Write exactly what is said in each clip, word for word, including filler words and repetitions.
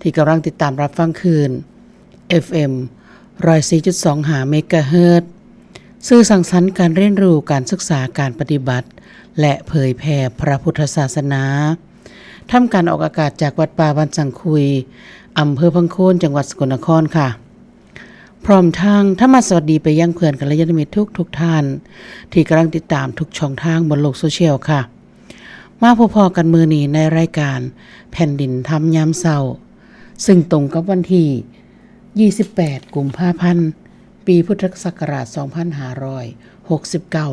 ที่กำลังติดตามรับฟังคลื่น เอฟเอ็ม ร้อยสี่จุดสองห้า เมกะเฮิรตซ์ สื่อสร้างสรรค์การเรียนรู้ การศึกษา การปฏิบัติ และเผยแผ่พระพุทธศาสนา ทำการออกอากาศจากวัดป่าบ้านสังคุย อำเภอพังโคน จังหวัดสกลนครค่ะ พร้อมทั้งทำมาสวัสดีไปยังเพื่อนกัลยาณมิตรทุกทุกท่าน ที่กำลังติดตามทุกช่องทางบนโลกโซเชียลค่ะ มาพบพ้อกันมื้อนี้ในรายการแผ่นดินธรรมยามเช้า ซึ่งตรงกับวันที่ ยี่สิบแปด กุมภาพันธ์ ปีพุทธศักราช สองพันห้าร้อยหกสิบเก้า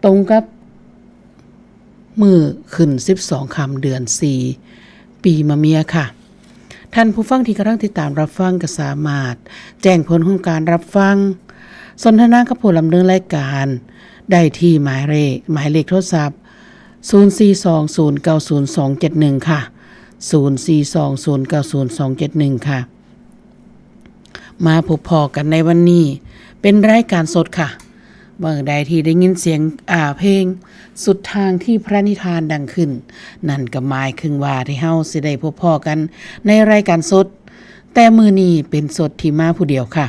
ตรงกับมื้อขึ้น สิบสอง ค่ำ เดือนสี่ ปีมะเมียค่ะ ท่านผู้ฟังที่กำลังติดตามรับฟังก็สามารถแจ้งผลของการรับฟัง สนทนากับผู้ดำเนินรายการได้ที่หมายเลข หมายเลขโทรศัพท์ ศูนย์สี่สองศูนย์เก้าศูนย์สองเจ็ดหนึ่ง ค่ะ ศูนย์สี่สองศูนย์เก้าศูนย์สองเจ็ดหนึ่ง ค่ะ มาพบพ้อกันในวันนี้ เป็นรายการสดค่ะ เมื่อใดที่ได้ยินเสียง อ่า เพลงสุดทางที่พระนิทานดังขึ้น นั่นก็หมายถึงว่าที่เฮาสิได้พบพ้อกันในรายการสด แต่มื้อนี้เป็นสดที่มาผู้เดียวค่ะ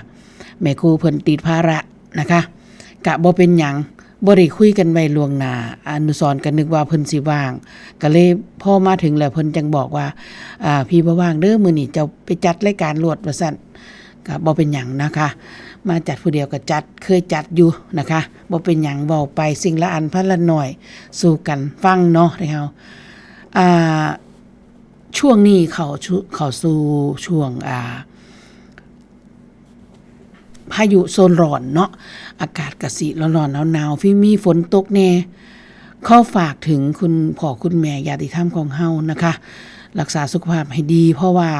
แม่ครูเพิ่นติดภาระนะคะ กะบ่เป็นหยัง บ่ได้คุยกันไว้ล่วงหน้า อนุสรณ์ก็นึกว่าเพิ่นสิว่าง ก็เลยพอมาถึงแล้วเพิ่นจั่งบอกว่า อ่า พี่บ่ว่างเด้อ มื้อนี้เจ้าไปจัดรายการโลด ว่าซั่น ก็บ่เป็นหยังนะคะ มาจัดผู้เดียวก็จัด เคยจัดอยู่นะคะ บ่เป็นหยัง เว้าไปสิ่งละอันพันละหน่อย สู่กันฟังเนาะ เฮา อ่า ช่วงนี้เข้าสู่ เข้าสู่ช่วง อ่า พายุโซนร้อนเนาะ อากาศกะสิร้อนๆ หนาวๆ มี มีฝนตกแหน่ ขอฝากถึงคุณพ่อคุณแม่ญาติธรรมของเฮานะคะ รักษาสุขภาพให้ดี เพราะว่า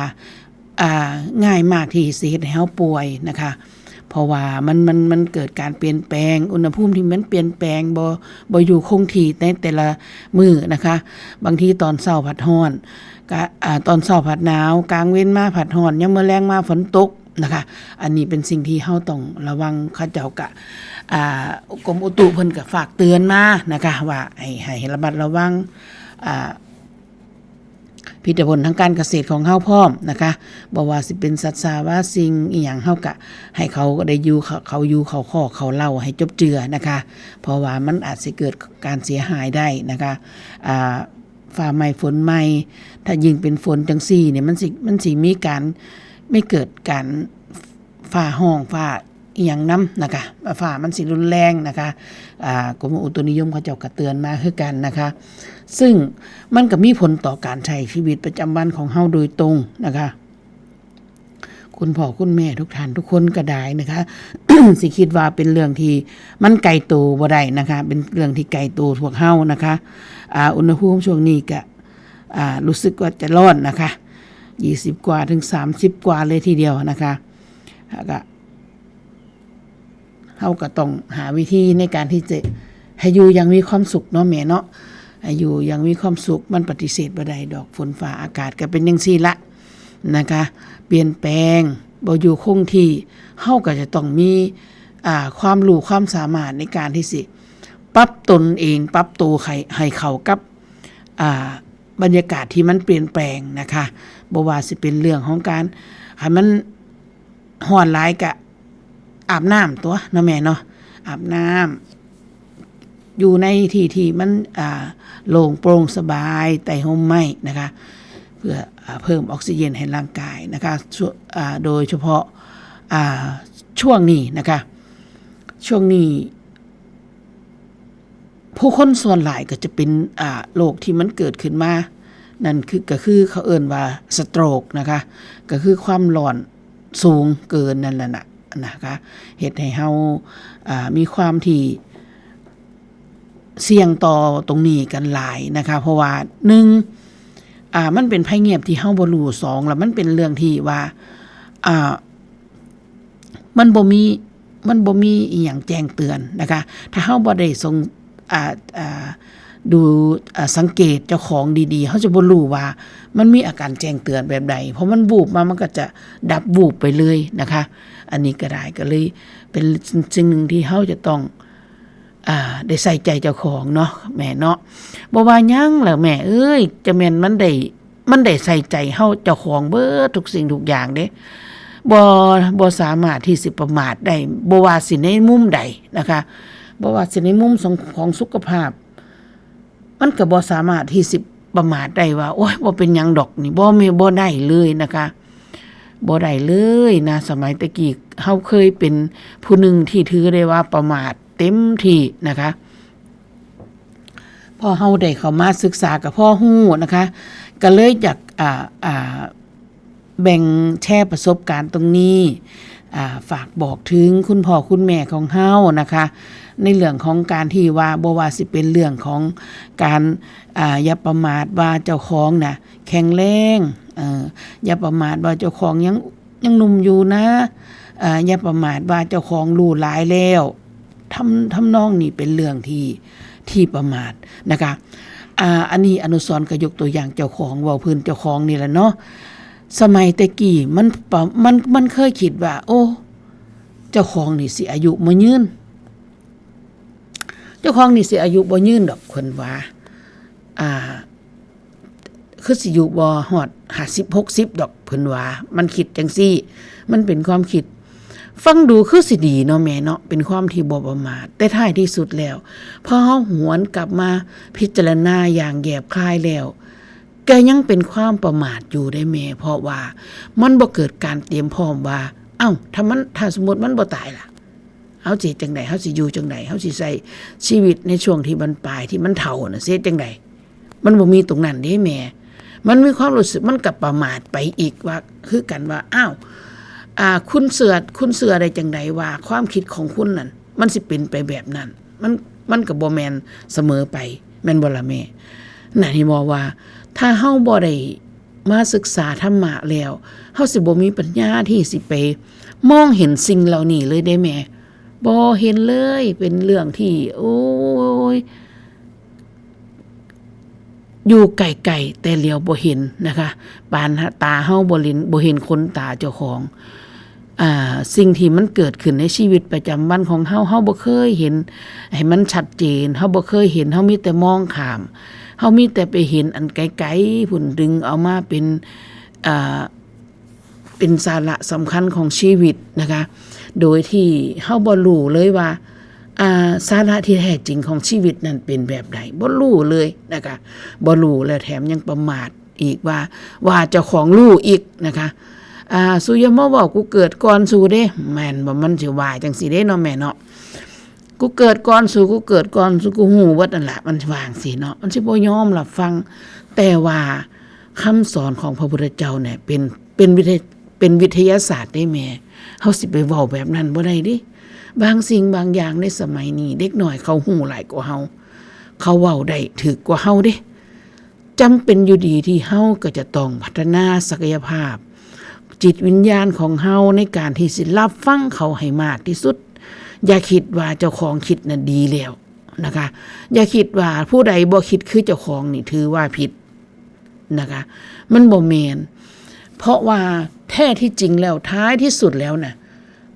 อ่า ง่ายมากที่สิเฮ็ดให้เฮาป่วยนะคะ เพราะว่ามัน มัน มันเกิดการเปลี่ยนแปลง อุณหภูมิที่มันเปลี่ยนแปลง บ่ บ่อยู่คงที่ในแต่ละมื้อนะคะ บางทีตอนเช้าพัดร้อน กะ อ่า ตอนเช้าพัดหนาว กลางเว็นมาพัดร้อน ยามมื้อแลงมาฝนตกนะคะ อันนี้เป็นสิ่งที่เฮาต้องระวัง เขาเจ้ากะ อ่า กรมอุตุเพิ่นกะฝากเตือนมานะคะ ว่าให้ ให้ระมัดระวัง อ่า ผลิตผลทางการเกษตรของเฮาพร้อมนะคะ บ่ว่าสิเป็นสัตว์สาว่าสิ่งอิหยัง เฮากะให้เขาได้อยู่ เขา เขาอยู่ เขาคอก เขาเล้า ให้จบเจือนะคะ เพราะว่ามันอาจสิเกิดการเสียหายได้นะคะ อ่า ฟ้าใหม่ฝนใหม่ ถ้ายิ่งเป็นฝนจั่งซี้เนี่ย มันสิ มันสิมีการ ไม่เกิดการฟ้าฮ้อง ฟ้าอิหยังนำนะคะ ฟ้ามันสิรุนแรงนะคะ อ่า กรมอุตุนิยมเขาเจ้าก็เตือนมาคือกันนะคะ ซึ่งมันก็มีผลต่อการใช้ชีวิตประจำวันของเฮาโดยตรงนะคะ คุณพ่อคุณแม่ทุกท่านทุกคนก็ได้นะคะ สิคิดว่าเป็นเรื่องที่มันไกลตัวบ่ได้นะคะ เป็นเรื่องที่ไกลตัวพวกเฮานะคะ อ่า อุณหภูมิช่วงนี้ก็ อ่า รู้สึกว่าจะร้อนนะคะ ยี่สิบกว่าถึงสามสิบกว่าเลยทีเดียวนะคะ แล้วก็ เฮาก็ต้องหาวิธีในการที่จะให้อยู่อย่างมีความสุขเนาะแม่เนาะ ให้อยู่อย่างมีความสุข มันปฏิเสธบ่ได้ดอก ฝนฟ้าอากาศก็เป็นจั่งซี้ละนะคะ เปลี่ยนแปลง บ่อยู่คงที่ เฮาก็จะต้องมี อ่า ความรู้ความสามารถในการที่สิปรับตนเอง ปรับตัวให้ ให้เข้ากับ อ่า บรรยากาศที่มันเปลี่ยนแปลงนะคะ บ่ว่าสิเป็นเรื่องของการ คันมันร้อนหลายก็อาบน้ำตั๊วเนาะแม่เนาะ อาบน้ำ อยู่ในที่ที่มัน อ่า โล่งโปร่งสบาย ใต้ร่มไม้นะคะ เพื่อ อ่า เพิ่มออกซิเจนให้ร่างกายนะคะ ช่ว- อ่า โดยเฉพาะ อ่า ช่วงนี้นะคะ ช่วงนี้ ผู้คนส่วนหลายก็จะเป็น อ่า โรคที่มันเกิดขึ้นมา นั่นคือ ก็คือเขาเอิ้นว่า stroke นะคะ ก็คือความร้อนสูงเกินนั่นแหละนะ นะคะ เฮ็ดให้เฮา อ่า มีความที่เสี่ยงต่อตรงนี้กันหลายนะคะ เพราะว่า หนึ่ง อ่า มันเป็นภัยเงียบที่เฮาบ่รู้ สอง แล้วมันเป็นเรื่องที่ว่า อ่า มันบ่มี มันบ่มีอิหยังแจ้งเตือนนะคะ ถ้าเฮาบ่ได้ส่ง อ่า อ่า ดู อ่า สังเกตเจ้าของดีๆ เฮาจะบ่รู้ว่ามันมีอาการแจ้งเตือนแบบใด เพราะมันวูบมา มันก็จะดับวูบไปเลยนะคะ อันนี้ก็ได้ ก็เลยเป็นสิ่งหนึ่งที่เฮาจะต้อง อ่า ได้ใส่ใจเจ้าของเนาะ แม่เนาะ บ่ว่าหยังล่ะแม่เอ้ย จะแม่นมันได้ มันได้ใส่ใจเฮาเจ้าของเบิดทุกสิ่งทุกอย่างเด้ บ่ บ่สามารถที่สิประมาทได้ บ่ว่าสิในมุมใดนะคะ บ่ว่าสิในมุมของ ของสุขภาพ มันก็บ่สามารถที่สิประมาทได้ว่า โอ้ย บ่เป็นหยังดอกนี่ บ่แม่น บ่ได้เลยนะคะ บ่ได้เลยนะ สมัยแต่กี้เฮาเคยเป็นผู้หนึ่งที่ถือได้ว่าประมาทเต็มที่นะคะ พอเฮาได้เข้ามาศึกษาก็พอรู้นะคะ ก็เลยอยาก อ่า อ่า แบ่งแชร์ประสบการณ์ตรงนี้ อ่า ฝากบอกถึงคุณพ่อคุณแม่ของเฮานะคะ ในเรื่องของการที่ว่า บ่ว่าสิเป็นเรื่องของการ อ่า อย่าประมาทว่าเจ้าของน่ะแข็งแรง เอ่อ อย่าประมาทว่าเจ้าของยัง ยังหนุ่มอยู่นะ อ่า อย่าประมาทว่าเจ้าของรู้หลายแล้ว ทำ ทำนองนี้เป็นเรื่องที่ ที่ประมาทนะคะ อ่า อันนี้อนุสรณ์ก็ยกตัวอย่างเจ้าของ เว้าพื้นเจ้าของนี่แหละเนาะ สมัยแต่กี้มันปะ มัน มันเคยคิดว่า โอ้ เจ้าของนี่สิอายุบ่ยืน เจ้าของนี่สิอายุบ่ยืนดอก เพิ่นว่า อ่า คือสิอยู่บ่ฮอดห้าสิบ หกสิบดอก เพิ่นว่า มันคิดจังซี่ มันเป็นความคิด ฟังดูคือสิดีเนาะแม่เนาะ เป็นความที่บ่ประมาท แต่ท้ายที่สุดแล้ว พอเฮาหวนกลับมาพิจารณาอย่างแยบคายแล้ว ก็ยังเป็นความประมาทอยู่เด้แม่ เพราะว่ามันบ่เกิดการเตรียมพร้อมว่า เอ้า ถ้ามัน ถ้าสมมุติมันบ่ตายล่ะ เฮาสิเฮ็ดจั่งใด เฮาสิอยู่จั่งใด เฮาสิใช้ชีวิตในช่วงที่มันปลาย ที่มันเฒ่าน่ะ สิเฮ็ดจั่งใด มันบ่มีตรงนั้นเด้แม่ มันมีความรู้สึก มันก็ประมาทไปอีกว่า คือกันว่า อ้าว อ่า คุณเชื่อ คุณเชื่อได้จั่งใดว่าความคิดของคุณนั่น มันสิเป็นไปแบบนั้น มัน มันก็บ่แม่นเสมอไป แม่นบ่ล่ะแม่ นั่นเห็นบ่ว่า ถ้าเฮาบ่ได้มาศึกษาธรรมะแล้ว เฮาสิบ่มีปัญญาที่สิไปมองเห็นสิ่งเหล่านี้เลยเด้แม่ บ่เห็นเลย เป็นเรื่องที่ โอ้ย อยู่ไกลๆ แต่เหลียวบ่เห็นนะคะ ปานตาเฮาบ่เห็น บ่เห็นขนตาเจ้าของ อ่า สิ่งที่มันเกิดขึ้นในชีวิตประจำวันของเฮา เฮาบ่เคยเห็นให้มันชัดเจน เฮาบ่เคยเห็น เฮามีแต่มองข้าม เฮามีแต่ไปเห็นอันไกลๆ พุ้น ดึงเอามาเป็น อ่า เป็นสาระสำคัญของชีวิตนะคะ โดยที่เฮาบ่รู้เลยว่า อ่า สาระที่แท้จริงของชีวิตนั้นเป็นแบบใด บ่รู้เลยนะคะ บ่รู้ และแถมยังประมาทอีกว่า ว่าเจ้าของรู้อีกนะคะ อ่า สูอย่ามาเว้า กูเกิดก่อนสูเด้ แม่นบ่ มันสิว่าจั่งซี้เด้เนาะแม่เนาะ กูเกิดก่อนสู กูเกิดก่อนสู กูฮู้เบิดนั่นล่ะ มันว่าจั่งซี้เนาะ มันสิบ่ยอมรับฟัง แต่ว่าคำสอนของพระพุทธเจ้าเนี่ย เป็น เป็นวิทย- เป็นวิทยาศาสตร์เด้แม่ เฮาสิไปเว้าแบบนั้นบ่ได้เด้ บางสิ่งบางอย่างในสมัยนี้ เด็กน้อยเขาฮู้หลายกว่าเฮา เขาเว้าได้ถูกกว่าเฮาเด้ จำเป็นอยู่ดีที่เฮาก็จะต้องพัฒนาศักยภาพ จิตวิญญาณของเฮาในการที่สิรับฟังเขาให้มากที่สุด อย่าคิดว่าเจ้าของคิดน่ะดีแล้วนะคะ อย่าคิดว่าผู้ใดบ่คิดคือเจ้าของนี่ถือว่าผิดนะคะ มันบ่แม่น เพราะว่าแท้ที่จริงแล้ว ท้ายที่สุดแล้วน่ะ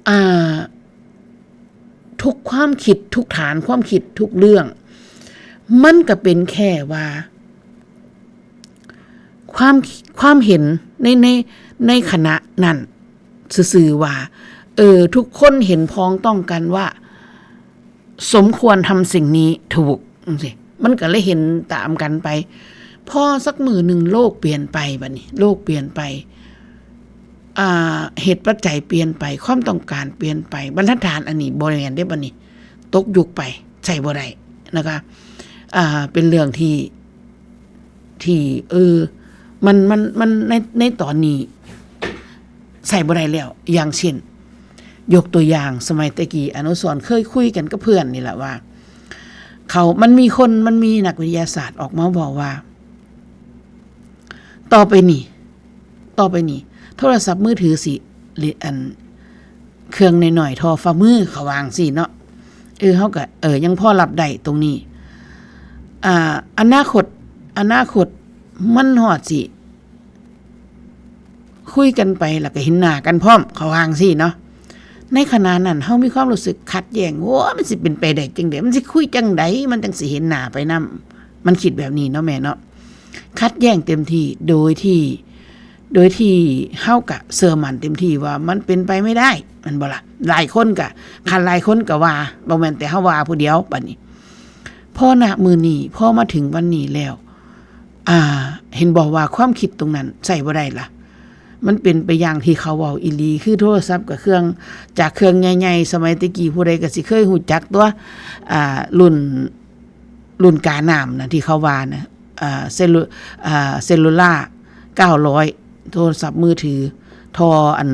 อ่า ทุกความคิด ทุกฐานความคิด ทุกเรื่อง มันก็เป็นแค่ว่า ความ ความเห็นใน ใน ในขณะนั้นซื่อๆว่า เออ ทุกคนเห็นพ้องต้องกันว่า สมควรทำสิ่งนี้ถูกจั่งซี้ มันก็เลยเห็นตามกันไป พอสักมื้อหนึ่งโลกเปลี่ยนไปบัดนี้ โลกเปลี่ยนไป อ่า เหตุปัจจัยเปลี่ยนไป ความต้องการเปลี่ยนไป บรรทัดฐานอันนี้บ่แม่นเด้บัดนี้ ตกยุคไป ใช้บ่ได้นะคะ อ่า เป็นเรื่องที่ ที่ เออ มัน มัน มัน ใน ในตอนนี้ ใช้บ่ได้แล้ว อย่างเช่น ยกตัวอย่าง สมัยแต่กี้ อนุสรณ์เคยคุยกันกับเพื่อนนี่แหละว่า เขา มันมีคน มันมีนักวิทยาศาสตร์ออกมาบอกว่า ต่อไปนี้ ต่อไปนี้ โทรศัพท์มือถือสิ หรืออัน เครื่องน้อยๆ เท่าฝ่ามือ เขาว่าจั่งซี้เนาะ เออ เฮาก็ เออ ยังพอรับได้ตรงนี้ อ่า อนาคต อนาคต มันฮอดสิ คุยกันไปแล้วก็เห็นหน้ากันพร้อม เขาว่าจั่งซี้เนาะ ในขณะนั้นเฮามีความรู้สึกขัดแย้ง โอ้ มันสิเป็นไปได้จั่งใด มันสิคุยจั่งใด มันจั่งสิเห็นหน้าไปนำ มันคิดแบบนี้เนาะแม่เนาะ ขัดแย้งเต็มที่ โดยที่ โดยที่เฮาก็เชื่อมั่นเต็มที่ว่ามันเป็นไปไม่ได้ แม่นบ่ล่ะ หลายคนก็ คันหลายคนก็ว่า บ่แม่นแต่เฮาว่าผู้เดียว บัดนี้ พอ ณ มื้อนี้ พอมาถึงวันนี้แล้ว อ่า เห็นบ่ว่าความคิดตรงนั้นใช้บ่ได้ล่ะ มันเป็นไปอย่างที่เขาเว้าอีหลี คือโทรศัพท์กับเครื่อง จากเครื่องใหญ่ๆ สมัยแต่กี้ ผู้ใดก็สิเคยฮู้จักตัว อ่า รุ่น รุ่นกาน้ำนะ ที่เขาว่านะ อ่า เซลลู อ่า เซลลูล่า เก้าร้อย โทรศัพท์มือถือ ทออัน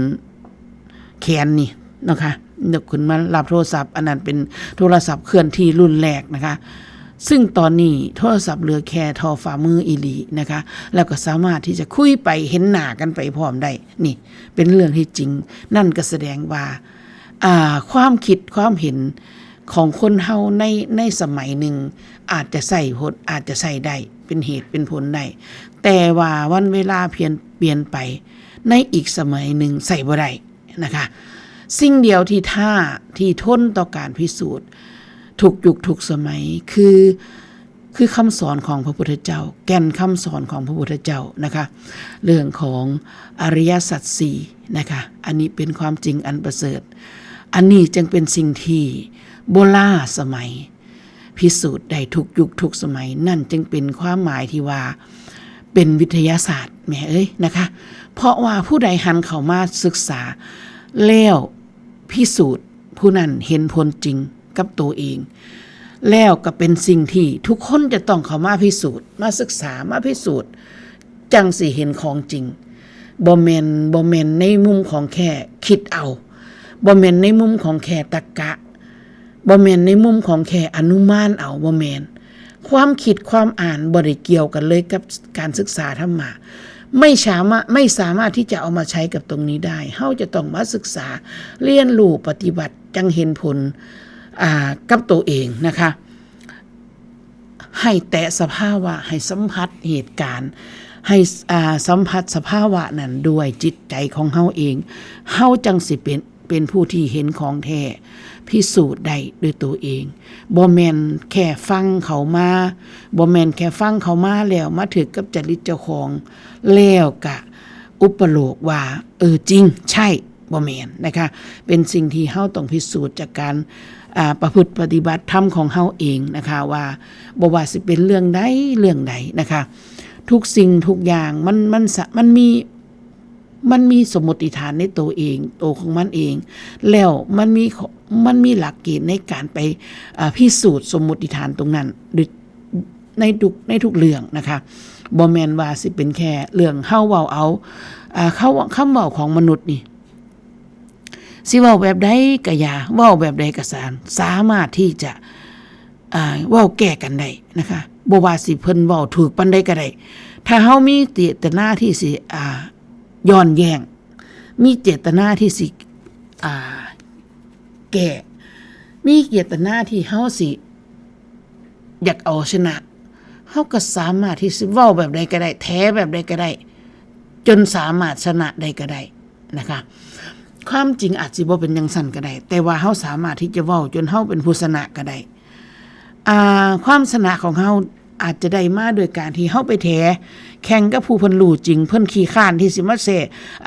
แขนนี่นะคะ ยกขึ้นมารับโทรศัพท์ อันนั้นเป็นโทรศัพท์เคลื่อนที่รุ่นแรกนะคะ ซึ่งตอนนี้โทรศัพท์เหลือแค่ทอฝ่ามืออีหลีนะคะ แล้วก็สามารถที่จะคุยไปเห็นหน้ากันไปพร้อมได้ นี่เป็นเรื่องที่จริง นั่นก็แสดงว่า อ่า ความคิดความเห็นของคนเฮาใน ในสมัยหนึ่ง อาจจะใช้ผล อาจจะใช้ได้ เป็นเหตุเป็นผลได้ แต่ว่าวันเวลาเปลี่ยน เปลี่ยนไป ในอีกสมัยหนึ่งใช้บ่ได้นะคะ สิ่งเดียวที่ท้า ที่ทนต่อการพิสูจน์ ทุกยุคทุกสมัย คือ คือคำสอนของพระพุทธเจ้า แก่นคำสอนของพระพุทธเจ้านะคะ เรื่องของอริยสัจสี่นะคะ อันนี้เป็นความจริงอันประเสริฐ อันนี้จึงเป็นสิ่งที่บ่ล้าสมัย พิสูจน์ได้ทุกยุคทุกสมัย นั่นจึงเป็นความหมายที่ว่าเป็นวิทยาศาสตร์ แม่เอ้ยนะคะ เพราะว่าผู้ใดหันเข้ามาศึกษา แล้วพิสูจน์ ผู้นั้นเห็นผลจริงกับตัวเอง แล้วก็เป็นสิ่งที่ทุกคนจะต้องเข้ามาพิสูจน์ มาศึกษา มาพิสูจน์ จั่งสิเห็นของจริง บ่แม่น บ่แม่นในมุมของแค่คิดเอา บ่แม่นในมุมของแค่ตรรกะ บ่แม่นในมุมของแค่อนุมานเอา บ่แม่น ความคิดความอ่านบ่ได้เกี่ยวกันเลยกับการศึกษาธรรมะ ไม่สามารถ ไม่สามารถที่จะเอามาใช้กับตรงนี้ได้ เฮาจะต้องมาศึกษา เรียนรู้ ปฏิบัติ จั่งเห็นผล อ่า กับตัวเองนะคะ ให้แตะสภาวะ ให้สัมผัสเหตุการณ์ ให้ อ่า สัมผัสสภาวะนั้นด้วยจิตใจของเฮาเอง เฮาจั่งสิเป็น เป็นผู้ที่เห็นของแท้ พิสูจน์ได้ด้วยตัวเอง บ่แม่นแค่ฟังเขามา บ่แม่นแค่ฟังเขามาแล้วมาถืกกับจริตเจ้าของ แล้วกะอุปโลกว่า เออ จริง ใช่ บ่แม่นนะคะ เป็นสิ่งที่เฮาต้องพิสูจน์จากการ อ่า ประพฤติปฏิบัติธรรมของเฮาเองนะคะ ว่าบ่ว่าสิเป็นเรื่องใดเรื่องใดนะคะ ทุกสิ่งทุกอย่างมัน มันสะ มันมี มันมีสมมติฐานในตัวเอง ตัวของมันเอง แล้วมันมีข้อ มันมีหลักเกณฑ์ในการไป อ่า พิสูจน์สมมติฐานตรงนั้น โดย ในทุก ในทุกเรื่องนะคะ บ่แม่นว่าสิเป็นแค่เรื่องเฮาเว้าเอา อ่า เขา คำเว้าของมนุษย์นี่ สิเว้าแบบใดก็อย่า เว้าแบบใดก็สาน สามารถที่จะ อ่า เว้าแก้กันได้นะคะ บ่ว่าสิเพิ่นเว้าถูกปานใดก็ได้ ถ้าเฮามีเจตนาที่สิ อ่า ย้อนแย้ง มีเจตนาที่สิ อ่า แก้ มีเจตนาที่เฮาสิ อยากเอาชนะ เฮาก็สามารถที่สิเว้าแบบใดก็ได้ แถแบบใดก็ได้ จนสามารถชนะได้ก็ได้นะคะ ความจริงอาจสิบ่เป็นจั่งซั้นก็ได้ แต่ว่าเฮาสามารถที่จะเว้าจนเฮาเป็นผู้ชนะก็ได้ อ่า ความชนะของเฮาอาจจะได้มาโดยการที่เฮาไปแถ แข่งกับผู้เพิ่นรู้จริง เพิ่นขี้คร้านที่สิมาแซ่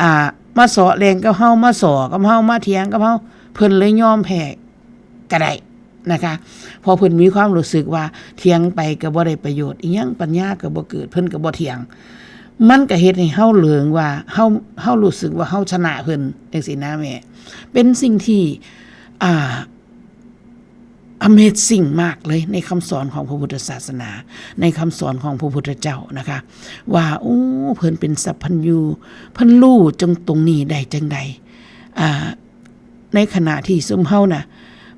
อ่า มาเซาะแล่งกับเฮา มาซ้อกับเฮา มาเถียงกับเฮา เพิ่นเลยยอมแพ้ก็ได้นะคะ เพราะเพิ่นมีความรู้สึกว่าเถียงไปก็บ่ได้ประโยชน์อิหยัง ปัญญาก็บ่เกิด เพิ่นก็บ่เถียง มันก็เฮ็ดให้เฮาเหลิงว่า เฮา เฮารู้สึกว่าเฮาชนะเพิ่นจั่งซี้นะแม่ เป็นสิ่งที่ อ่า Amazing มากเลยในคำสอนของพระพุทธศาสนา ในคำสอนของพระพุทธเจ้านะคะ ว่า โอ้ เพิ่นเป็นสัพพัญญู เพิ่นรู้จังตรงนี้ได้จังใด อ่า ในขณะที่ซุมเฮาน่ะ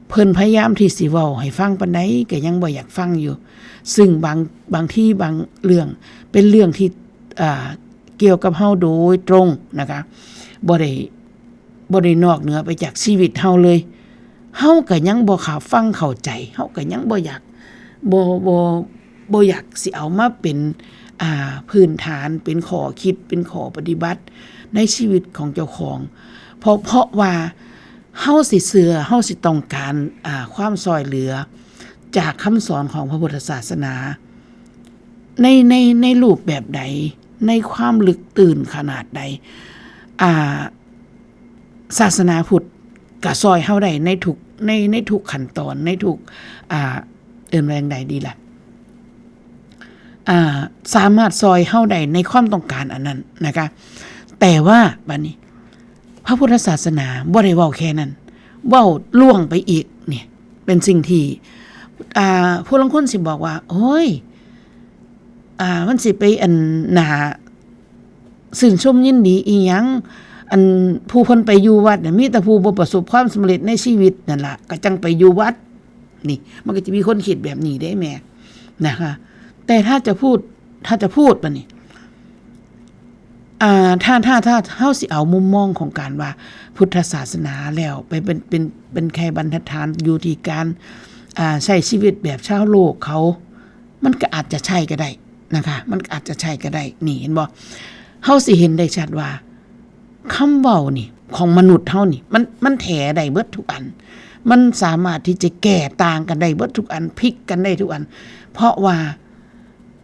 เพิ่นพยายามที่สิเว้าให้ฟังปานใดก็ยังบ่อยากฟังอยู่ ซึ่งบาง บางทีบางเรื่องเป็นเรื่องที่ อ่า เกี่ยวกับเฮาโดยตรงนะคะ บ่ได้ บ่ได้นอกเหนือไปจากชีวิตเฮาเลย เฮาก็ยังบ่เข้า ฟังเข้าใจ เฮาก็ยังบ่อยาก บ่ บ่ บ่อยากสิเอามาเป็น อ่า พื้นฐาน เป็นข้อคิด เป็นข้อปฏิบัติในชีวิตของเจ้าของ เพราะ เพราะว่าเฮาสิเชื่อ เฮาสิต้องการ อ่า ความช่วยเหลือจากคำสอนของพระพุทธศาสนา ในในในรูปแบบใด ในความลึกตื้นขนาดใด อ่า ศาสนาพุทธก็ซอยเฮาได้ในทุกในในทุกขั้นตอน ในทุก อ่า เอิ้นว่าจั่งใดดีล่ะ อ่า สามารถซอยเฮาได้ในความต้องการอันนั้นนะคะ แต่ว่าบัดนี้ พระพุทธศาสนาบ่ได้เว้าแค่นั้น เว้าล่วงไปอีก นี่ เป็นสิ่งที่ อ่า ผู้ลางคนสิบอกว่า โอ้ย อ่า มันสิไปอันหน้าชื่นชมยินดีอีหยัง อันผู้เพิ่นไปอยู่วัดน่ะ มีแต่ผู้บ่ประสบความสำเร็จในชีวิตนั่นล่ะ ก็จั่งไปอยู่วัด นี่ มันก็จะมีคนคิดแบบนี้เด้แม่ นะคะ แต่ถ้าจะพูด ถ้าจะพูดบัดนี้ อ่า ถ้า ถ้า ถ้าเฮาสิเอามุมมองของการว่าพุทธศาสนาแล้วไปเป็น เป็น เป็นแค่บรรทัดฐานอยู่ที่การ อ่า ใช้ชีวิตแบบชาวโลกเขา มันก็อาจจะใช่ก็ได้นะคะ มันก็อาจจะใช่ก็ได้ นี่เห็นบ่ เฮาสิเห็นได้ชัดว่า คำเว้านี่ ของมนุษย์เฮานี่ มัน มันแถได้เบิดทุกอัน มันสามารถที่จะแก้ต่างกันได้เบิดทุกอัน พลิกกันได้ทุกอัน เพราะว่า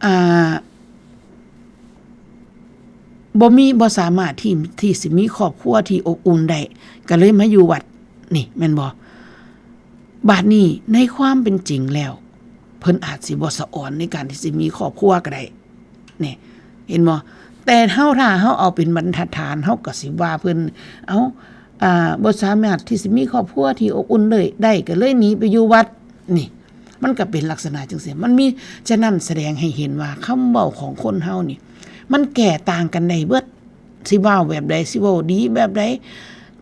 อ่า บ่มี บ่สามารถที่ ที่สิมีครอบครัวที่อบอุ่นได้ ก็เลยมาอยู่วัด นี่แม่นบ่ บาดนี้ในความเป็นจริงแล้ว เพิ่นอาจสิบ่สะออนในการที่สิมีครอบครัวก็ได้ นี่ เห็นบ่ แต่เฮา ถ้าเฮาเอาเป็นบรรทัดฐาน เฮาก็สิว่าเพิ่น เอ้า อ่า บ่สามารถที่สิมีครอบครัวที่อบอุ่นเลยได้ ก็เลยหนีไปอยู่วัด นี่ มันก็เป็นลักษณะจั่งซี้ มันมี ฉะนั้นแสดงให้เห็นว่าคำเว้าของคนเฮานี่ มันแก้ต่างกันได้เบิด สิเว้าแบบใด สิเว้าดีแบบใด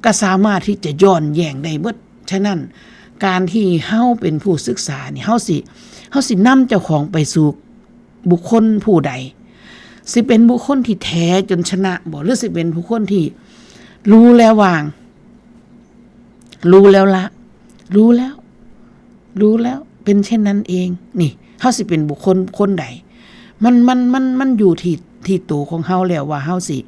ก็สามารถที่จะย้อนแย้งได้เบิด ฉะนั้นการที่เฮาเป็นผู้ศึกษานี่ เฮาสิ เฮาสินำเจ้าของไปสู่บุคคลผู้ใด สิเป็นบุคคลที่แถจนชนะบ่ หรือสิเป็นบุคคลที่รู้แล้ววาง รู้แล้วละ รู้แล้ว รู้แล้ว เป็นเช่นนั้นเอง นี่ เฮาสิเป็นบุคคลคนใด มัน มัน มัน มันอยู่ที่ ที่ตัวของเฮาแล้วว่าเฮาสิ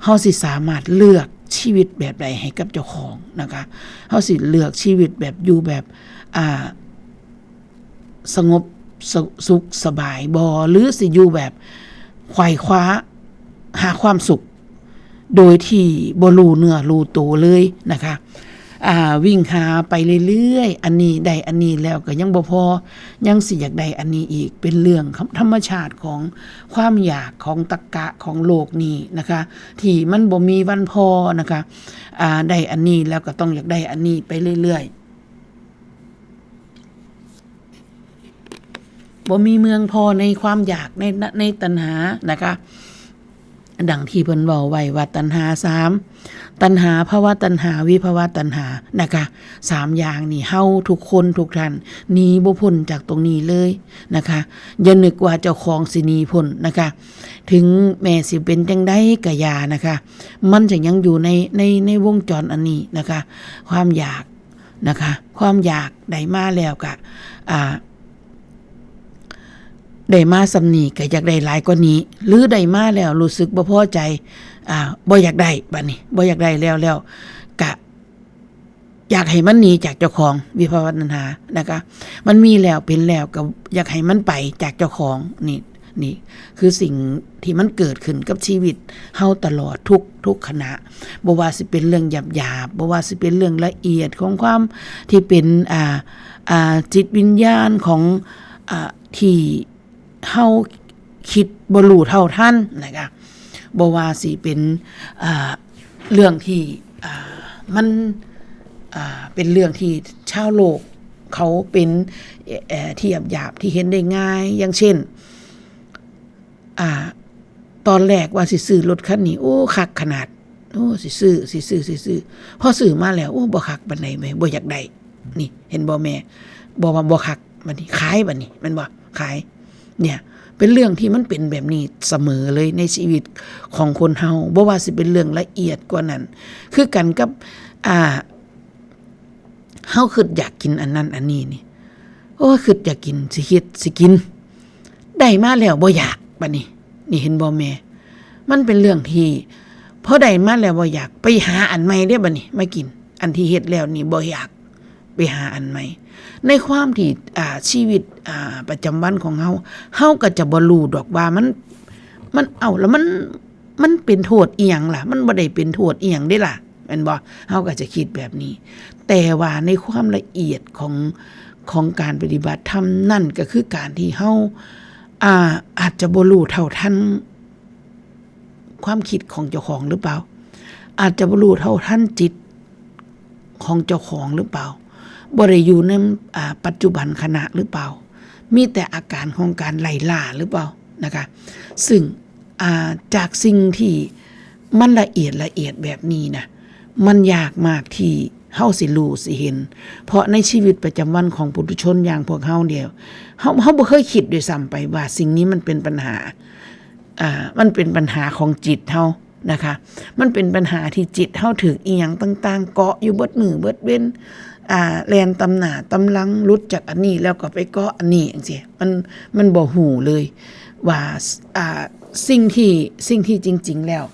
เฮาสิสามารถเลือกชีวิตแบบใดให้กับเจ้าของนะคะ เฮาสิเลือกชีวิตแบบอยู่แบบ อ่า สงบ ส- สุขสบายบ่ หรือสิอยู่แบบไขว่คว้าหาความสุข โดยที่บ่รู้เนื้อรู้ตัวเลยนะคะ อ่า วิ่งหาไปเรื่อยๆ อันนี้ได้อันนี้แล้วก็ยังบ่พอ ยังสิอยากได้อันนี้อีก เป็นเรื่องธรรมชาติของความอยากของตรรกะของโลกนี้นะคะ ที่มันบ่มีวันพอนะคะ อ่า ได้อันนี้แล้วก็ต้องอยากได้อันนี้ไปเรื่อยๆ บ่มีเมืองพอในความอยาก ใน ในตัณหานะคะ ดังที่เพิ่นเว้าไว้ว่าตัณหาสาม ตัณหา ภวตัณหา วิภวตัณหานะคะ สามอย่างนี่เฮาทุกคนทุกท่านหนีบ่พ้นจากตรงนี้เลยนะคะ อย่านึกว่าเจ้าของสิหนีพ้นนะคะ ถึงแม้สิเป็นจั่งใดก็อย่านะคะ มันจะยังอยู่ใน ใน ในวงจรอันนี้นะคะ ความอยาก นะคะ ความอยากได้มาแล้วก็ อ่า ได้มาส่ำนี้ก็อยากได้หลายกว่านี้ หรือได้มาแล้วรู้สึกบ่พอใจ อ่า บ่อยากได้บัดนี้ บ่อยากได้แล้ว แล้วก็อยากให้มันหนีจากเจ้าของ วิภวตัณหานะคะ มันมีแล้วเป็นแล้วก็อยากให้มันไปจากเจ้าของ นี่ นี่คือสิ่งที่มันเกิดขึ้นกับชีวิตเฮาตลอดทุก ทุกขณะ บ่ว่าสิเป็นเรื่องหยาบๆ บ่ว่าสิเป็นเรื่องละเอียดของความที่เป็น อ่า อ่า จิตวิญญาณของ อ่า ที่เฮาคิดบ่รู้เท่าทันนะคะ บ่ว่าสิเป็น อ่า เรื่องที่ อ่า มัน อ่า เป็นเรื่องที่ชาวโลกเขาเป็น เอ่อ ที่หยาบๆ ที่เห็นได้ง่าย อย่างเช่น อ่า ตอนแรกว่าสิซื้อรถคันนี้ โอ้ คักขนาด โอ้ สิซื้อ สิซื้อ สิซื้อ พอซื้อมาแล้ว โอ้ บ่คักปานใดเว้ย บ่อยากได้ นี่ เห็นบ่แม่ บอกว่าบ่คัก บัดนี้ขาย บัดนี้ แม่นบ่ ขาย เนี่ย เป็นเรื่องที่มันเป็นแบบนี้เสมอเลยในชีวิตของคนเฮา บ่ว่าสิเป็นเรื่องละเอียดกว่านั้น คือกันกับ อ่า เฮาคิดอยากกินอันนั้นอันนี้นี่ โอ้ย คิดอยากกิน สิเฮ็ด สิกิน ได้มาแล้วบ่อยาก บัดนี้ นี่เห็นบ่แม่ มันเป็นเรื่องที่ พอได้มาแล้วบ่อยาก ไปหาอันใหม่เด้บัดนี้ มากิน อันที่เฮ็ดแล้วนี่บ่อยาก ไปหาอันใหม่ ในความที่ อ่า ชีวิต อ่า ประจำวันของเฮา เฮาก็จะบ่รู้ดอกว่ามัน มัน เอ้า แล้วมัน มันเป็นโทษอีหยังล่ะ มันบ่ได้เป็นโทษอีหยังเด้ล่ะ แม่นบ่ เฮาก็จะคิดแบบนี้ แต่ว่าในความละเอียดของ ของการปฏิบัติธรรมนั่นก็คือการที่เฮา อ่า อาจจะบ่รู้เท่าทันความคิดของเจ้าของหรือเปล่า อาจจะบ่รู้เท่าทันจิตของเจ้าของหรือเปล่า บ่ได้อยู่ใน อ่า ปัจจุบันขณะหรือเปล่า มีแต่อาการของการไล่ล่าหรือเปล่านะคะ ซึ่ง อ่า จากสิ่งที่มันละเอียดละเอียดแบบนี้นะ มันยากมากที่เฮาสิรู้สิเห็น เพราะในชีวิตประจำวันของปุถุชนอย่างพวกเฮาเนี่ย เฮา เฮาบ่เคยคิดด้วยซ้ำไปว่าสิ่งนี้มันเป็นปัญหา อ่า มันเป็นปัญหาของจิตเฮานะคะ มันเป็นปัญหาที่จิตเฮาถืกอีหยังต่างๆ เกาะอยู่เบิดมื้อเบิดเว็น อ่า แล่นตำหน้าตำหลัง หลุดจากอันนี้แล้วก็ไปเกาะอันนี้จังซี้ มัน มันบ่ฮู้เลยว่า อ่า สิ่งที่ สิ่งที่จริงๆแล้ว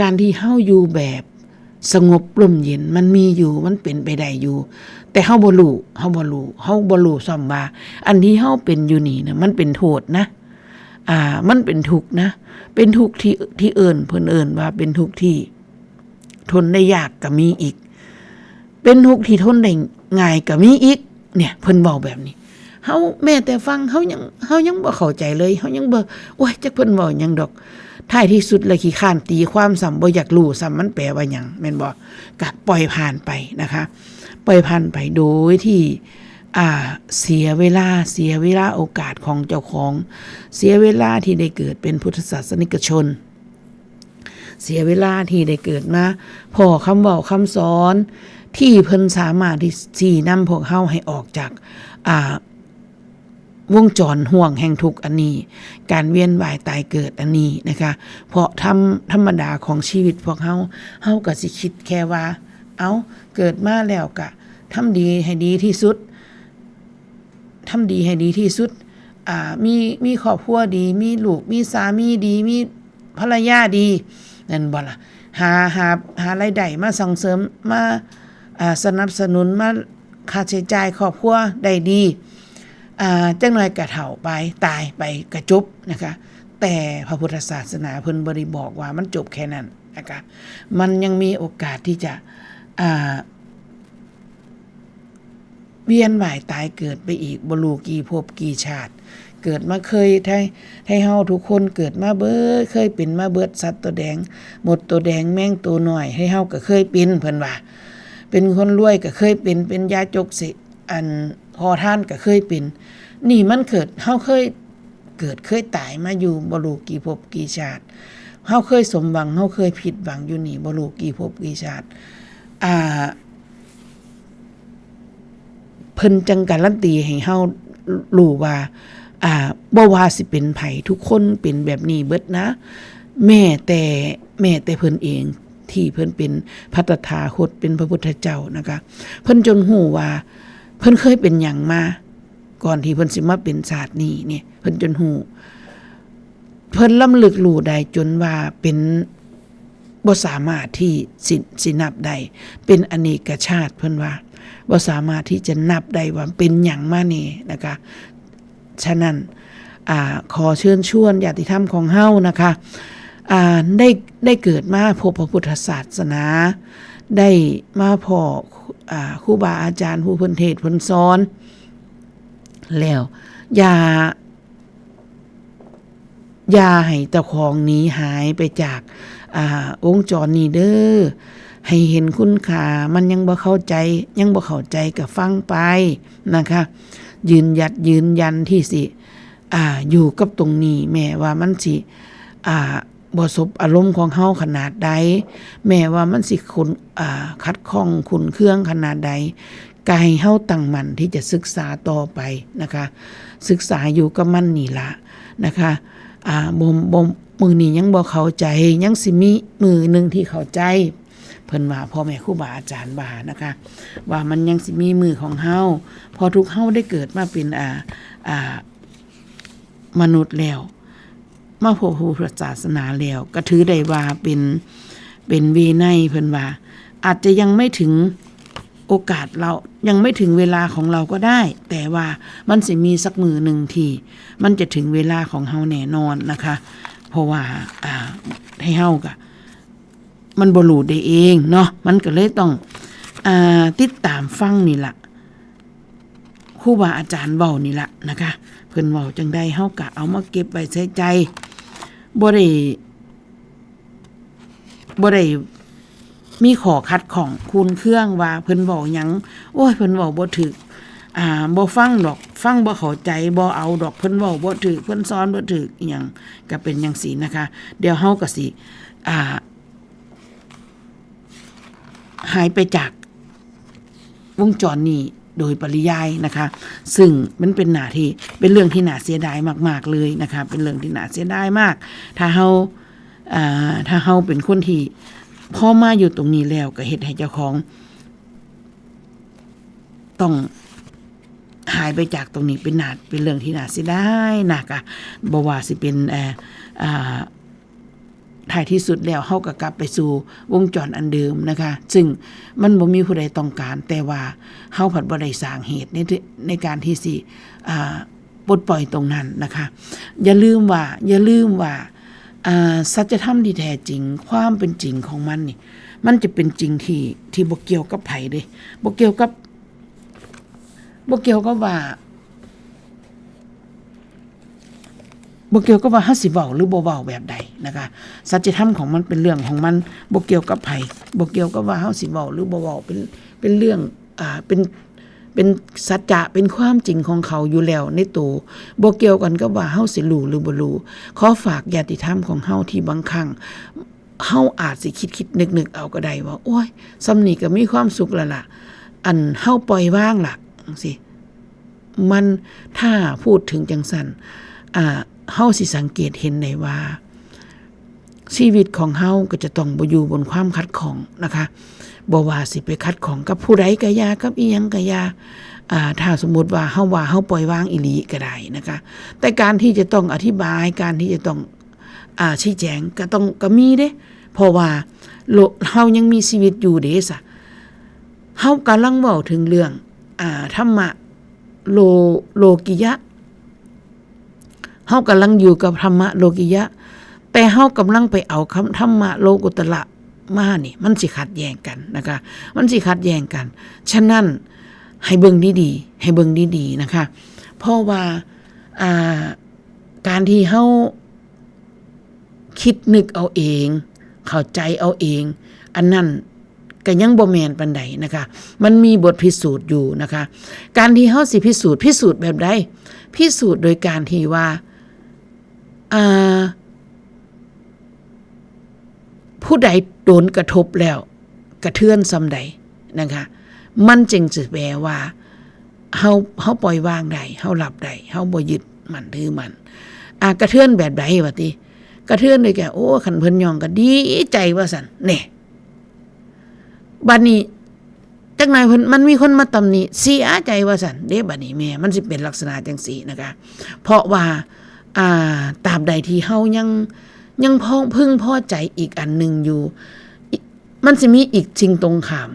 การที่เฮาอยู่แบบสงบร่มเย็น มันมีอยู่ มันเป็นไปได้อยู่ แต่เฮาบ่รู้ เฮาบ่รู้ เฮาบ่รู้ซ้ำว่า อันที่เฮาเป็นอยู่นี่นะ มันเป็นโทษนะ อ่า มันเป็นทุกข์นะ เป็นทุกข์ที่ ที่เอิ้น เพิ่นเอิ้นว่าเป็นทุกข์ที่ทนได้ยากก็มีอีก เป็นทุกข์ที่ทนได้ง่ายก็มีอีก เนี่ย เพิ่นเว้าแบบนี้ เฮาแม้แต่ฟัง เฮายัง เฮายังบ่เข้าใจเลย เฮายังบ่ โอ๊ย จักเพิ่นเว้าหยังดอก ท้ายที่สุดแล้วขี้คร้านตีความซ้ำ บ่อยากรู้ซ้ำ มันแปลว่าหยัง แม่นบ่ ก็ปล่อยผ่านไปนะคะ ปล่อยผ่านไปโดยที่ อ่า เสียเวลา เสียเวลาโอกาสของเจ้าของ เสียเวลาที่ได้เกิดเป็นพุทธศาสนิกชน เสียเวลาที่ได้เกิดมาพ้อคำเว้าคำสอน ที่เพิ่นสามารถที่ชี้นำพวกเฮาให้ออกจาก อ่า วงจรห่วงแห่งทุกข์อันนี้ การเวียนว่ายตายเกิดอันนี้นะคะ เพราะธรรม ธรรมดาของชีวิตพวกเฮา เฮาก็สิคิดแค่ว่า เอ้า เกิดมาแล้วก็ทำดีให้ดีที่สุด ทำดีให้ดีที่สุด อ่า มี มีครอบครัวดี มีลูก มีสามีดี มีภรรยาดี นั่นบ่ล่ะ หา หา หารายได้มาส่งเสริม มา อ่า สนับสนุน มาค่าใช้จ่ายครอบครัวได้ดี อ่า จักหน่อยก็เฒ่าไป ตายไปก็จบนะคะ แต่พระพุทธศาสนาเพิ่นบ่ได้บอกว่ามันจบแค่นั้นนะคะ มันยังมีโอกาสที่จะ อ่า เวียนว่ายตายเกิดไปอีก บ่รู้กี่ภพกี่ชาติ เกิดมาเคย ไท ไทเฮาทุกคนเกิดมาเบิด เคยเป็นมาเบิด สัตว์ตัวแดง มดตัวแดง แมงตัวน้อย ไทเฮาก็เคยเป็น เพิ่นว่า เป็นคนรวยก็เคยเป็น เป็นยาจกเส อันขอทานก็เคยเป็น นี่มันเกิด เฮาเคยเกิดเคยตายมาอยู่บ่รู้กี่ภพกี่ชาติ เฮาเคยสมหวัง เฮาเคยผิดหวังอยู่นี่บ่รู้กี่ภพกี่ชาติ อ่า เพิ่นจั่งการันตีให้เฮารู้ว่า อ่า บ่ว่าสิเป็นไผ ทุกคนเป็นแบบนี้เบิดนะ แม้แต่ แม้แต่เพิ่นเอง ที่เพิ่นเป็นพระตถาคต เป็นพระพุทธเจ้านะคะ เพิ่นจนรู้ว่า เพิ่นเคยเป็นหยังมา ก่อนที่เพิ่นสิมาเป็นชาตินี้เนี่ย เพิ่นจนรู้ เพิ่นรำลึกรู้ได้จนว่าเป็น บ่สามารถที่สิ สินับได้ เป็นอเนกชาติ เพิ่นว่า บ่สามารถที่จะนับได้ว่าเป็นหยังมาแน่นะคะ ฉะนั้น อ่า ขอเชิญชวนญาติธรรมของเฮานะคะ อ่า ได้ ได้เกิดมาพบพระพุทธศาสนา ได้มาพ้อ อ่า ครูบาอาจารย์ผู้เพิ่นเทศน์เพิ่นสอน แล้ว อย่า อย่าให้เจ้าของหนีหายไปจาก อ่า วงจรนี้เด้อ ให้เห็นคุณค่า มันยังบ่เข้าใจ ยังบ่เข้าใจก็ฟังไปนะคะ ยืนหยัดยืนยันที่สิ อ่า อยู่กับตรงนี้ แม้ว่ามันสิ อ่า บ่สบอารมณ์ของเฮาขนาดใด แม้ว่ามันสิขุ่น อ่า ขัดข้องขุ่นเคืองขนาดใด ก็ให้เฮาตั้งมั่นที่จะศึกษาต่อไปนะคะ ศึกษาอยู่กับมันนี่ล่ะนะคะ อ่า บ่ บ่ มื้อนี้ยังบ่เข้าใจ ยังสิมีมื้อหนึ่งที่เข้าใจ เพิ่นว่า พ่อแม่ครูบาอาจารย์ว่านะคะ ว่ามันยังสิมีมื้อของเฮา เพราะทุกเฮาได้เกิดมาเป็น อ่า อ่า มนุษย์แล้ว มาพบพระพุทธศาสนาแล้ว ก็ถือได้ว่าเป็น เป็นวินัย เพิ่นว่า อาจจะยังไม่ถึง โอกาสเรายังไม่ถึงเวลาของเราก็ได้ แต่ว่ามันสิมีสักมื้อหนึ่งที่มันจะถึงเวลาของเฮาแน่นอนนะคะ เพราะว่า อ่า ให้เฮากะ มันบ่รู้ได้เองเนาะ มันก็เลยต้อง อ่า ติดตามฟังนี่ล่ะ ครูบาอาจารย์เว้านี่ล่ะนะคะ เพิ่นเว้าจั่งใด เฮากะเอามาเก็บไว้ใส่ใจ บ่ได้ บ่ได้มีข้อขัดข้องขุ่นเคืองว่าเพิ่นเว้าหยัง โอ้ย เพิ่นเว้าบ่ถูก อ่า บ่ฟังดอก ฟังบ่เข้าใจ บ่เอาดอก เพิ่นเว้าบ่ถูก เพิ่นสอนบ่ถูก อิหยัง ก็เป็นจั่งซี้นะคะ เดี๋ยวเฮาก็สิ อ่า หายไปจากวงจรนี้โดยปริยายนะคะ ซึ่งมันเป็นหน้าที่ เป็นเรื่องที่น่าเสียดายมากๆเลยนะคะ เป็นเรื่องที่น่าเสียดายมาก ถ้าเฮา อ่า ถ้าเฮาเป็นคนที่พอมาอยู่ตรงนี้แล้วก็เฮ็ดให้เจ้าของ ต้องหายไปจากตรงนี้ เป็นหน้า เป็นเรื่องที่น่าเสียดายนะคะ บ่ว่าสิเป็น เอ่อ อ่า ท้ายที่สุดแล้วเฮาก็กลับไปสู่วงจรอันเดิมนะคะ ซึ่งมันบ่มีผู้ใดต้องการ แต่ว่าเฮาผัดบ่ได้สร้างเหตุใน ในการที่สิ อ่า ปลดปล่อยตรงนั้นนะคะ อย่าลืมว่า อย่าลืมว่า อ่า สัจธรรมที่แท้จริง ความเป็นจริงของมันนี่ มันจะเป็นจริงที่ ที่บ่เกี่ยวกับไผเด้ บ่เกี่ยวกับ บ่เกี่ยวกับว่า บ่เกี่ยวกับว่าเฮาสิเว้าหรือบ่เว้าแบบใดนะคะ สัจธรรมของมันเป็นเรื่องของมัน บ่เกี่ยวกับไผ บ่เกี่ยวกับว่าเฮาสิเว้าหรือบ่เว้า เป็น เป็นเรื่อง อ่า เป็น เป็นสัจจะ เป็นความจริงของเขาอยู่แล้วในตัว บ่เกี่ยวกันกับว่าเฮาสิรู้หรือบ่รู้ ขอฝากญาติธรรมของเฮาที่บางครั้ง เฮาอาจสิคิดๆนึกๆเอาก็ได้ว่า โอ้ย ส่ำนี้ก็มีความสุขแล้วล่ะ อันเฮาปล่อยวางล่ะ จั่งซี้ มัน ถ้าพูดถึงจั่งซั้น อ่า เฮาสิสังเกตเห็นได้ว่า ชีวิตของเฮาก็จะต้องบ่อยู่บนความขัดข้องนะคะ บ่ว่าสิไปขัดข้องกับผู้ใดก็อย่า กับอิหยังก็อย่า อ่า ถ้าสมมุติว่าเฮาว่าเฮาปล่อยวางอีหลีก็ได้นะคะ แต่การที่จะต้องอธิบาย การที่จะต้อง อ่า ชี้แจงก็ต้อง ก็มีเด้ เพราะว่าโลก เฮายังมีชีวิตอยู่เด้ซะ เฮากำลังเว้าถึงเรื่อง อ่า ธรรมะโล โลกิยะ เฮากำลังอยู่กับธรรมะโลกิยะ แต่เฮากำลังไปเอาคำธรรมะโลกุตระมานี่ มันสิขัดแย้งกันนะคะ มันสิขัดแย้งกัน ฉะนั้นให้เบิ่งดีๆ ให้เบิ่งดีๆ นะคะ เพราะว่า อ่า การที่เฮาคิดนึกเอาเอง เข้าใจเอาเอง อันนั้นก็ยังบ่แม่นปานใดนะคะ มันมีบทพิสูจน์อยู่นะคะ การที่เฮาสิพิสูจน์ พิสูจน์แบบใด พิสูจน์โดยการที่ว่า อ่า ผู้ใดโดนกระทบแล้ว กระเทือนส่ำใดนะคะ มันจึงสิแปลว่า เฮา เฮาปล่อยวางได้ เฮารับได้ เฮาบ่ยึดมั่นถือมั่น อ่ะ กระเทือนแบบใดวะติ กระเทือนโดยแก่ โอ้ คันเพิ่นย่องก็ดีใจว่าซั่น แหน่ บัดนี้ จักหน่อยเพิ่น มันมีคนมาตำหนิ เสียใจว่าซั่นเด้ บัดนี้แม่ มันสิเป็นลักษณะจั่งซี้นะคะ เพราะว่า อ่า ตราบใดที่เฮายัง ยังพอ พึงพอใจอีกอันหนึ่งอยู่ อิ มันสิมีอีกสิ่งตรงข้าม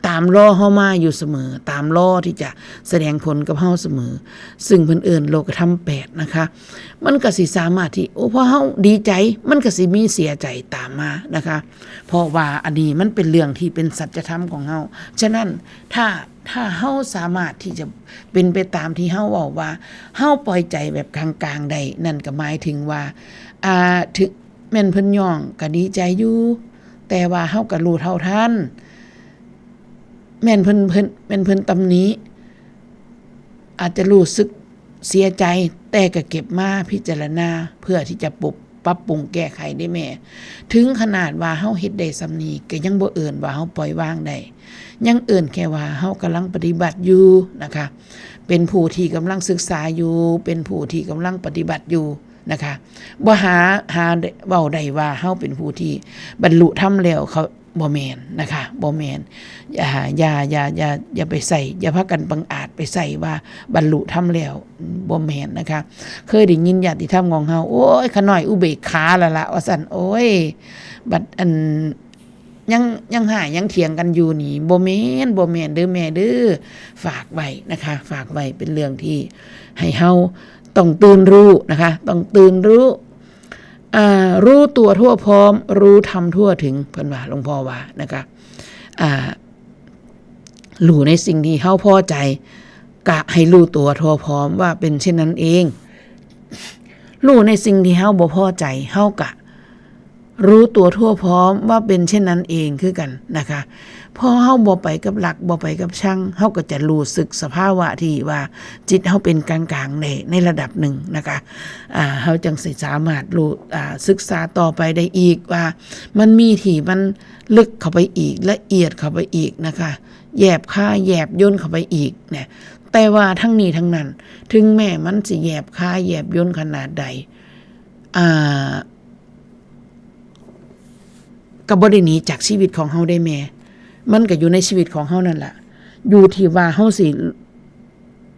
ตามล่อเฮามาอยู่เสมอ ตามล่อที่จะแสดงผลกับเฮาเสมอ ซึ่งเพิ่นเอิ้นโลกธรรมแปดนะคะ มันก็สิสามารถที่ โอ้ พอเฮาดีใจ มันก็สิมีเสียใจตามมานะคะ เพราะว่าอันนี้มันเป็นเรื่องที่เป็นสัจธรรมของเฮา ฉะนั้นถ้า ถ้าเฮาสามารถที่จะเป็นไปตามที่เฮาเว้าว่า เฮาปล่อยใจแบบกลางๆได้ นั่นก็หมายถึงว่า อ่า ถึงแม่นเพิ่นย่องก็ดีใจอยู่ แต่ว่าเฮาก็รู้เท่าทัน แม่นเพิ่น เพิ่น แม่นเพิ่นตำหนิ อาจจะรู้สึกเสียใจ แต่ก็เก็บมาพิจารณาเพื่อที่จะปรับ ปรับปรุงแก้ไขได้แม่ ถึงขนาดว่าเฮาเฮ็ดได้ส่ำนี้ ก็ยังบ่เอิ้นว่าเฮาปล่อยวางได้ ยังเอิ้นแค่ว่าเฮากำลังปฏิบัติอยู่นะคะ เป็นผู้ที่กำลังศึกษาอยู่ เป็นผู้ที่กำลังปฏิบัติอยู่นะคะ บ่หา หาเว้าได้ว่าเฮาเป็นผู้ที่บรรลุธรรมแล้ว เขา บ่แม่นนะคะ บ่แม่น อย่า อย่า อย่า อย่า อย่าไปใส่ อย่าพากันบังอาจไปใส่ว่าบรรลุธรรมแล้ว บ่แม่นนะคะ เคยได้ยินญาติธรรมของเฮา โอ้ย ข้าน้อยอุเบกขาแล้วล่ะ ว่าซั่น โอ้ย บัดอัน ยังยังหายังเถียงกันอยู่นี่ บ่แม่น บ่แม่นเด้อแม่เด้อ ฝากไว้นะคะ ฝากไว้เป็นเรื่องที่ให้เฮาต้องตื่นรู้นะคะ ต้องตื่นรู้ อ่า รู้ตัวทั่วพร้อม รู้ธรรมทั่วถึง เพิ่นว่า หลวงพ่อว่านะคะ อ่า รู้ในสิ่งที่เฮาพอใจ กะให้รู้ตัวทั่วพร้อมว่าเป็นเช่นนั้นเอง รู้ในสิ่งที่เฮาบ่พอใจ เฮากะรู้ตัวทั่วพร้อมว่าเป็นเช่นนั้นเองคือกันนะคะ พอเฮาบ่ไปกับรัก บ่ไปกับชัง เฮาก็จะรู้สึกสภาวะที่ว่าจิตเฮาเป็นกลางๆ ใน ในระดับหนึ่งนะคะ อ่า เฮาจั่งสิสามารถรู้ อ่า ศึกษาต่อไปได้อีกว่ามันมีที่มันลึกเข้าไปอีก ละเอียดเข้าไปอีกนะคะ แยบคาย แยบยลเข้าไปอีกเนี่ย แต่ว่าทั้งนี้ทั้งนั้น ถึงแม้มันสิแยบคาย แยบยลขนาดใด อ่า ก็บ่ได้หนีจากชีวิตของเฮาได้แม่ มันก็อยู่ในชีวิตของเฮานั่นล่ะ อยู่ที่ว่าเฮาสิ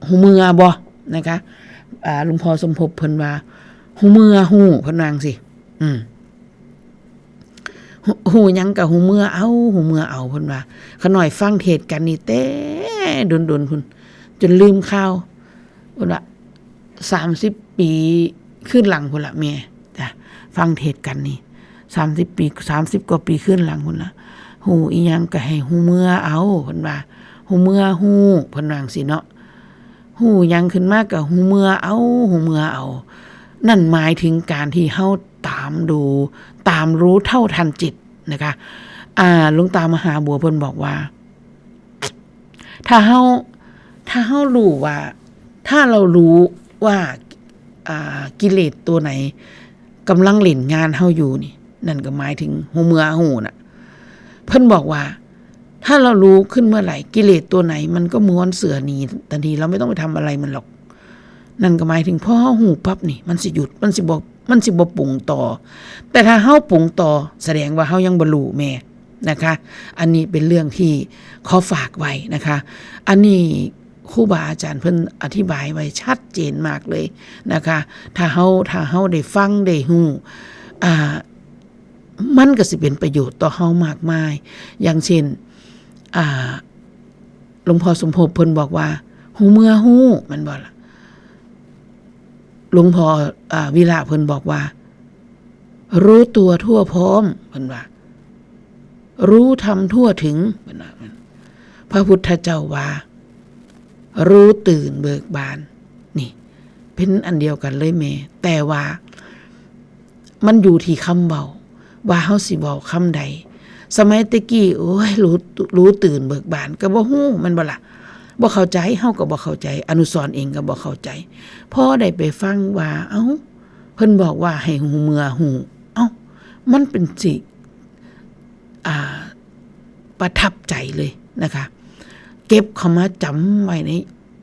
ฮู้เมื่อบ่นะคะ อ่า หลวงพ่อสมภพเพิ่นว่า ฮู้เมื่อฮู้ เพิ่นว่าจั่งซี้ อืม ฮู้ ฮู้หยังก็ฮู้เมื่อเอา ฮู้เมื่อเอา เพิ่นว่า ข้าน้อยฟังเทศน์กันนี่แต่ดนๆ พุ้น จนลืมข่าว พุ้นละ สามสิบปีคืนหลังพุ้นละแม่ จ้ะ ฟังเทศน์กันนี่ สามสิบปี สามสิบกว่าปีคืนหลังพุ้นละ ฮู้อีหยังก็ให้ฮู้เมื่อเอา เพิ่นว่า ฮู้เมื่อฮู้ เพิ่นว่าจั่งซี้เนาะ ฮู้หยังขึ้นมาก็ฮู้เมื่อเอา ฮู้เมื่อเอา นั่นหมายถึงการที่เฮาตามดู ตามรู้เท่าทันจิตนะคะ อ่า หลวงตามหาบัวเพิ่นบอกว่า ถ้าเฮา ถ้าเฮารู้ว่า ถ้าเรารู้ว่า อ่า กิเลสตัวไหนกำลังเล่นงานเฮาอยู่นี่ นั่นก็หมายถึงฮู้เมื่อฮู้น่ะ เพิ่นบอกว่า ถ้าเรารู้ขึ้นเมื่อไหร่ กิเลสตัวไหนมันก็ม้วนเสื่อหนีทันที เราไม่ต้องไปทำอะไรมันหรอก นั่นก็หมายถึงพอเฮาฮู้ปั๊บนี่ มันสิหยุด มันสิบ่ มันสิบ่ปรุงต่อ แต่ถ้าเฮาปรุงต่อ แสดงว่าเฮายังบ่รู้แม่นะคะ อันนี้เป็นเรื่องที่ขอฝากไว้นะคะ อันนี้ครูบาอาจารย์เพิ่นอธิบายไว้ชัดเจนมากเลยนะคะ ถ้าเฮา ถ้าเฮาได้ฟังได้ฮู้ อ่า มันก็สิเป็นประโยชน์ต่อเฮามากมาย อย่างเช่น อ่า หลวงพ่อสมภพเพิ่นบอกว่า ฮู้เมื่อฮู้ แม่นบ่ล่ะ หลวงพ่อ อ่า วิระเพิ่นบอกว่า รู้ตัวทั่วพร้อม เพิ่นว่า รู้ธรรมทั่วถึง เพิ่นว่า พระพุทธเจ้าว่า รู้ตื่นเบิกบาน นี่ เป็นอันเดียวกันเลยแม่ แต่ว่า มันอยู่ที่คำเว้า ว่าเฮาสิเว้าคำใด สมัยแต่กี้ โอ้ย รู้ รู้ตื่นเบิกบาน ก็บ่ฮู้ แม่นบ่ล่ะ บ่เข้าใจ เฮาก็บ่เข้าใจ อนุสรณ์เองก็บ่เข้าใจ พอได้ไปฟังว่า เอ้า เพิ่นบอกว่าให้ฮู้เมื่อฮู้ เอ้า มันเป็นสิ อ่า ประทับใจเลยนะคะ เก็บเข้ามาจำไว้ใน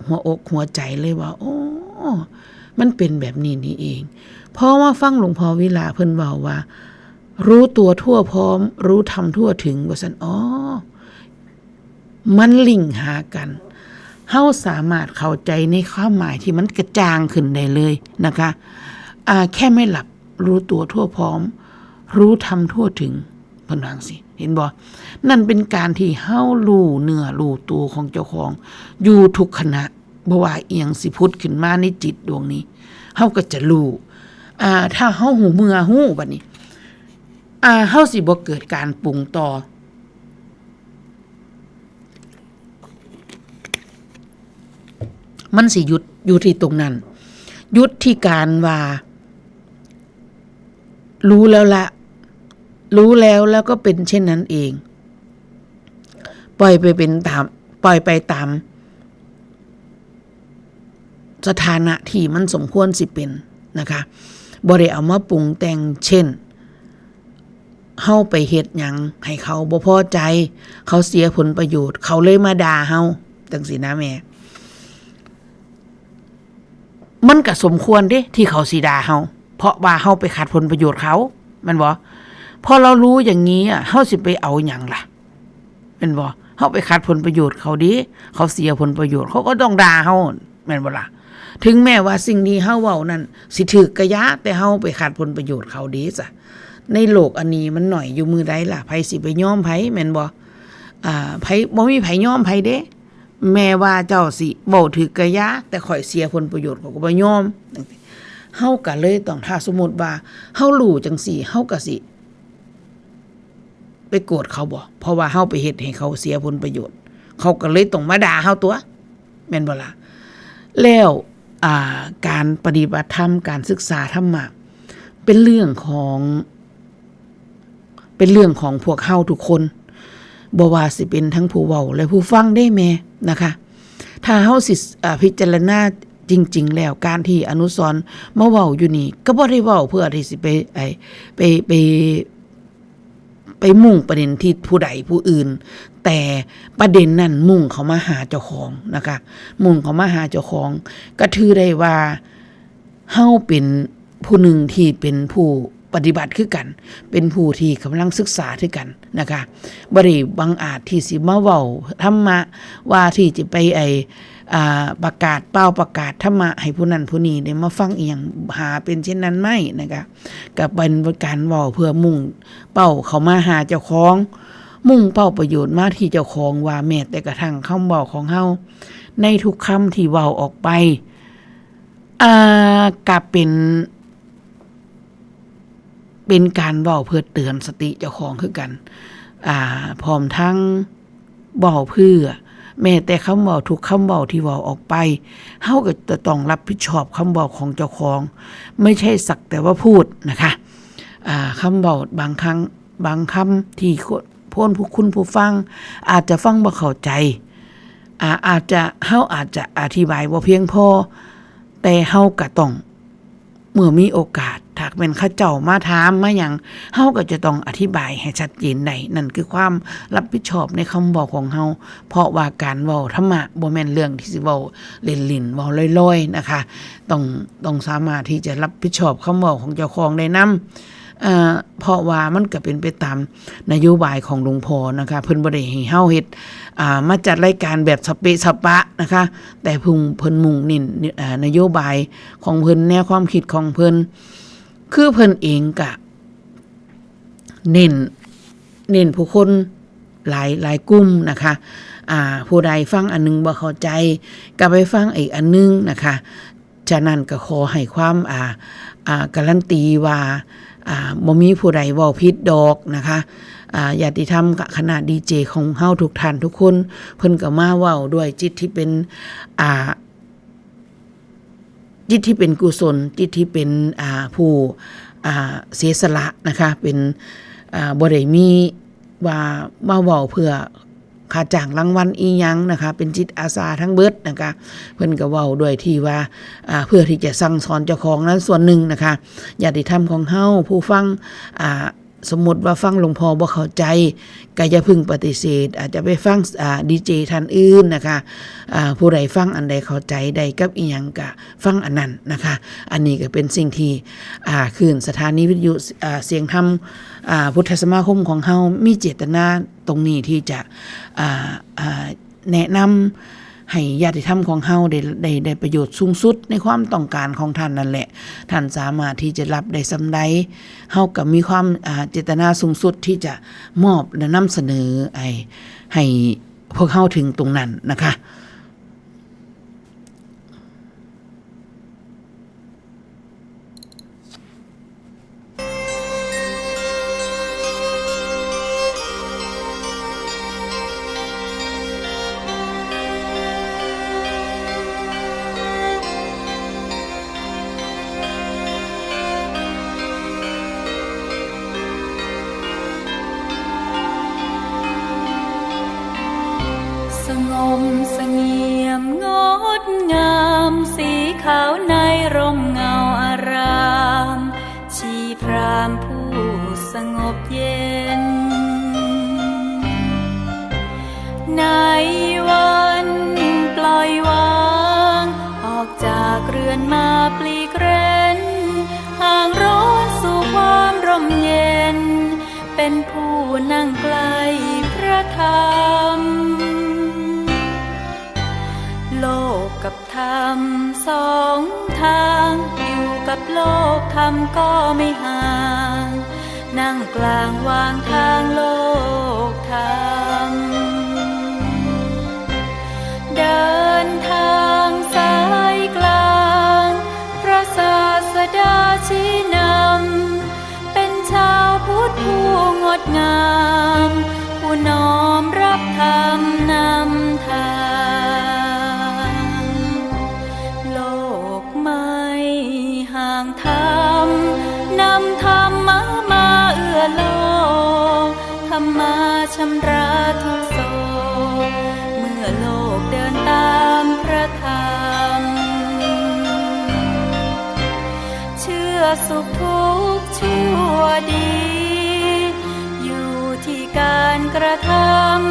หัวอกหัวใจเลยว่า โอ้ มันเป็นแบบนี้นี่เอง พอมาฟังหลวงพ่อวิลาเพิ่นเว้าว่า รู้ตัวทั่วพร้อม รู้ธรรมทั่วถึง ว่าซั่น อ๋อ มันลิงก์หากัน เฮาสามารถเข้าใจในความหมายที่มันกระจ่างขึ้นได้เลยนะคะ อ่า แค่ไม่หลับ รู้ตัวทั่วพร้อม รู้ธรรมทั่วถึง เพิ่นว่าจั่งซี้ เห็นบ่ นั่นเป็นการที่เฮารู้เนื้อรู้ตัวของเจ้าของ อยู่ทุกขณะ บ่ว่าอิหยังสิผุดขึ้นมาในจิตดวงนี้ เฮาก็จะรู้ อ่า ถ้าเฮาฮู้เมื่อฮู้บัดนี้ อ่า เฮาสิบ่เกิดการปรุงต่อ มันสิหยุดอยู่ที่ตรงนั้น หยุดที่การว่า รู้แล้วละ รู้แล้ว แล้วก็เป็นเช่นนั้นเอง ปล่อยไปเป็นตาม ปล่อยไปตาม สถานะที่มันสมควรสิเป็นนะคะ บ่ได้เอามาปรุงแต่ง เช่น เฮาไปเฮ็ดหยังให้เขาบ่พอใจ เขาเสียผลประโยชน์ เขาเลยมาด่าเฮา จั่งซี้นะแม่ มันก็สมควรเด้ที่เขาสิด่าเฮา เพราะว่าเฮาไปขัดผลประโยชน์เขา แม่นบ่ พอเรารู้อย่างนี้อะ เฮาสิไปเอาหยังล่ะ แม่นบ่ เฮาไปขัดผลประโยชน์เขาเด้ เขาเสียผลประโยชน์ เขาก็ต้องด่าเฮา แม่นบ่ล่ะ ถึงแม้ว่าสิ่งที่เฮาเว้านั่นสิถูกกะยา แต่เฮาไปขัดผลประโยชน์เขาเด้ซะ ในโลกอันนี้มันน้อยอยู่มื้อใดล่ะ ไผสิไปยอมไผ แม่นบ่ อ่า ไผ บ่มีไผยอมไผเด้ แม้ว่าเจ้าสิเว้าถืกกะยา แต่ข้อยเสียผลประโยชน์ ข้อยก็บ่ยอม จั่งซี้ เฮาก็เลยต้อง ถ้าสมมุติว่าเฮารู้จั่งซี้ เฮาก็สิไปโกรธเขาบ่ เพราะว่าเฮาไปเฮ็ดให้เขาเสียผลประโยชน์ เขาก็เลยต้องมาด่าเฮาตั่ว แม่นบ่ล่ะ แล้ว อ่า การปฏิบัติธรรม การศึกษาธรรมะ เป็นเรื่องของ เป็นเรื่องของพวกเฮาทุกคน บ่ว่าสิเป็นทั้งผู้เว้าและผู้ฟังเด้แม่นะคะ ถ้าเฮาสิ อ่า พิจารณาจริงๆ แล้ว การที่อนุสรณ์มาเว้าอยู่นี่ ก็บ่ได้เว้าเพื่อที่สิไป ไอ้ ไป ไป ไปมุ่งประเด็นที่ผู้ใดผู้อื่น แต่ประเด็นนั้นมุ่งเข้ามาหาเจ้าของนะคะ มุ่งเข้ามาหาเจ้าของ ก็ถือได้ว่าเฮาเป็นผู้หนึ่งที่เป็นผู้ปฏิบัติคือกัน เป็นผู้ที่กำลังศึกษาคือกันนะคะ บ่ได้บังอาจที่สิมาเว้าธรรมะ ว่าที่จะไปไอ้ อ่า ประกาศเป่าประกาศธรรมะให้ผู้นั้นผู้นี้ได้มาฟังอีหยัง หาเป็นเช่นนั้นไม่นะคะ ก็เป็นการเว้าเพื่อมุ่งเป้าเข้ามาหาเจ้าของ มุ่งเป้าประโยชน์มาที่เจ้าของ ว่าแม้แต่กระทั่งคำเว้าของเฮา ในทุกคำที่เว้าออกไป อ่า ก็เป็น เป็นการเว้าเพื่อเตือนสติเจ้าของคือกัน อ่า พร้อมทั้งเว้าเพื่อ แม้แต่คำเว้าทุกคำเว้าที่เว้าออกไป เฮาก็จะต้องรับผิดชอบคำเว้าของเจ้าของ ไม่ใช่สักแต่ว่าพูดนะคะ อ่า คำเว้าบางครั้ง บางคำที่คน ผู้คุณผู้ฟังอาจจะฟังบ่เข้าใจ อ่า อาจจะ เฮาอาจจะอธิบายบ่เพียงพอ แต่เฮาก็ต้อง เมื่อมีโอกาส ถ้าแม่นเขาเจ้ามาถามมาหยัง เฮาก็จะต้องอธิบายให้ชัดเจนได้ นั่นคือความรับผิดชอบในคำเว้าของเฮา เพราะว่าการเว้าธรรมะบ่แม่นเรื่องที่สิเว้าเล่นๆ เว้าลอยๆ นะคะ ต้อง ต้องสามารถที่จะรับผิดชอบคำเว้าของเจ้าของได้นำ เอ่อ เพราะว่ามันก็เป็นไปตามนโยบายของหลวงพ่อนะคะ เพิ่นบ่ได้ให้เฮาเฮ็ด อ่า มาจัดรายการแบบสะเปะสะปะนะคะ แต่เพิ่น เพิ่นมุ่งเน้น อ่า นโยบายของเพิ่น แนวความคิดของเพิ่น คือเพิ่นเองก็เน้น เน้นผู้คนหลาย หลายกลุ่มนะคะ อ่า ผู้ใดฟังอันหนึ่งบ่เข้าใจ ก็ไปฟังอีกอันหนึ่งนะคะ ฉะนั้นก็ขอให้ความ อ่า อ่า การันตีว่า อ่า บ่มีผู้ใดเว้าผิดดอกนะคะ อ่า ญาติธรรมกับคณะดีเจของเฮาทุกท่านทุกคน เพิ่นก็มาเว้าด้วยจิตที่เป็น อ่า จิตที่เป็นกุศล จิตที่เป็น อ่า ผู้ อ่า เสียสละนะคะ เป็น อ่า บ่ได้มีว่ามาเว้าเพื่อค่าจ้างรางวัลอีหยังนะคะ เป็นจิตอาสาทั้งเบิดนะคะ เพิ่นก็เว้าด้วยที่ว่า อ่า เพื่อที่จะสั่งสอนเจ้าของนั้นส่วนหนึ่งนะคะ ญาติธรรมของเฮาผู้ฟัง อ่า สมมุติว่าฟังหลวงพ่อบ่เข้าใจ ก็อย่าเพิ่งปฏิเสธ อาจจะไปฟัง อ่า ดีเจท่านอื่นนะคะ อ่า ผู้ใดฟังอันใดเข้าใจได้กับอีหยังก็ฟังอันนั้นนะคะ อันนี้ก็เป็นสิ่งที่ อ่า คลื่นสถานีวิทยุ อ่า เสียงธรรม อ่า พุทธสมาคมของเฮามีเจตนาตรงนี้ที่จะ อ่า อ่า แนะนำให้ญาติธรรมของเฮาได้ ได้ ได้ประโยชน์สูงสุดในความต้องการของท่านนั่นแหละ ท่านสามารถที่จะรับได้ส่ำใด เฮาก็มีความ อ่า เจตนาสูงสุดที่จะมอบและนำเสนอไอ้ ให้พวกเฮาถึงตรงนั้นนะคะ สงบเสงี่ยมงดงาม สีขาวในร่มเงาอาราม ชีพราหมณ์ผู้สงบเย็น ในวันปล่อยวาง ออกจากเรือนมาปลีกเร้น ห่างร้อนสู่ความร่มเย็น เป็นผู้นั่งใกล้พระธรรม โลกกับธรรมสองทาง อยู่กับโลกธรรมก็ไม่ห่าง นั่งกลางวางทางโลกธรรม เดินทางสายกลาง พระศาสดาชี้นำ เป็นชาวพุทธผู้งดงาม ผู้น้อมรับธรรมนำทาง โลกไม่ห่างธรรม นำธรรมะมาเอื้อโลก ธรรมะชำระทุกโศก เมื่อโลกเดินตามพระธรรม เชื่อสุขทุกข์ชั่วดี อยู่ที่การกระท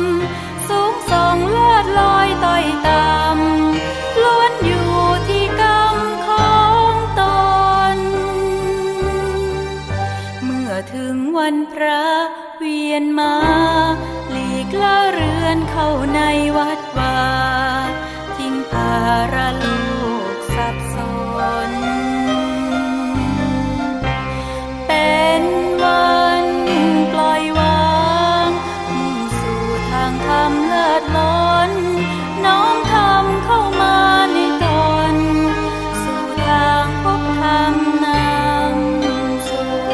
ำ สูงส่งเลิศลอยต่อยต่ำ ล้วนอยู่ที่กรรมของตน เมื่อถึงวันพระเวียนมา หลีกละเรือนเข้าในวัดวา ทิ้งภาระลูกสับสน เป็นวันปล่อยวาง มุ่งสู่ทางธรรมเลิศล้น น้อมธรรมเข้ามาในตน สู่ทางพบธรรมนำสุข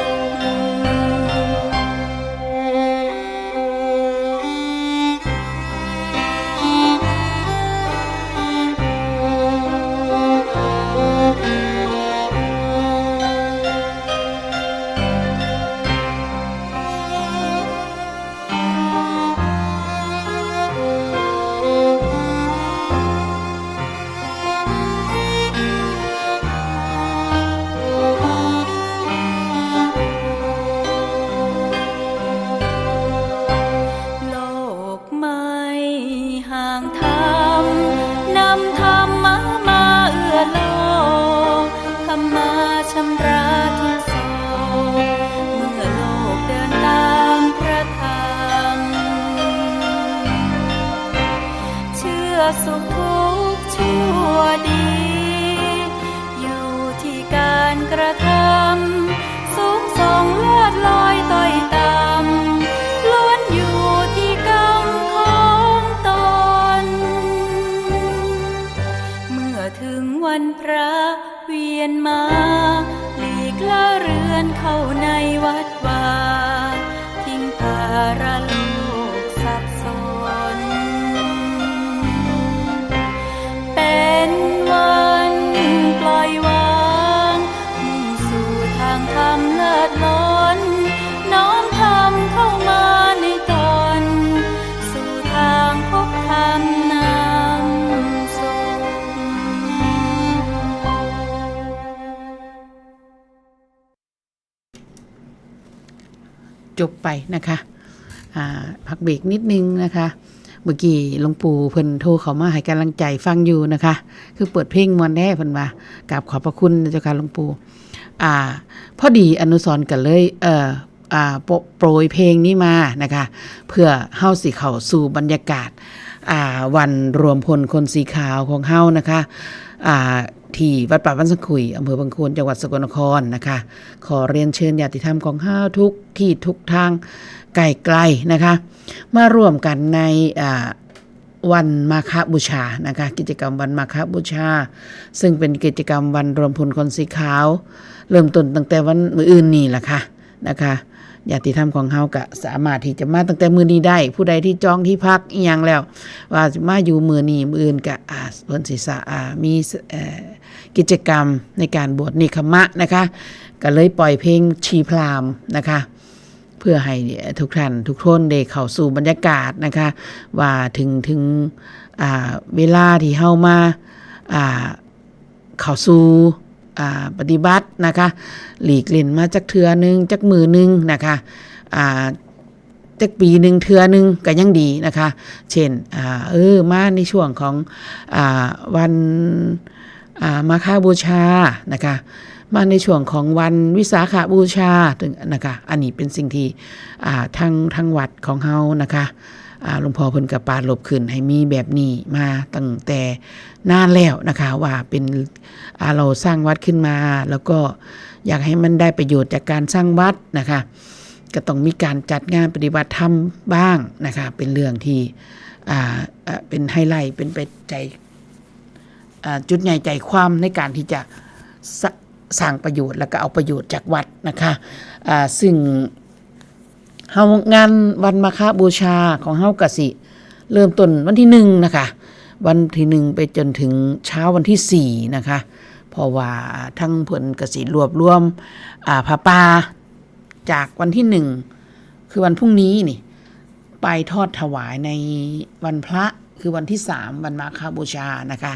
โลกไม่ห่างธรรม นำธรรมะมาเอื้อโลก ธรรมะชำระทุกโศก เมื่อโลกเดินตามพระธรรม เชื่อสุขทุกข์ชั่วดี อยู่ที่การกระทำ สูงส่งเลิศลอยต่อยต่ำ ล้วนอยู่ที่กรรมของตน เมื่อถึงวันพระเวียนมา หลีกละเรือนเข้าในวัดวา ทิ้งภาระลูกสับสน เป็นวันปล่อยวาง มุ่งสู่ทางธรรมเลิศล้น น้อมธรรมเข้ามาในตน สู่ทางพบธรรมนำสุข จบไปนะคะ อ่า พักเบรกนิดนึงนะคะ เมื่อกี้หลวงปู่เพิ่นโทรเข้ามาให้กำลังใจฟังอยู่นะคะ คือเปิดเพลงม่วนแท้เพิ่นว่า กราบขอบพระคุณนะเจ้าค่ะหลวงปู่ อ่า พอดีอนุสรณ์ก็เลย เอ่อ อ่า โป- โปรยเพลงนี้มานะคะ เพื่อเฮาสิเข้าสู่บรรยากาศ อ่า วันรวมพลคนสีขาวของเฮานะคะ อ่า ที่วัดป่าบ้านสันขุย อำเภอบางโคน จังหวัดสกลนครนะคะ ขอเรียนเชิญญาติธรรมของเฮาทุกที่ทุกทางไกลๆนะคะ มาร่วมกันใน อ่า วันมาฆบูชานะคะ กิจกรรมวันมาฆบูชา ซึ่งเป็นกิจกรรมวันรวมพลคนสีขาว เริ่มต้นตั้งแต่วันมื้ออื่นนี่แหละค่ะนะคะ ญาติธรรมของเฮาก็สามารถที่จะมาตั้งแต่มื้อนี้ได้ ผู้ใดที่จองที่พักอีหยังแล้ว ว่าสิมาอยู่มื้อนี้มื้ออื่นก็ อ่า เพิ่นสิสะ- อ่า มี เอ่อ กิจกรรมในการบวชเนกขัมมะนะคะ ก็เลยปล่อยเพลงชีพราหมณ์นะคะ เพื่อให้ทุกท่านทุกคนได้เข้าสู่บรรยากาศนะคะ ว่าถึง- ถึง- อ่า เวลาที่เฮามา- อ่า เข้าสู่- อ่า ปฏิบัตินะคะ หลีกเล่นมาจักเทื่อหนึ่ง จักมื้อหนึ่งนะคะ อ่า จักปีหนึ่งเทื่อหนึ่งก็ยังดีนะคะ เช่น- อ่า เออ มาในช่วงของ- อ่า วัน- อ่า มาฆบูชานะคะ มาในช่วงของวันวิสาขบูชา ถึง- นะคะ อันนี้เป็นสิ่งที่- อ่า ทาง- ทางวัดของเฮานะคะ อ่า หลวงพ่อเพิ่นก็ปรารภขึ้นให้มีแบบนี้มาตั้งแต่นานแล้วนะคะ ว่าเป็น- อ่า เราสร้างวัดขึ้นมา แล้วก็อยากให้มันได้ประโยชน์จากการสร้างวัดนะคะ ก็ต้องมีการจัดงานปฏิบัติธรรมบ้างนะคะ เป็นเรื่องที่ อ่า อ่า เป็นไฮไลท์ เป็นไปใจ อ่า จุดใหญ่ใจความในการที่จะสะ- สร้างประโยชน์ แล้วก็เอาประโยชน์จากวัดนะคะ อ่า ซึ่งเฮางานวันมาฆบูชาของเฮากะสิเริ่มต้นวันที่หนึ่งนะคะ วันที่หนึ่งไปจนถึงเช้าวันที่สี่นะคะ เพราะว่าทั้งเพิ่นกะสิรวบรวม อ่า ผ้าป่าจากวันที่หนึ่ง คือวันพรุ่งนี้นี่ ไปทอดถวายในวันพระ คือวันที่สาม วันมาฆบูชานะคะ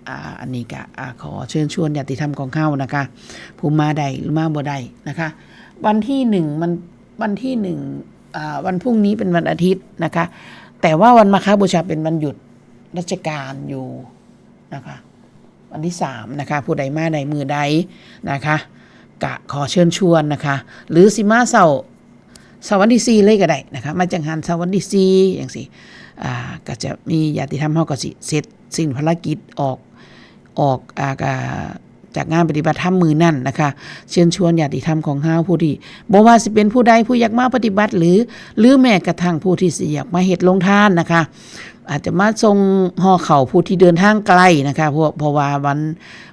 อ่า อันนี้ก็ อ่า ขอเชิญชวนญาติธรรมของเฮานะคะ ผู้มาได้หรือมาบ่ได้นะคะ วันที่หนึ่งมัน วันที่หนึ่ง อ่า วันพรุ่งนี้เป็นวันอาทิตย์นะคะ แต่ว่าวันมาฆบูชาเป็นวันหยุดราชการอยู่นะคะ วันที่สามนะคะ ผู้ใดมาได้มื้อใดนะคะ กะขอเชิญชวนนะคะ หรือสิมาเช้า เช้าวันที่สี่เลยก็ได้นะคะ มาจังหันเช้าวันที่สี่จังซี้ อ่า ก็จะมีญาติธรรมเฮาก็สิเสร็จสิ้นภารกิจออก ออก อ่า ก็จากงานปฏิบัติธรรมมื้อนั้นนะคะ เชิญชวนญาติธรรมของเฮาผู้ที่ บ่ว่าสิเป็นผู้ใดผู้อยากมาปฏิบัติ หรือ หรือแม้กระทั่งผู้ที่สิอยากมาเฮ็ดโรงทานนะคะ อาจจะมาส่งห่อข้าวผู้ที่เดินทางไกลนะคะ เพราะ เพราะว่าวัน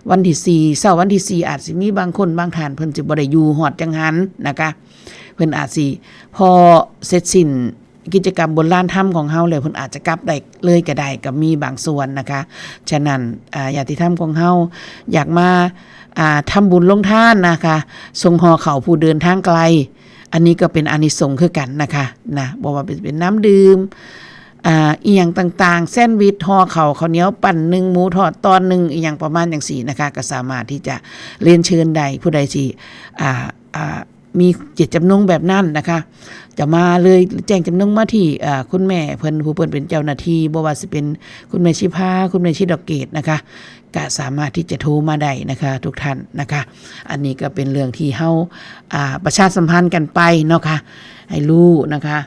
วันที่สี่ เช้าวันที่สี่ อาจสิมีบางคนบางท่านเพิ่นสิบ่ได้อยู่ฮอดจังหันนะคะ เพิ่นอาจสิพอเสร็จสิ้นกิจกรรมบนลานธรรมของเฮาแล้ว เพิ่นอาจจะกลับได้เลยก็ได้ ก็มีบางส่วนนะคะ ฉะนั้น อ่า ญาติธรรมของเฮาอยากมา อ่า ทำบุญโรงทานนะคะ ส่งห่อข้าวผู้เดินทางไกล อันนี้ก็เป็นอานิสงส์คือกันนะคะ นะ บ่ว่าเป็น เป็นน้ำดื่ม อ่า อีหยังต่างๆ แซนด์วิช ห่อข้าว ข้าวเหนียวปั้นหนึ่ง หมูทอดตอนหนึ่ง อีหยังประมาณจังซี้นะคะ ก็สามารถที่จะเรียนเชิญได้ ผู้ใดสิ อ่า อ่า มีเจตจำนงแบบนั้นนะคะ จะมาเลย แจ้งจำนงมาที่ อ่า คุณแม่เพิ่น ผู้เพิ่นเป็นเจ้าหน้าที่ บ่ว่าสิเป็นคุณแม่ชิพา คุณแม่ชิดอกเกตนะคะ ก็สามารถที่จะโทรมาได้นะคะ ทุกท่านนะคะ อันนี้ก็เป็นเรื่องที่เฮา อ่า ประชาสัมพันธ์กันไปเนาะค่ะ ให้รู้นะคะ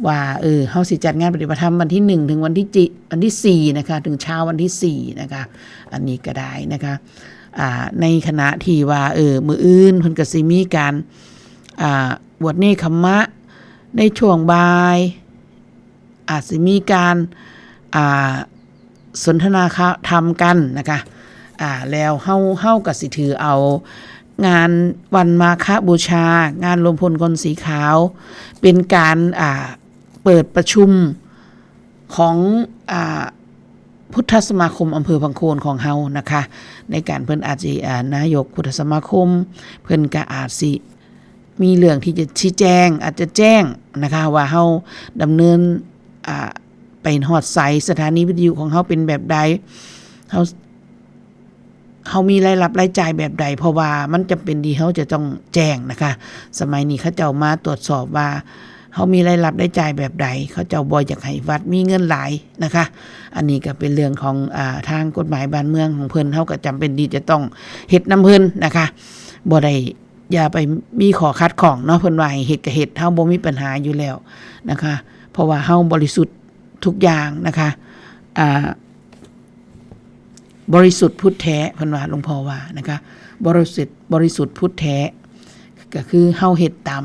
ว่า เออ เฮาสิจัดงานปฏิบัติธรรมวันที่หนึ่งถึงวันที่จิ- วันที่สี่นะคะ ถึงเช้าวันที่สี่นะคะ อันนี้ก็ได้นะคะ อ่า ในขณะที่ว่า เออ มื้ออื่นเพิ่นก็สิมีการ อ่า บวชเนกขัมมะในช่วงบ่าย อาจสิมีการ อ่า สนทนาธรรมกันนะคะ อ่า แล้วเฮา เฮาก็สิถือเอางานวันมาฆบูชา งานรวมพลคนสีขาว เป็นการ อ่า เปิดประชุมของ อ่า พุทธสมาคมอำเภอพังโคนของเฮานะคะ ในการเพิ่นอาจสิ อ่า นายกพุทธสมาคม เพิ่นก็อาจสิมีเรื่องที่จะชี้แจง อาจจะแจ้งนะคะ ว่าเฮาดำเนิน อ่า ไปฮอดไส สถานีวิทยุของเฮาเป็นแบบใด เฮา เฮามีรายรับรายจ่ายแบบใด เพราะว่ามันจำเป็นที่เฮาจะต้องแจ้งนะคะ สมัยนี้เขาเจ้ามาตรวจสอบว่าเฮามีรายรับรายจ่ายแบบใด เขาเจ้าบ่อยากให้วัดมีเงินหลายนะคะ อันนี้ก็เป็นเรื่องของ อ่า ทางกฎหมายบ้านเมืองของเพิ่น เฮาก็จำเป็นที่จะต้องเฮ็ดนำเพิ่นนะคะ บ่ได้ อย่าไปมีข้อขัดข้องเนาะ เพิ่นว่าให้เฮ็ดก็เฮ็ด เฮาบ่มีปัญหาอยู่แล้วนะคะ เพราะว่าเฮาบริสุทธิ์ทุกอย่างนะคะ อ่า บริสุทธิ์พุทธแท้ เพิ่นว่า หลวงพ่อว่านะคะ บริสุทธิ์ บริสุทธิ์พุทธแท้ ก็คือเฮาเฮ็ดตาม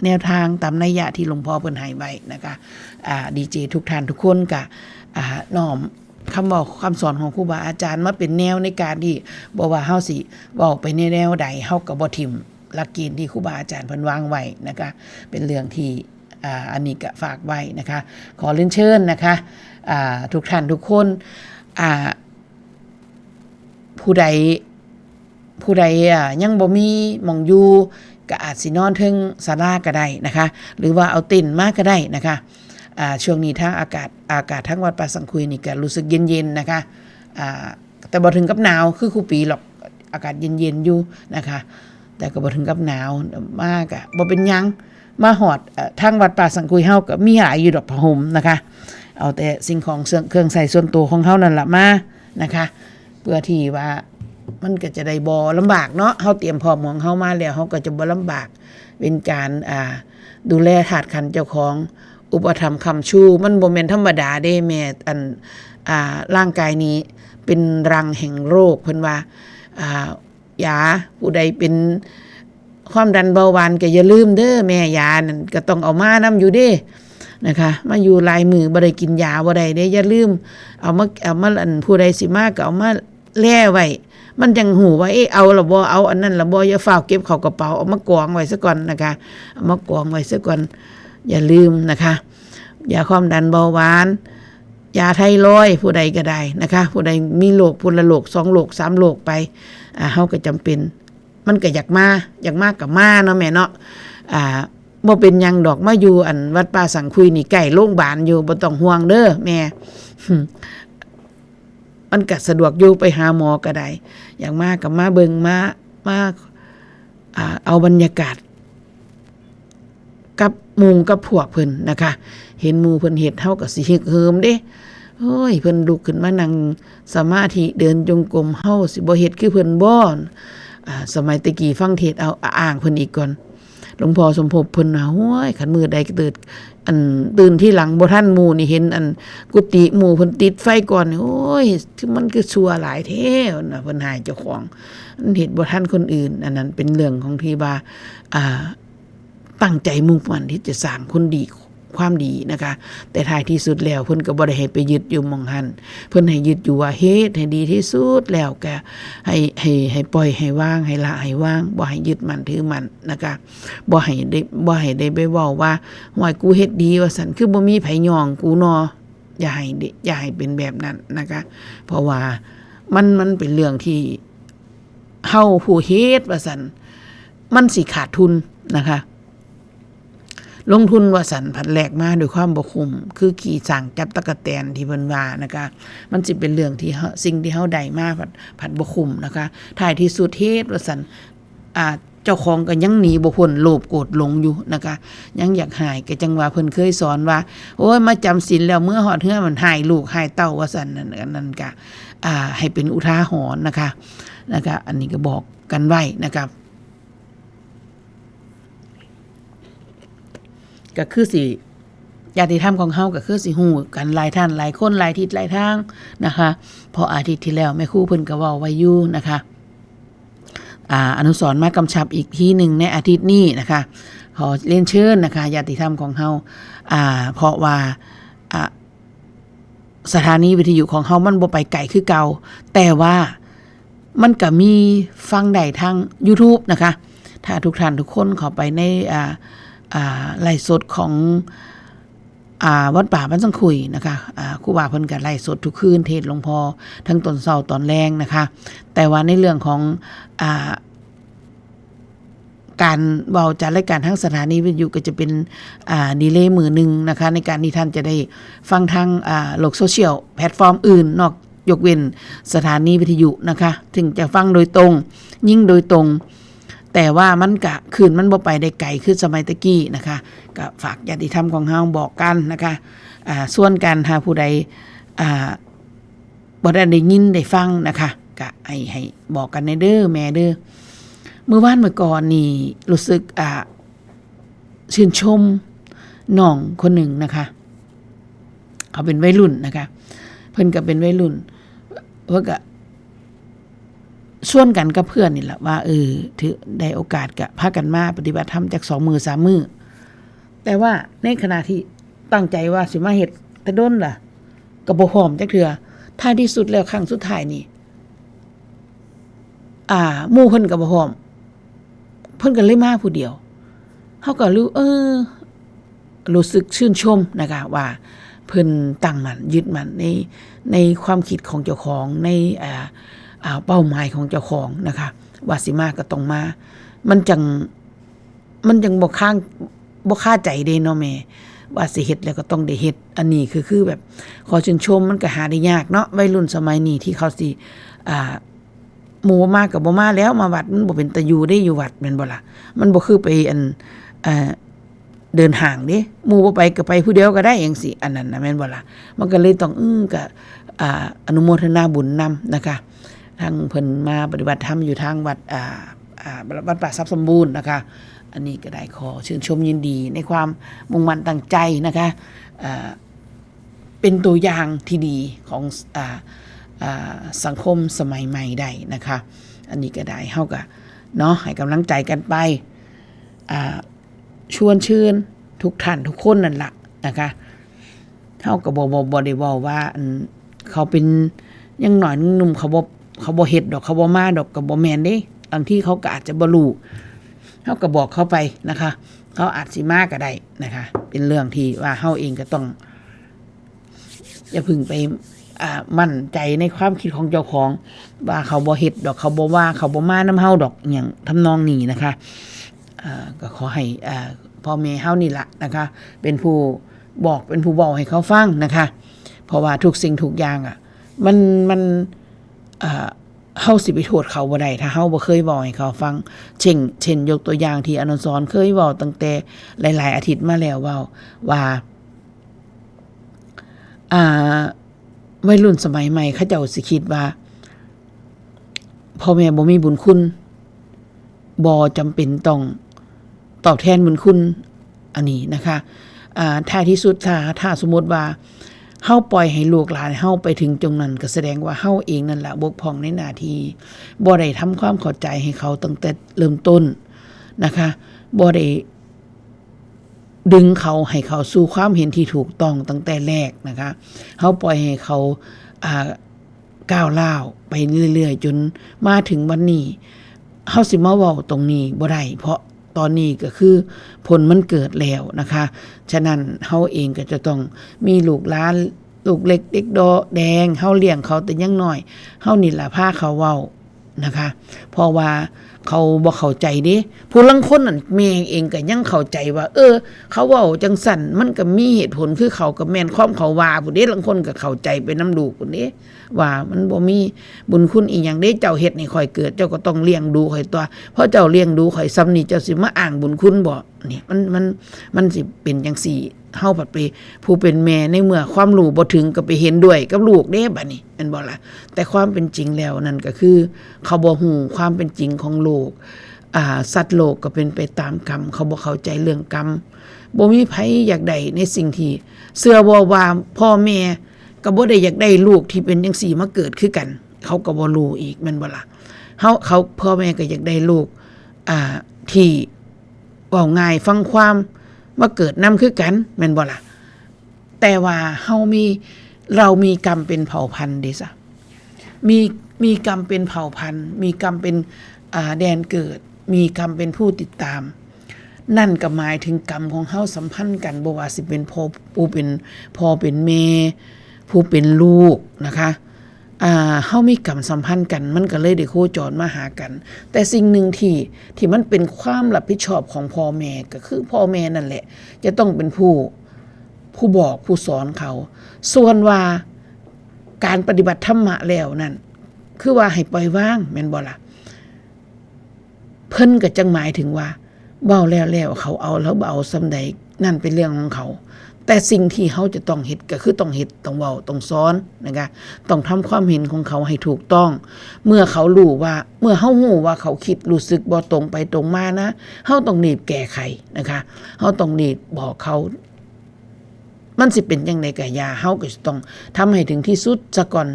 แนวทาง ตามนัยยะที่หลวงพ่อเพิ่นให้ไว้นะคะ อ่า ดีเจทุกท่านทุกคนก็ อ่า น้อมคำเว้าคำสอนของครูบาอาจารย์มาเป็นแนวในการที่ บ่ว่าเฮาสิเว้าไปในแนวใด เฮาก็บ่ถิ่มหลักเกณฑ์ที่ครูบาอาจารย์เพิ่นวางไว้นะคะ เป็นเรื่องที่ อ่า อันนี้ก็ฝากไว้นะคะ ขอเรียนเชิญนะคะ อ่า ทุกท่านทุกคน อ่า ผู้ใด ผู้ใด อ่า ยังบ่มีหม่องอยู่ ก็อาจสินอนเทิงศาลาก็ได้นะคะ หรือว่าเอาเต็นท์มาก็ได้นะคะ อ่า ช่วงนี้ทางอากาศ อากาศทางวัดป่าสังคุยนี่ก็รู้สึกเย็นๆนะคะ อ่า แต่บ่ถึงกับหนาวคือคู่ปีหรอก อากาศเย็นๆอยู่นะคะ แต่ก็บ่ถึงกับหนาว มาก็บ่เป็นหยัง มาฮอด เอ่อ ทางวัดป่าสังคุยเฮาก็มีหลายอยู่ดอกผ้าห่มนะคะ เอาแต่สิ่งของเครื่อง เครื่องใช้ส่วนตัวของเฮานั่นล่ะมานะคะ เพื่อที่ว่ามันก็จะได้บ่ลำบากเนาะ เฮาเตรียมพร้อมของเฮามาแล้ว เฮาก็จะบ่ลำบาก เป็นการ อ่า ดูแลธาตุขันธ์เจ้าของ อุปถัมภ์ค้ำชู มันบ่แม่นธรรมดาเด้แม่ อัน อ่า ร่างกายนี้เป็นรังแห่งโรค เพิ่นว่า อ่า ยา ผู้ใดเป็น ความดันเบาหวานก็อย่าลืมเด้อแม่ ยานั่นก็ต้องเอามานำอยู่เด้นะคะ มาอยู่หลายมื้อบ่ได้กินยาบ่ได้เด้ อย่าลืม เอามา เอามา อัน ผู้ใดสิมาก็เอามาแล่ไว้ มันจั่งฮู้ว่า เอ๊ะ เอาละบ่ เอาอันนั้นละบ่ อย่าฟ้าวเก็บเข้ากระเป๋า เอามากองไว้ซะก่อนนะคะ เอามากองไว้ซะก่อน อย่าลืมนะคะ ยาความดันเบาหวาน ยาไทรอยด์ ผู้ใดก็ได้นะคะ ผู้ใดมีโรค ผู้ละโรค สองโรค สามโรคไป อ่า เฮาก็จำเป็น มันก็อยากมา อยากมาก็มาเนาะแม่เนาะ อ่า บ่เป็นหยังดอก มาอยู่อันวัดป่าสังคุยนี่ใกล้โรงบาลอยู่ บ่ต้องห่วงเด้อแม่ มันก็สะดวกอยู่ ไปหาหมอก็ได้ อยากมาก็มาเบิ่ง มา มา อ่า เอาบรรยากาศ กับหมู่กับพวกเพิ่นนะคะ เห็นหมู่เพิ่นเฮ็ด เฮาก็สิฮึกเหิมเด้ โอ้ย เพิ่นลุกขึ้นมานั่งสมาธิ เดินจงกรม เฮาสิบ่เฮ็ดคือเพิ่นบ่ อ่า สมัยแต่กี้ฟังเทศน์เอาอ้างเพิ่นอีกก่อน หลวงพ่อสมภพเพิ่นว่า โอ้ย คันมื้อใดก็ตื่น อัน ตื่นทีหลังบ่ทันหมู่นี่ เห็นอันกุฏิหมู่เพิ่นติดไฟก่อนนี่ โอ้ย คือมันคือชั่วหลายแท้นะ เพิ่นหายเจ้าของ มันเฮ็ดบ่ทันคนอื่น อันนั้นเป็นเรื่องของที่ว่า อ่า ตั้งใจมุ่งมั่นที่จะสร้างคนดี ความดีนะคะ แต่ท้ายที่สุดแล้วเพิ่นก็บ่ได้ให้ไปยึดอยู่หม่องหั้น เพิ่นให้ยึดอยู่ว่าเฮ็ดให้ดีที่สุด แล้วก็ให้ ให้ ให้ปล่อยให้วาง ให้ละให้วาง บ่ให้ยึดมั่นถือมั่นนะคะ บ่ให้ได้ บ่ให้ได้ไปเว้าว่า "ห้วย กูเฮ็ดดีว่าซั่น คือบ่มีไผย่องกูนอ" อย่าให้ได้ อย่าให้เป็นแบบนั้นนะคะ เพราะว่ามัน มันเป็นเรื่องที่เฮาผู้เฮ็ดว่าซั่น มันสิขาดทุนนะคะ ลงทุนว่าซั่น ผัดแลกมาด้วยความบ่คุ้ม คือขี้ช้างจับตั๊กแตนที่เพิ่นว่านะคะ มันสิเป็นเรื่องที่เฮา สิ่งที่เฮาได้มาผัด ผัดบ่คุ้มนะคะ ท้ายที่สุดเฮ็ดว่าซั่น อ่า เจ้าของก็ยังหนีบ่พ้นโลภโกรธหลงอยู่นะคะ ยังอยากหาย ก็จั่งว่าเพิ่นเคยสอนว่า โอ้ย มาจำศีลแล้วเมือฮอดเฮือนมันหายลูกหายเต้าว่าซั่น นั่น นั่นก็ อ่า ให้เป็นอุทาหรณ์นะคะ นะคะ อันนี้ก็บอกกันไว้นะคะ ก็คือสิ ญาติธรรมของเฮาก็คือสิฮู้กันหลายท่านหลายคนหลายทิศหลายทางนะคะ เพราะอาทิตย์ที่แล้วแม่ครูเพิ่นก็เว้าไว้อยู่นะคะ อ่า อนุสรณ์มากำชับอีกทีหนึ่งในอาทิตย์นี้นะคะ ขอเรียนเชิญนะคะ ญาติธรรมของเฮา อ่า เพราะว่า อ่า สถานีวิทยุของเฮามันบ่ไปไกลคือเก่า แต่ว่ามันก็มีฟังได้ทาง YouTube นะคะ ถ้าทุกท่านทุกคนเข้าไปใน อ่า อ่า ไลฟ์สดของ อ่า วัดป่าบ้านสังคุยนะคะ อ่า ครูบาเพิ่นก็ไลฟ์สดทุกคืน เทศน์หลวงพ่อทั้งตอนเช้าตอนแลงนะคะ แต่ว่าในเรื่องของ อ่า การเว้าจัดรายการทางสถานีวิทยุก็จะเป็น อ่า ดีเลย์มื้อหนึ่งนะคะ ในการที่ท่านจะได้ฟังทาง อ่า โลกโซเชียลแพลตฟอร์มอื่น นอก ยกเว้นสถานีวิทยุนะคะ ถึงจะฟังโดยตรง ยิงโดยตรง แต่ว่ามันกะ คลื่นมันบ่ไปได้ไกลคือสมัยตะกี้นะคะ ก็ฝากญาติธรรมของเฮาบอกกันนะคะ อ่า ชวนกัน ถ้าผู้ใด อ่า บ่ได้ได้ยินได้ฟังนะคะ ก็ให้ ให้บอกกันแหน่เด้อแม่เด้อ มื้อวานมื้อก่อนนี่รู้สึก อ่า ชื่นชมน้องคนหนึ่งนะคะ เขาเป็นวัยรุ่นนะคะ เพิ่นก็เป็นวัยรุ่น เพิ่นก็ชวนกันกับเพื่อนนี่แหละว่า เออ ถือได้โอกาสก็พากันมาปฏิบัติธรรมจักสองมื้อสามมื้อ แต่ว่าในขณะที่ตั้งใจว่าสิมาเฮ็ดแต่ดนล่ะ ก็บ่พร้อมจักเทื่อ ท้ายที่สุดแล้วครั้งสุดท้ายนี่ อ่า หมู่เพิ่นก็บ่พร้อม เพิ่นก็เลยมาผู้เดียว เฮาก็รู้ เออ รู้สึกชื่นชมนะคะ ว่าเพิ่นตั้งมั่นยึดมั่นใน ในความคิดของเจ้าของ ใน อ่า อ่า เป้าหมายของเจ้าของนะคะ ว่าสิมาก็ต้องมา มันจั่ง มันจั่งบ่ค้าง บ่คาใจเด้เนาะแม่ ว่าสิเฮ็ดแล้วก็ต้องได้เฮ็ด อันนี้คือ คือแบบ ขอชื่นชม มันก็หาได้ยากเนาะ วัยรุ่นสมัยนี้ที่เขาสิ อ่า หมู่บ่มาก็บ่มาแล้ว มาวัดมันบ่เป็นตาอยู่เด้ อยู่วัดแม่นบ่ล่ะ มันบ่คือไป อัน อ่า เดินห้างเด้ หมู่บ่ไปก็ไปผู้เดียวก็ได้จั่งซี้ อันนั้นน่ะแม่นบ่ล่ะ มันก็เลยต้อง อืม ก็ อ่า อนุโมทนาบุญนำนะคะ ทั้งเพิ่นมาปฏิบัติธรรมอยู่ทางวัด อ่า อ่า วัดป่าทรัพย์สมบูรณ์นะคะ อันนี้ก็ได้ขอชื่นชมยินดีในความมุ่งมั่นตั้งใจนะคะ อ่า เป็นตัวอย่างที่ดีของ อ่า อ่า สังคมสมัยใหม่ได้นะคะ อันนี้ก็ได้ เฮาก็ เนาะ ให้กำลังใจกันไป อ่า ชวนเชิญทุกท่านทุกคนนั่นล่ะนะคะ เฮาก็บ่ บ่ บ่ได้เว้าว่า อัน เขาเป็นยังน้อยยังหนุ่ม เขาบ่ เขาบ่เฮ็ดดอก เขาบ่มาดอก ก็บ่แม่นเด้ บางทีเขาก็อาจจะบ่รู้ เฮาก็บอกเขาไปนะคะ เขาอาจสิมาก็ได้นะคะ เป็นเรื่องที่ว่าเฮาเองก็ต้อง อย่าเพิ่งไป อ่า มั่นใจในความคิดของเจ้าของ ว่าเขาบ่เฮ็ดดอก เขาบ่ว่า เขาบ่มานำเฮาดอก อหย่างทำนองนี้นะคะ อ่า ก็ขอให้ อ่า พ่อแม่เฮานี่ล่ะนะคะ เป็นผู้บอก เป็นผู้เว้าให้เขาฟังนะคะ เพราะว่าทุกสิ่งทุกอย่างอะ มัน มัน อ่า เฮาสิไปโทษเขาบ่ได้ ถ้าเฮาบ่เคยเว้าให้เขาฟัง เช่น เช่น ยกตัวอย่างที่อนุสรณ์เคยเว้าตั้งแต่หลายๆ อาทิตย์มาแล้ว เว้าว่า อ่า วัยรุ่นสมัยใหม่เขาเจ้าสิคิดว่า พ่อแม่บ่มีบุญคุณ บ่จำเป็นต้องตอบแทนบุญคุณอันนี้นะคะ อ่า ท้ายที่สุด ถ้า ถ้าสมมุติว่าเฮาปล่อยให้ลูกหลานเฮาไปถึงตรงนั้น ก็แสดงว่าเฮาเองนั่นล่ะบกพร่องในหน้าที่ บ่ได้ทำความเข้าใจให้เขาตั้งแต่เริ่มต้นนะคะ บ่ได้ ดึงเขาให้เขาสู่ความเห็นที่ถูกต้องตั้งแต่แรกนะคะ เฮาปล่อยให้เขา อ่า ก้าวร้าวไปเรื่อยๆ จนมาถึงวันนี้ เฮาสิมาเว้าตรงนี้บ่ได้ เพราะตอนนี้ก็คือผลมันเกิดแล้วนะคะ ฉะนั้นเฮาเองก็จะต้องมีลูกหลาน ลูกเล็กเด็กดอแดง เฮาเลี้ยงเขาแต่ยังน้อย เฮานี่ล่ะพาเขาเว้า นะคะ เพราะว่าเขาบ่เข้าใจเด้ ผู้ลางคนนั่นแม่เองก็ยังเข้าใจว่า เออ เขาเว้าจังซั่น มันก็มีเหตุผล คือเขาก็แม่นความเขาว่าพู้นเด้ ลางคนก็เข้าใจไปนำลูกพู้นเด้ ว่ามันบ่มีบุญคุณอีหยังเด้ เจ้าเฮ็ดให้ข้อยเกิด เจ้าก็ต้องเลี้ยงดูข้อยตั่ว เพราะเจ้าเลี้ยงดูข้อยส่ำนี้ เจ้าสิมาอ้างบุญคุณบ่ นี่ มัน มัน มันสิเป็นจังซี่ เฮาพัดไป ผู้เป็นแม่ในเมื่อความรู้บ่ถึงก็ไปเห็นด้วยกับลูกเด้ บัดนี้ แม่นบ่ล่ะ แต่ความเป็นจริงแล้วนั่นก็คือ เขาบ่ฮู้ความเป็นจริงของโลก อ่า สัตว์โลกก็เป็นไปตามกรรม เขาบ่เข้าใจเรื่องกรรม บ่มีไผอยากได้ในสิ่งที่ เชื่อบ่ว่าพ่อแม่ก็บ่ได้อยากได้ลูกที่เป็นจังซี่มาเกิดคือกัน เขาก็บ่รู้อีก แม่นบ่ล่ะ เฮา เขา พ่อแม่ก็อยากได้ลูก อ่า ที่ เว้าง่ายฟังความ มาเกิดนำคือกัน แม่นบ่ล่ะ แต่ว่าเฮามี เรามีกรรมเป็นเผ่าพันธุ์เด้ซะ มี มีกรรมเป็นเผ่าพันธุ์ มีกรรมเป็น อ่า แดนเกิด มีกรรมเป็นผู้ติดตาม นั่นก็หมายถึงกรรมของเฮาสัมพันธ์กัน บ่ว่าสิเป็นพ่อ ผู้เป็นพ่อเป็นแม่ ผู้เป็นลูกนะคะ อ่า เฮามีกรรมสัมพันธ์กัน มันก็เลยได้โคจรมาหากัน แต่สิ่งหนึ่งที่ ที่มันเป็นความรับผิดชอบของพ่อแม่ ก็คือพ่อแม่นั่นแหละ จะต้องเป็นผู้ ผู้บอกผู้สอนเขา ส่วนว่าการปฏิบัติธรรมะแล้วนั่น คือว่าให้ปล่อยวาง แม่นบ่ล่ะ เพิ่นก็จั่งหมายถึงว่า เว้าแล้วแล้ว เขาเอาแล้วบ่เอาส่ำใด นั่นเป็นเรื่องของเขา แต่สิ่งที่เฮาจะต้องเฮ็ดก็คือต้องเฮ็ด ต้องเว้า ต้องสอนนะคะ ต้องทำความเห็นของเขาให้ถูกต้อง เมื่อเขารู้ว่า เมื่อเฮารู้ว่าเขาคิดรู้สึกบ่ตรงไปตรงมานะ เฮาต้องรีบแก้ไขนะคะ เฮาต้องรีบบอกเขา มันสิเป็นจั่งใดก็อย่า เฮาก็สิต้องทำให้ถึงที่สุดซะก่อน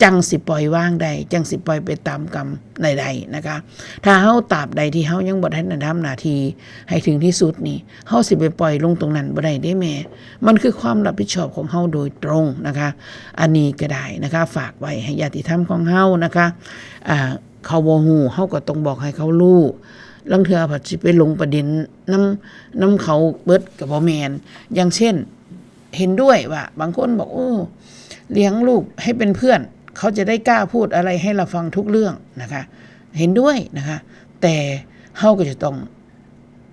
จั่งสิปล่อยวางได้ จั่งสิปล่อยไปตามกรรมใดๆนะคะ ถ้าเฮาตราบใดที่เฮายังบ่ทันได้ทำหน้าที่ให้ถึงที่สุดนี่ เฮาสิไปปล่อยลงตรงนั้นบ่ได้เด้แม่ มันคือความรับผิดชอบของเฮาโดยตรงนะคะ อันนี้ก็ได้นะคะ ฝากไว้ให้ญาติธรรมของเฮานะคะ อ่า เขาบ่ฮู้ เฮาก็ต้องบอกให้เขารู้ ลางเทื่อพัดสิไปลงประเด็นนำ นำเขาเบิดก็บ่แม่น อย่างเช่น เห็นด้วยว่า บางคนบอก โอ้ เลี้ยงลูกให้เป็นเพื่อน เขาจะได้กล้าพูดอะไรให้เราฟังทุกเรื่องนะคะ เห็นด้วยนะคะ แต่เฮาก็จะต้อง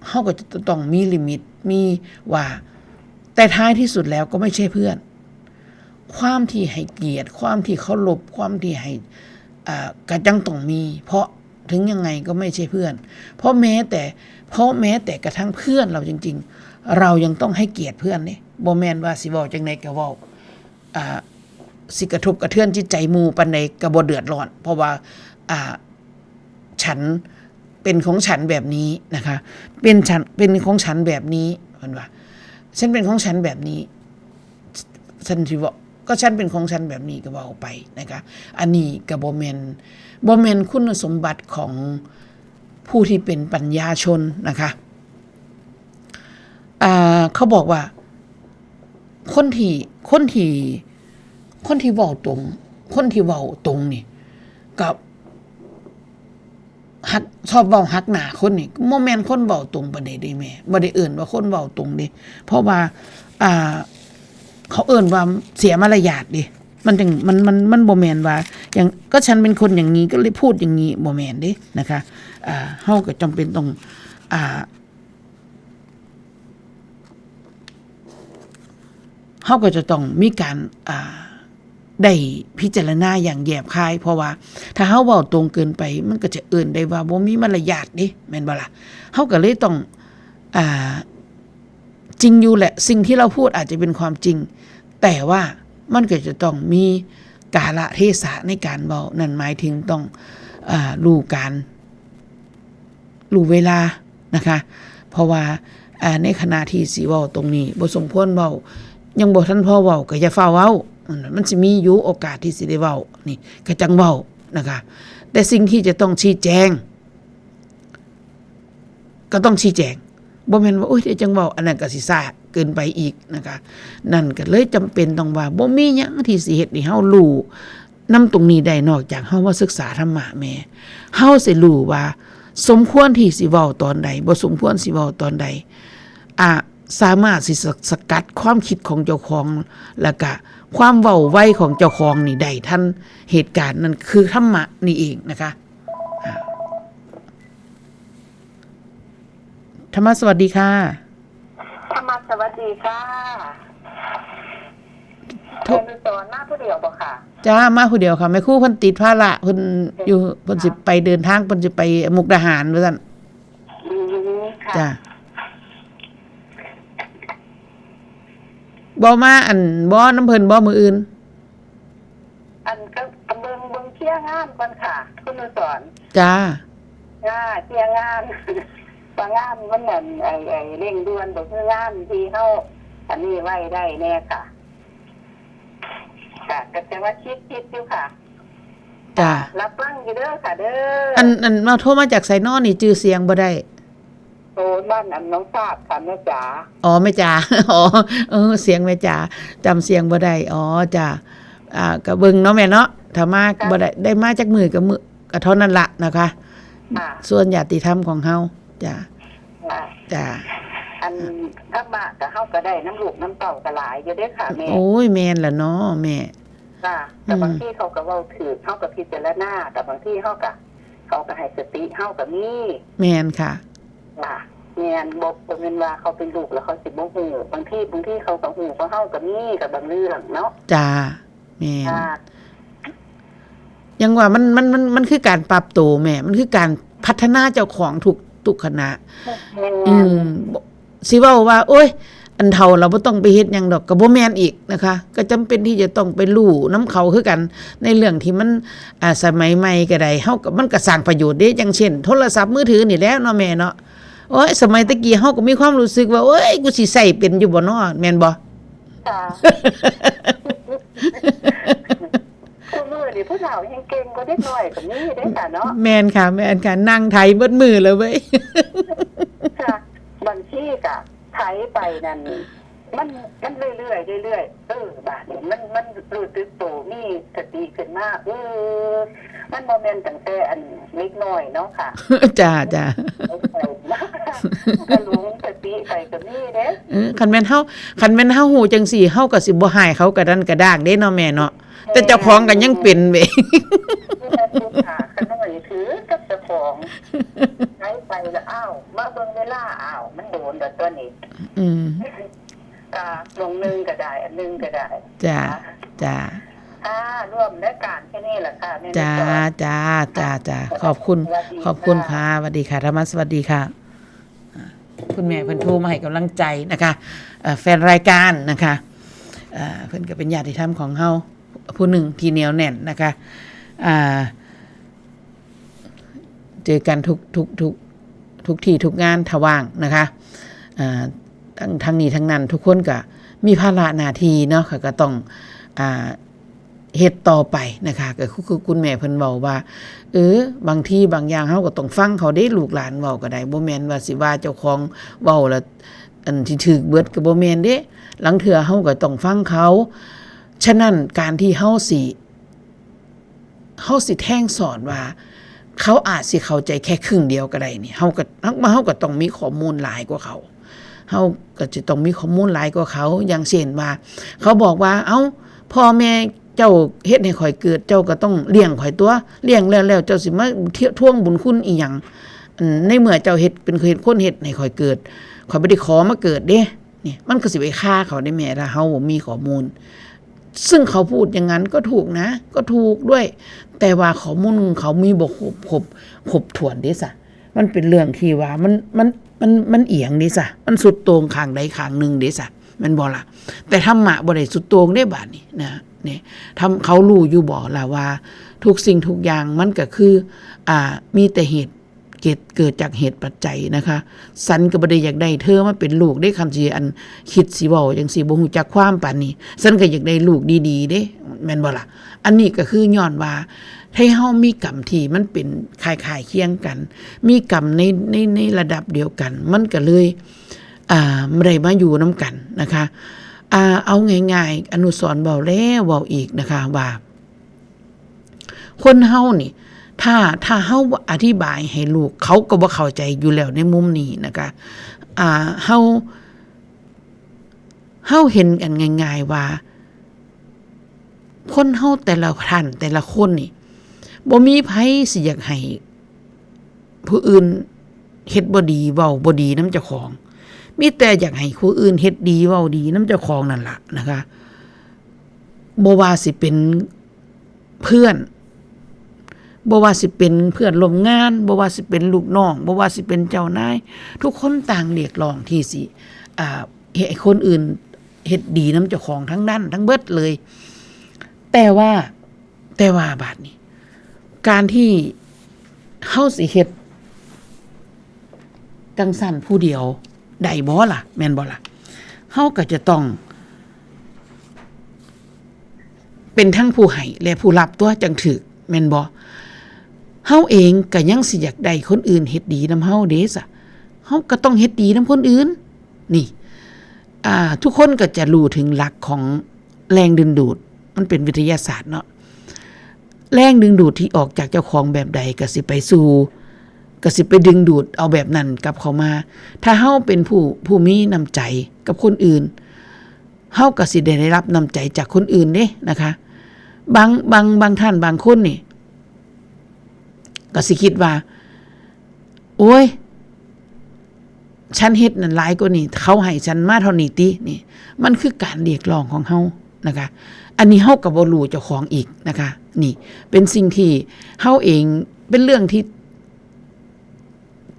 เฮาก็จะต้องมีลิมิต มีว่า แต่ท้ายที่สุดแล้วก็ไม่ใช่เพื่อน ความที่ให้เกียรติ ความที่เคารพ ความที่ให้ อ่า ก็ยังต้องมี เพราะถึงยังไงก็ไม่ใช่เพื่อน เพราะแม้แต่ เพราะแม้แต่กระทั่งเพื่อนเราจริงๆ เรายังต้องให้เกียรติเพื่อนนี่ บ่แม่นว่าสิเว้าจั่งใดก็เว้า อ่า สิกระทบกระเทือนจิตใจหมู่ปานใดก็บ่เดือดร้อน เพราะว่า อ่า ฉันเป็นของฉันแบบนี้นะคะ เป็นฉัน เป็นของฉันแบบนี้ เพิ่นว่า ฉันเป็นของฉันแบบนี้ ฉันสิเว้า ก็ฉันเป็นของฉันแบบนี้ก็เว้าไปนะคะ อันนี้ก็บ่แม่น บ่แม่นคุณสมบัติของผู้ที่เป็นปัญญาชนนะคะ อ่า เขาบอกว่า คนที่ คนที่ คนที่เว้าตรง คนที่เว้าตรงนี่ ก็ หัก ชอบเว้าหักหน้าคนนี่ บ่แม่นคนเว้าตรงปานใดเด้แม่ บ่ได้เอิ้นว่าคนเว้าตรงเด้ เพราะว่า อ่า เขาเอิ้นว่าเสียมารยาทเด้ มันจั่ง มัน มัน มันบ่แม่นว่า อย่าง ก็ฉันเป็นคนอย่างนี้ ก็เลยพูดอย่างนี้ บ่แม่นเด้นะคะ อ่า เฮาก็จำเป็นต้อง อ่า เฮาก็จะต้องมีการ อ่า ได้พิจารณาอย่างแยบคาย เพราะว่าถ้าเฮาเว้าตรงเกินไป มันก็จะเอิ้นได้ว่าบ่มีมารยาทเด้ แม่นบ่ล่ะ เฮาก็เลยต้อง อ่า จริงอยู่แหละ สิ่งที่เราพูดอาจจะเป็นความจริง แต่ว่ามันก็จะต้องมีกาลเทศะในการเว้า นั่นหมายถึงต้อง อ่า รู้การ รู้เวลานะคะ เพราะว่า อ่า ในขณะที่สิเว้าตรงนี้ บ่สมควรเว้า ยังบ่ทันพอเว้าก็อย่าฟ้าวเว้า มัน มันสิมีอยู่โอกาสที่สิได้เว้า นี่ก็จั่งเว้านะคะ แต่สิ่งที่จะต้องชี้แจง ก็ต้องชี้แจง บ่แม่นว่า โอ๊ย เดี๋ยวจั่งเว้า อันนั้นก็สิช้าเกินไปอีกนะคะ นั่นก็เลยจำเป็นต้องว่า บ่มีหยังที่สิเฮ็ดให้เฮารู้นำตรงนี้ได้ นอกจากเฮามาศึกษาธรรมะแม่ เฮาสิรู้ว่าสมควรที่สิเว้าตอนใด บ่สมควรสิเว้าตอนใด อ่ะ สามารถสิสะ สกัดความคิดของเจ้าของ แล้วก็ความเว้าไวของเจ้าของนี่ได้ทันเหตุการณ์ นั่นคือธรรมะนี่เองนะคะ อ่า ธรรมะสวัสดีค่ะ ธรรมะสวัสดีค่ะ ทุ แม่สอนมาผู้เดียวบ่ค่ะ จ้า มาผู้เดียวค่ะ แม่ครูเพิ่นติดภาระ เพิ่นอยู่ เพิ่นสิไปเดินทาง เพิ่นสิไปมุกดาหารว่าซั่น อืม ค่ะ จ้า บ่มาอัน บ่นำเพิ่นบ่มื้ออื่น อันก็ ก็เบิ่ง เบิ่งเคลียร์งานก่อนค่ะ คุณอนุสรณ์ จ้า จ้า เคลียร์งาน ว่างานมันนั่น ไอ้ ไอ้เร่งด่วนบ่คืองานที่เฮาอันนี้ไว้ได้แน่ค่ะ ค่ะ ก็แต่ว่าคิด คิดอยู่ค่ะ จ้า รับฟังอยู่เด้อค่ะเด้อ อัน อัน มาโทรมาจากไสน้อนี่ ชื่อเสียงบ่ได้ โอ้ บ้านอันน้องทราบค่ะแม่จ๋า อ๋อ แม่จ๋า อ๋อ เออ เสียงแม่จ๋า จำเสียงบ่ได้ อ๋อ จ้า อ่า ก็เบิ่งเนาะแม่เนาะ ถ้ามา ค่ะ บ่ได้ ได้มาจักมื้อก็มื้อ ก็เท่านั้นละนะคะ ค่ะ ส่วนญาติธรรมของเฮา จ้า ค่ะ จ้า อันธรรมะก็เฮาก็ได้นำลูกนำเต้าก็หลายอยู่เด้อค่ะแม่ โอ้ย แม่นล่ะเนาะแม่ ค่ะ แต่ อืม บางทีเขาก็เว้าถูก เฮาก็พิจารณา แต่บางทีเฮาก็ เขาก็ให้สติเฮาก็มี แม่นค่ะ ค่ะ แม่น บ่ บ่แม่นว่าเขาเป็นลูกแล้วเขาสิบ่ฮู้ บางที บางทีเขาก็ฮู้กว่าเฮาก็มี กับบางเรื่องเนาะ จ้า แม่น ค่ะ ยังว่ามัน มัน มัน มันคือการปรับตัวแม่ มันคือการพัฒนาเจ้าของทุก ทุกขณะ แม่น อืม บ่ สิเว้าว่า โอ๊ย อันเฒ่าแล้วบ่ต้องไปเฮ็ดหยังดอก ก็บ่แม่นอีกนะคะ ก็จำเป็นที่จะต้องไปรู้นำเขาคือกัน ในเรื่องที่มัน อ่า สมัยใหม่ก็ได้ เฮาก็ มันก็สร้างประโยชน์เด้ อย่างเช่น โทรศัพท์มือถือนี่แหละเนาะแม่เนาะ โอ๊ย สมัยตะกี้เฮาก็มีความรู้สึกว่า โอ๊ย กูสิใช้เป็นอยู่บ่น้อ แม่นบ่ ค่ะ คู่มื้อนี่ผู้เฒ่าแฮ่งเก่งกว่าเด็กน้อยก็มีเด้อค่ะเนาะ แม่นค่ะ แม่นค่ะ นั่งไถเบิดมื้อเลยเว้ย ค่ะ บางทีก็ไถไปนั่น มัน มันเรื่อยๆ เรื่อยๆ เออ บาดนี้มัน มันรู้สึกโต มีสติขึ้นมา เออ มันบ่แม่นตั้งแต่อันเด็กน้อยเนาะค่ะ จ้า จ้า เอาไป ก็หลงสติไปก็มีเด้ เออ คันแม่นเฮา คันแม่นเฮาฮู้จังซี่ เฮาก็สิบ่ฮ้ายเขากระดันกระด้างเด้เนาะแม่เนาะ แต่เจ้าของก็ยังเป็นเว้ย นี่แหละผู้ขาขน้อยถือกับเจ้าของ ไถไปแล้ว อ้าว มาเบิ่งเวลา อ้าว มันโดนแล้วตัวนี้ อืม กะหม่องหนึ่งก็ได้ อันหนึ่งก็ได้ จ้า ค่ะ จ้า ค่ะ ร่วมรายการแค่นี้แหละค่ะ แม่ จ้า สอน จ้า จ้า จ้า ขอบคุณ สวัสดี ขอบคุณค่ะ ค่ะ สวัสดีค่ะ ธรรมะสวัสดีค่ะ อ่า คุณแม่เพิ่นโทรมาให้กำลังใจนะคะ เอ่อ แฟนรายการนะคะ เอ่อ เพิ่นก็เป็นญาติธรรมของเฮาผู้หนึ่งที่เหนียวแน่นนะคะ อ่า เจอกันทุก ทุก ทุก ทุกที่ทุกงานถ้าว่างนะคะ อ่า ทั้ง ทั้งนี้ทั้งนั้นทุกคนก็มีภาระหน้าที่เนาะค่ะ ก็ต้อง อ่า เฮ็ดต่อไปนะคะ ก็คือ คือคุณแม่เพิ่นเว้าว่า เออ บางทีบางอย่างเฮาก็ต้องฟังเขาเด้ ลูกหลานเว้าก็ได้ บ่แม่นว่าสิว่าเจ้าของเว้าแล้ว อันที่ถืกเบิดก็บ่แม่นเด้ ลางเทื่อเฮาก็ต้องฟังเขา ฉะนั้นการที่เฮาสิ เฮาสิแทงสอนว่า เขาอาจสิเข้าใจแค่ครึ่งเดียวก็ได้นี่ เฮาก็ เฮา เฮาก็ต้องมีข้อมูลหลายกว่าเขา เฮาก็จะต้องมีข้อมูลหลายกว่าเขา อย่างเช่นว่า เขาบอกว่า เอ้า พ่อแม่เจ้าเฮ็ดให้ข้อยเกิด เจ้าก็ต้องเลี้ยงข้อยตั๊ว เลี้ยงแล้ว แล้วเจ้าสิมาเที่ยวทวงบุญคุณอีหยัง อัน ในเมื่อเจ้าเฮ็ด เป็นเฮ็ด คนเฮ็ดให้ข้อยเกิด ข้อยบ่ได้ขอมาเกิดเด้ นี่ มันก็สิไปคาเขาได้แหม ถ้าเฮาบ่มีข้อมูล ซึ่งเขาพูดอย่างนั้นก็ถูกนะ ก็ถูกด้วย แต่ว่าข้อมูลของเขามีบ่ครบ ครบ ครบถ้วนเด้ซะ มันเป็นเรื่องที่ว่ามัน มัน มัน มันเอียงเด้ซะ มันสุดโต่งข้างใดข้างหนึ่งเด้ซะ แม่นบ่ล่ะ แต่ธรรมะบ่ได้สุดโต่งเด้บาดนี้นะ นี่ ทำ เขารู้อยู่บ่ล่ะว่า ทุกสิ่งทุกอย่างมันก็คือ อ่า มีแต่เหตุ เกิด เกิดจากเหตุปัจจัยนะคะ ฉันก็บ่ได้อยากได้เธอมาเป็นลูกเด้ คันสิอันคิดสิเว้าจังซี่ บ่ฮู้จักความปานนี้ ฉันก็อยากได้ลูกดีๆเด้ แม่นบ่ล่ะ อันนี้ก็คือย้อนว่า ให้เฮามีกรรมที่มันเป็นคล้ายๆเคียงกัน มีกรรมใน ใน ในระดับเดียวกัน มันก็เลย อ่า ได้มาอยู่นำกันนะคะ อ่า เอาง่ายๆ อนุสรณ์เว้าแล้วเว้าอีกนะคะว่า คนเฮานี่ ถ้า ถ้าเฮาอธิบายให้ลูก เขาก็บ่เข้าใจอยู่แล้วในมุมนี้นะคะ อ่า เฮา เฮาเห็นกันง่ายๆว่า คนเฮาแต่ละท่านแต่ละคนนี่ บ่มีไผสิอยากให้ผู้อื่นเฮ็ดบ่ดี เว้าบ่ดีนำเจ้าของ มีแต่อยากให้ผู้อื่นเฮ็ดดี เว้าดีนำเจ้าของนั่นล่ะนะคะ บ่ว่าสิเป็นเพื่อน บ่ว่าสิเป็นเพื่อนร่วมงาน บ่ว่าสิเป็นลูกน้อง บ่ว่าสิเป็นเจ้านาย ทุกคนต่างเรียกร้องที่สิ อ่า ให้คนอื่นเฮ็ดดีนำเจ้าของทั้งนั้น ทั้งเบิดเลย แต่ว่า แต่ว่าบาดนี้ การที่เฮาสิเฮ็ดจั่งซั้นผู้เดียวได้บ่ล่ะ แม่นบ่ล่ะ เฮาก็จะต้อง เป็นทั้งผู้ให้และผู้รับตั๊วจั่งถืก แม่นบ่ เฮาเองก็ยังสิอยากได้คนอื่นเฮ็ดดีนำเฮาเด้ซะ เฮาก็ต้องเฮ็ดดีนำคนอื่น นี่ อ่า ทุกคนก็จะรู้ถึงหลักของแรงดึงดูด มันเป็นวิทยาศาสตร์เนาะ แรงดึงดูดที่ออกจากเจ้าของแบบใดก็สิไปสู่ ก็สิไปดึงดูดเอาแบบนั้นกลับเข้ามา ถ้าเฮาเป็นผู้ ผู้มีน้ำใจกับคนอื่น เฮาก็สิได้รับน้ำใจจากคนอื่นเด้นะคะ บาง บาง บางท่านบางคนนี่ ก็สิคิดว่า โอ้ย ฉันเฮ็ดนั่นหลายกว่านี้ เขาให้ฉันมาเท่านี้ติ นี่ มันคือการเรียกร้องของเฮานะคะ อันนี้เฮาก็บ่รู้เจ้าของอีกนะคะ นี่ เป็นสิ่งที่เฮาเอง เป็นเรื่องที่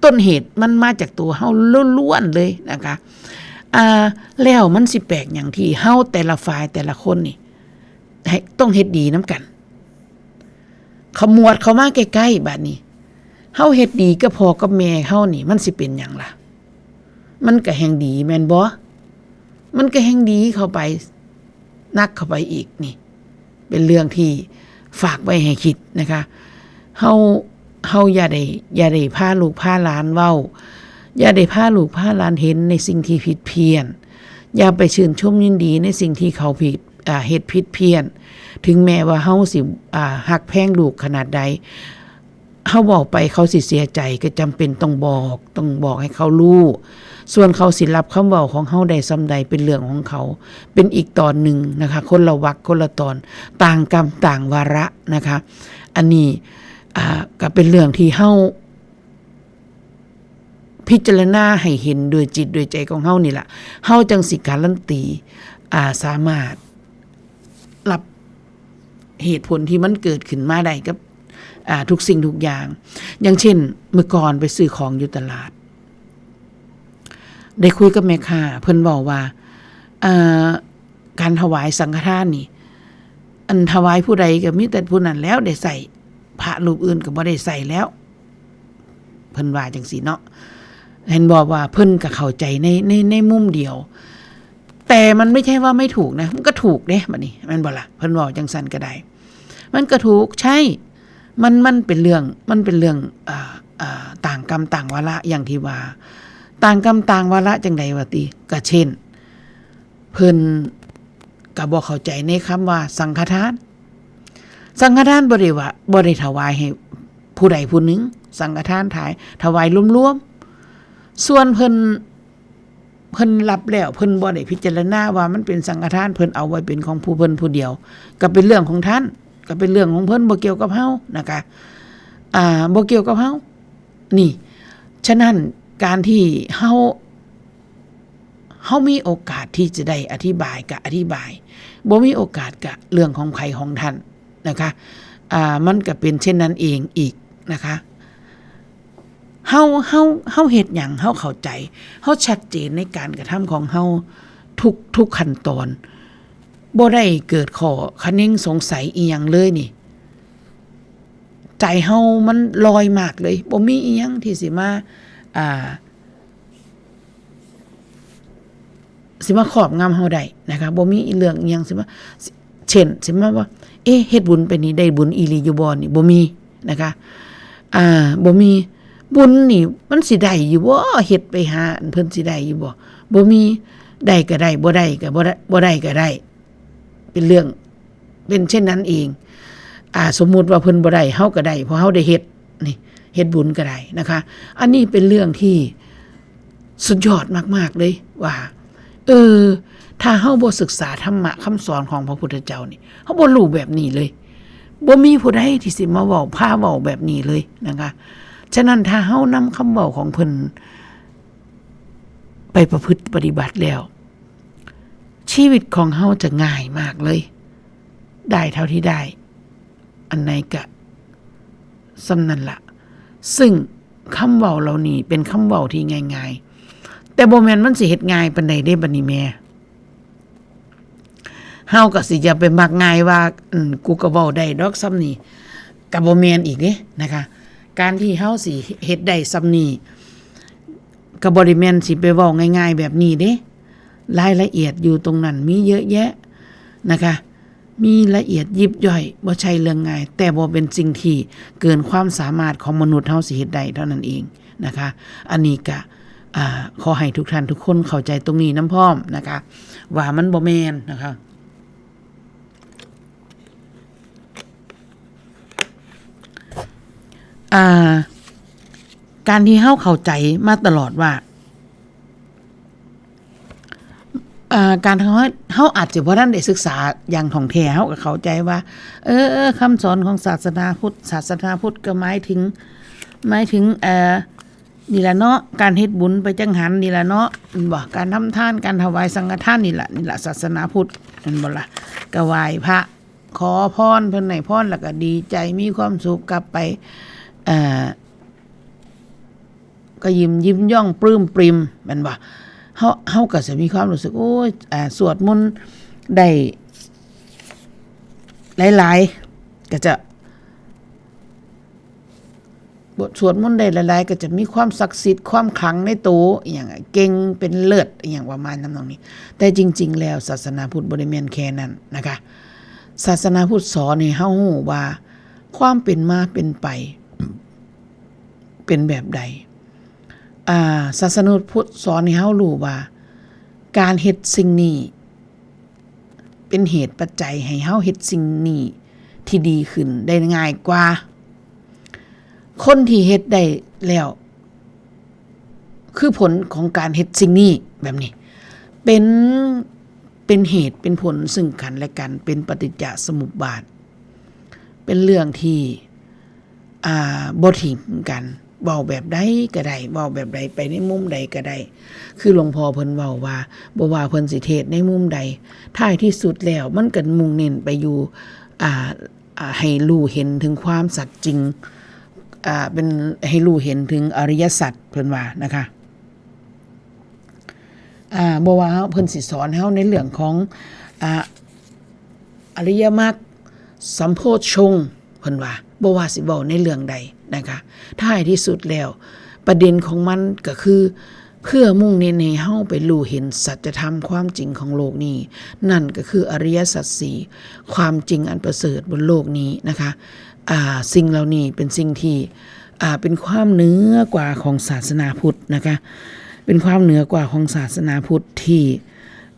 ต้นเหตุมันมาจากตัวเฮาล้วนๆเลยนะคะ อ่า แล้วมันสิแปลกหยังที่เฮาแต่ละฝ่ายแต่ละคนนี่ ให้ต้องเฮ็ดดีนำกัน ขมวดเข้ามาใกล้ๆ บาดนี้ เฮาเฮ็ดดีกับพ่อกับแม่เฮานี่ มันสิเป็นหยังล่ะ มันก็แฮ่งดีแม่นบ่ มันก็แฮ่งดีเข้าไป หนักเข้าไปอีกนี่ เป็นเรื่องที่ฝากไว้ให้คิดนะคะ เฮา เฮาอย่าได้ อย่าได้พาลูกพาหลานเว้า อย่าได้พาลูกพาหลานเห็นในสิ่งที่ผิดเพี้ยน อย่าไปชื่นชมยินดีในสิ่งที่เขาผิด อ่า เฮ็ดผิดเพี้ยน ถึงแม้ว่าเฮาสิ อ่า ฮักแพงลูกขนาดใด เฮาเว้าไปเขาสิเสียใจ ก็จำเป็นต้องบอก ต้องบอกให้เขารู้ ส่วนเขาสิรับคำเว้าของเฮาได้ส่ำใดเป็นเรื่องของเขา เป็นอีกตอนหนึ่งนะคะ คนละวรรคคนละตอน ต่างกรรมต่างวาระนะคะ อันนี้ อ่า ก็เป็นเรื่องที่เฮาพิจารณาให้เห็นด้วยจิตด้วยใจของเฮานี่ล่ะ เฮาจั่งสิการันตี อ่า สามารถรับเหตุผลที่มันเกิดขึ้นมาได้กับ อ่า ทุกสิ่งทุกอย่าง อย่างเช่น เมื่อก่อนไปซื้อของอยู่ตลาด ได้คุยกับแม่ค้า เพิ่นเว้าว่า อ่า การถวายสังฆทานนี่ อันถวายผู้ใดก็มีแต่ผู้นั้นแล้วได้ใช้ พระรูปอื่นก็บ่ได้ใช้แล้ว เพิ่นว่าจั่งซี้เนาะ เห็นบ่ว่าเพิ่นก็เข้าใจใน ใน ในมุมเดียว แต่มันไม่ใช่ว่าไม่ถูกนะ มันก็ถูกเด้ บัดนี้ แม่นบ่ล่ะ เพิ่นเว้าจั่งซั้นก็ได้ มันก็ถูก ใช่ มัน มันเป็นเรื่อง มันเป็นเรื่อง อ่า อ่า ต่างกรรมต่างวาระ อย่างที่ว่า ต่างกรรมต่างวาระจั่งใดวะติ ก็เช่น เพิ่นก็บ่เข้าใจในคำว่าสังฆทาน สังฆทานบ่ได้ว่า บ่ได้ถวายให้ผู้ใดผู้หนึ่ง สังฆทานถาย ถวายรวมๆ ส่วนเพิ่น เพิ่นรับแล้ว เพิ่นบ่ได้พิจารณาว่ามันเป็นสังฆทาน เพิ่นเอาไว้เป็นของผู้เพิ่นผู้เดียว ก็เป็นเรื่องของท่าน ก็เป็นเรื่องของเพิ่น บ่เกี่ยวกับเฮานะคะ อ่า บ่เกี่ยวกับเฮา นี่ ฉะนั้นการที่เฮา เฮามีโอกาสที่จะได้อธิบายก็อธิบาย บ่มีโอกาสก็เรื่องของไผของท่านนะคะ อ่า มันก็เป็นเช่นนั้นเองอีกนะคะ เฮา เฮา เฮาเฮ็ดหยัง เฮาเข้าใจ เฮาชัดเจนในการกระทำของเฮาทุก ทุกขั้นตอน บ่ได้เกิดข้อคะเนงสงสัยอีหยังเลยนี่ ใจเฮามันลอยมากเลย บ่มีอีหยังที่สิมา อ่า สิมาครอบงำเฮาได้นะคะ บ่มีอีเรื่องอีหยังสิมา เช่น สิมาว่า เอ๊ะ เฮ็ดบุญไปนี่ได้บุญอีหลีอยู่บ่นี่ บ่มีนะคะ อ่า บ่มี บุญนี่มันสิได้อยู่บ่ เฮ็ดไปหาอันเพิ่นสิได้อยู่บ่ บ่มี ได้ก็ได้ บ่ได้ก็บ่ได้ บ่ได้ก็ได้ เป็นเรื่อง เป็นเช่นนั้นเอง อ่า สมมุติว่าเพิ่นบ่ได้ เฮาก็ได้ เพราะเฮาได้เฮ็ด นี่ เฮ็ดบุญก็ได้นะคะ อันนี้เป็นเรื่องที่สุดยอดมากๆเลยว่า เออ ถ้าเฮาบ่ศึกษาธรรมะคำสอนของพระพุทธเจ้านี่ เฮาบ่รู้แบบนี้เลย บ่มีผู้ใดที่สิมาเว้า พาเว้าแบบนี้เลยนะคะ ฉะนั้นถ้าเฮานำคำเว้าของเพิ่นไปประพฤติปฏิบัติแล้ว ชีวิตของเฮาจะง่ายมากเลย ได้เท่าที่ได้ อันใดก็ส่ำนั้นละ ซึ่งคำเว้าเหล่านี้เป็นคำเว้าที่ง่ายๆ แต่บ่แม่นมันสิเฮ็ดง่ายปานใดเด้บัดนี้แม่ เฮาก็สิอย่าไปมักง่ายว่า อืม กูก็เว้าได้ดอกส่ำนี้ ก็บ่แม่นอีกเด้นะคะ การที่เฮาสิเฮ็ดได้ส่ำนี้ ก็บ่ได้แม่นสิไปเว้าง่ายๆแบบนี้เด้ รายละเอียดอยู่ตรงนั้นมีเยอะแยะนะคะ มีละเอียดยิบย่อย บ่ใช่เรื่องง่าย แต่บ่เป็นสิ่งที่เกินความสามารถของมนุษย์เฮาสิเฮ็ดได้เท่านั้นเองนะคะ อันนี้ก็ อ่า ขอให้ทุกท่านทุกคนเข้าใจตรงนี้นำพร้อมนะคะ ว่ามันบ่แม่นนะคะ อ่า การที่เฮาเข้าใจมาตลอดว่า อ่า การที่เฮา เฮาอาจจะบ่ทันได้ศึกษาอย่างถ่องแท้ เฮาก็เข้าใจว่า เออ เออ คำสอนของศาสนาพุทธ ศาสนาพุทธก็หมายถึง หมายถึง เอ่อ นี่ล่ะเนาะ การเฮ็ดบุญไปจังหันนี่ล่ะเนาะ แม่นบ่ การทำทาน การถวายสังฆทานนี่ล่ะ นี่ล่ะศาสนาพุทธ แม่นบ่ล่ะ ก็ไหว้พระ ขอพร เพิ่นให้พร แล้วก็ดีใจ มีความสุขกลับไป เอ่อ ก็ยิ้ม ยิ้มย่องปลื้มปริ่ม แม่นบ่ เฮา เฮาก็สิมีความรู้สึก โอ้ย อ่า สวดมนต์ได้หลายๆ ก็จะ บทสวดมนต์ได้หลายๆ ก็จะมีความศักดิ์สิทธิ์ ความขลังในโต อีหยังอะ เก่ง เป็นเลิศ อีหยังประมาณทำนองนี้ แต่จริงๆ แล้วศาสนาพุทธบ่ได้แม่นแค่นั้นนะคะ ศาสนาพุทธสอนให้เฮารู้ว่าความเป็นมาเป็นไป เป็นแบบใด อ่า ศาสนาพุทธสอนให้เฮารู้ว่า การเฮ็ดสิ่งนี้ เป็นเหตุปัจจัยให้เฮาเฮ็ดสิ่งนี้ที่ดีขึ้นได้ง่ายกว่า คนที่เฮ็ดได้แล้ว คือผลของการเฮ็ดสิ่งนี้แบบนี้ เป็น เป็นเหตุเป็นผลซึ่งกันและกัน เป็นปฏิจจสมุปบาท เป็นเรื่องที่ อ่า บ่ถิงกัน เว้าแบบใดก็ได้ เว้าแบบใด ไปในมุมใดก็ได้ คือหลวงพ่อเพิ่นเว้าว่า บ่ว่าเพิ่นสิเทศน์ในมุมใด ท้ายที่สุดแล้วมันก็มุ่งเน้นไปอยู่ อ่า อ่า ให้รู้เห็นถึงความสัจจริง อ่า เป็น ให้รู้เห็นถึงอริยสัจ เพิ่นว่านะคะ อ่า บ่ว่าเพิ่นสิสอนเฮาในเรื่องของ อ่า อริยมรรค สัมโพชฌงค์ เพิ่นว่า บ่ว่าสิเว้าในเรื่องใดนะคะ ท้ายที่สุดแล้ว ประเด็นของมันก็คือ เพื่อมุ่งเน้นให้เฮาไปรู้เห็นสัจธรรมความจริงของโลกนี้ นั่นก็คืออริยสัจสี่ ความจริงอันประเสริฐบนโลกนี้นะคะ อ่า สิ่งเหล่านี้เป็นสิ่งที่ อ่า เป็นความเหนือกว่าของศาสนาพุทธนะคะ เป็นความเหนือกว่าของศาสนาพุทธที่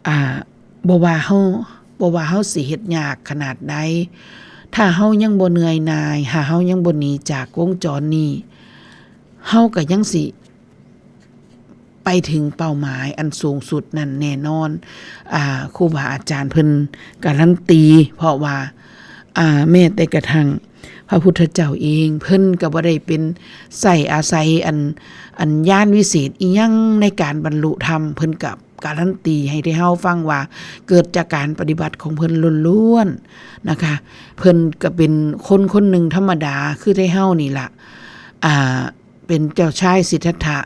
อ่า บ่ว่าเฮา บ่ว่าเฮาสิเฮ็ดยากขนาดใด ถ้าเฮายังบ่เหนื่อยหน่าย ถ้าเฮายังบ่หนีจากวงจรนี้ เฮาก็ยังสิไปถึงเป้าหมายอันสูงสุดนั่นแน่นอน อ่า ครูบาอาจารย์เพิ่นการันตี เพราะว่า อ่า แม้แต่กระทั่งพระพุทธเจ้าเอง เพิ่นก็บ่ได้เป็นใช้อาศัยอัน อันญาณวิเศษอิหยังในการบรรลุธรรม เพิ่นก็การันตีให้ได้เฮาฟังว่าเกิดจากการปฏิบัติของเพิ่นล้วนๆ นะคะ เพิ่นก็เป็นคนคนหนึ่งธรรมดาคือได้เฮานี่ล่ะ อ่า เป็นเจ้าชายสิทธัตถะ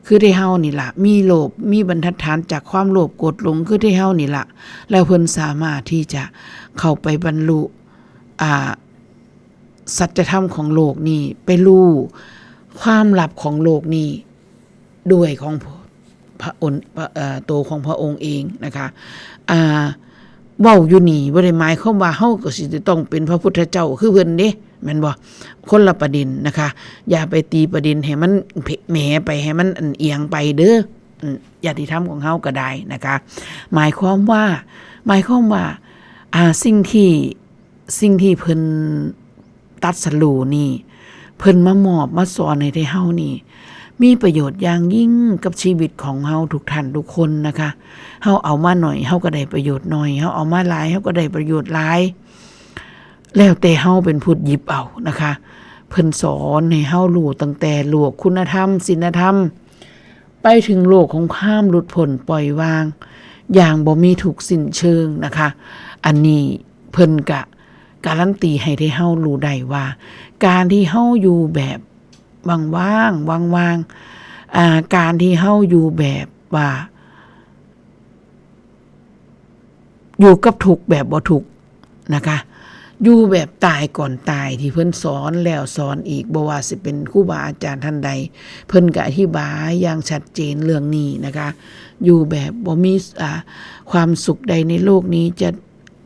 คือได้เฮานี่ล่ะ มีโลภ มีบรรทัดฐานจากความโลภโกรธหลงคือได้เฮานี่ล่ะ แล้วเพิ่นสามารถที่จะเข้าไปบรรลุ อ่า สัจธรรมของโลกนี้ ไปรู้ความลับของโลกนี้ ด้วยของพระองค์ พระ เอ่อ ตัวของพระองค์เองนะคะ อ่า เว้าอยู่นี่บ่ได้หมายความว่าเฮาก็สิจะต้องเป็นพระพุทธเจ้าคือเพิ่นเด้ แม่นบ่ คนละประเด็นนะคะ อย่าไปตีประเด็นให้มันแหมไป ให้มันอันเอียงไปเด้อ อืม ญาติธรรมของเฮาก็ได้นะคะ หมายความว่า หมายความว่า อ่า สิ่งที่ สิ่งที่เพิ่นตรัสรู้นี่ เพิ่นมามอบมาสอนให้ได้เฮานี่ มีประโยชน์อย่างยิ่งกับชีวิตของเฮาทุกท่านทุกคนนะคะ เฮาเอามาหน่อย เฮาก็ได้ประโยชน์หน่อย เฮาเอามาหลาย เฮาก็ได้ประโยชน์หลาย แล้วแต่เฮาเป็นผู้หยิบเอานะคะ เพิ่นสอนให้เฮารู้ตั้งแต่โลกคุณธรรม ศีลธรรม ไปถึงโลกของความหลุดพ้นปล่อยวาง อย่างบ่มีทุกข์สิ้นเชิงนะคะ อันนี้เพิ่นกะการันตีให้ได้เฮารู้ได้ว่า การที่เฮาอยู่แบบว่างๆ ว่างๆ อ่า การที่เฮาอยู่แบบว่า อยู่กับทุกข์แบบบ่ทุกข์นะคะ อยู่แบบตายก่อนตายที่เพิ่นสอนแล้วสอนอีก บ่ว่าสิเป็นครูบาอาจารย์ท่านใด เพิ่นก็อธิบายอย่างชัดเจนเรื่องนี้นะคะ อยู่แบบบ่มี อ่า ความสุขใดในโลกนี้จะ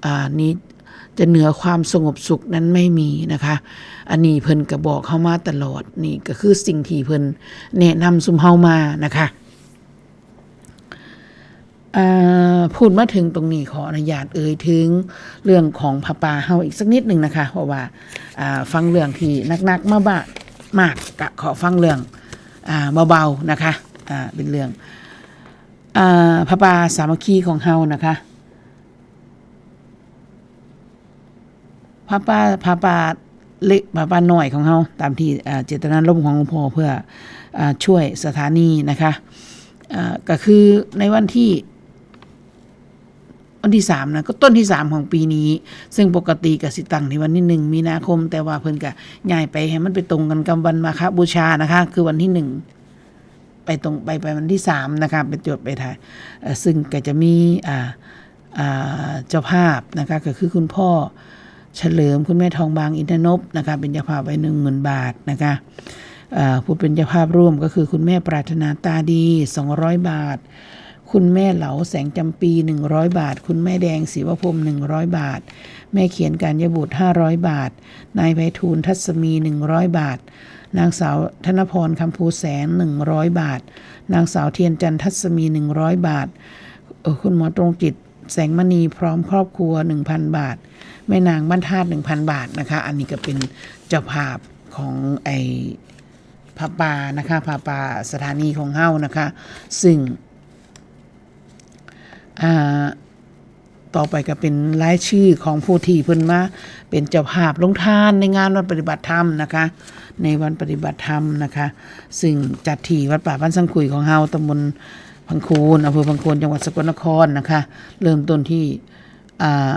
อ่า นี้จะเหนือความสงบสุขนั้นไม่มีนะคะ อันนี้เพิ่นก็บอกเฮามาตลอด นี่ก็คือสิ่งที่เพิ่นแนะนำซุมเฮามานะคะ อ่า พูดมาถึงตรงนี้ขออนุญาตเอ่ยถึงเรื่องของผ้าป่าเฮาอีกสักนิดหนึ่งนะคะ เพราะว่า อ่า ฟังเรื่องที่หนักๆ มาบ้างมาก ก็ขอฟังเรื่อง อ่า เบาๆ นะคะ อ่า เป็นเรื่อง อ่า ผ้าป่าสามัคคีของเฮานะคะ ผ้าป่า ผ้าป่าเล็ก ผ้าป่าน้อยของเฮา ตามที่ อ่า เจตนารมณ์ของหลวงพ่อเพื่อ อ่า ช่วยสถานีนะคะ อ่า ก็คือในวันที่ วันที่สามนะ ก็ต้นที่สามของปีนี้ ซึ่งปกติก็สิตั้งในวันที่หนึ่งมีนาคม แต่ว่าเพิ่นก็ย้ายไปให้มันไปตรงกันกับวันมาฆบูชานะคะ คือวันที่หนึ่ง ไปตรง ไป ไปวันที่สามนะคะ ไปจดไปถ่าย เอ่อ ซึ่งก็จะมี อ่า อ่า เจ้าภาพนะคะ ก็คือคุณพ่อเฉลิม คุณแม่ทองบางอินทนพนะคะ เป็นเจ้าภาพไว้หนึ่งหมื่นบาทนะคะ เอ่อ ผู้เป็นเจ้าภาพร่วมก็คือคุณแม่ปรารถนาตาดี สองร้อยบาท คุณแม่เหลาแสงจำปี หนึ่งร้อยบาท คุณแม่แดงศิวพรหม หนึ่งร้อยบาท แม่เขียนกัญญบุตร ห้าร้อยบาท นายไพฑูรย์ทัศมี หนึ่งร้อยบาท นางสาวธนพร คำภูแสน หนึ่งร้อยบาท นางสาวเทียนจันทร์ทัศมี หนึ่งร้อยบาท เอ่อ คุณหมอตรงจิต แสงมณี พร้อมครอบครัว หนึ่งพันบาท แม่นางบ้านธาตุ หนึ่งพันบาทนะคะ อันนี้ก็เป็นเจ้าภาพของไอ้ผ้าป่านะคะ ผ้าป่าสถานีของเฮานะคะ ซึ่ง อ่า ต่อไปก็เป็นรายชื่อของผู้ที่เพิ่นมาเป็นเจ้าภาพลงทานในงานวันปฏิบัติธรรมนะคะ ในวันปฏิบัติธรรมนะคะ ซึ่งจัดที่วัดป่าบ้านสังคุยของเฮา ตำบลพังโคน อำเภอพังโคน จังหวัดสกลนครนะคะ เริ่มต้นที่ อ่า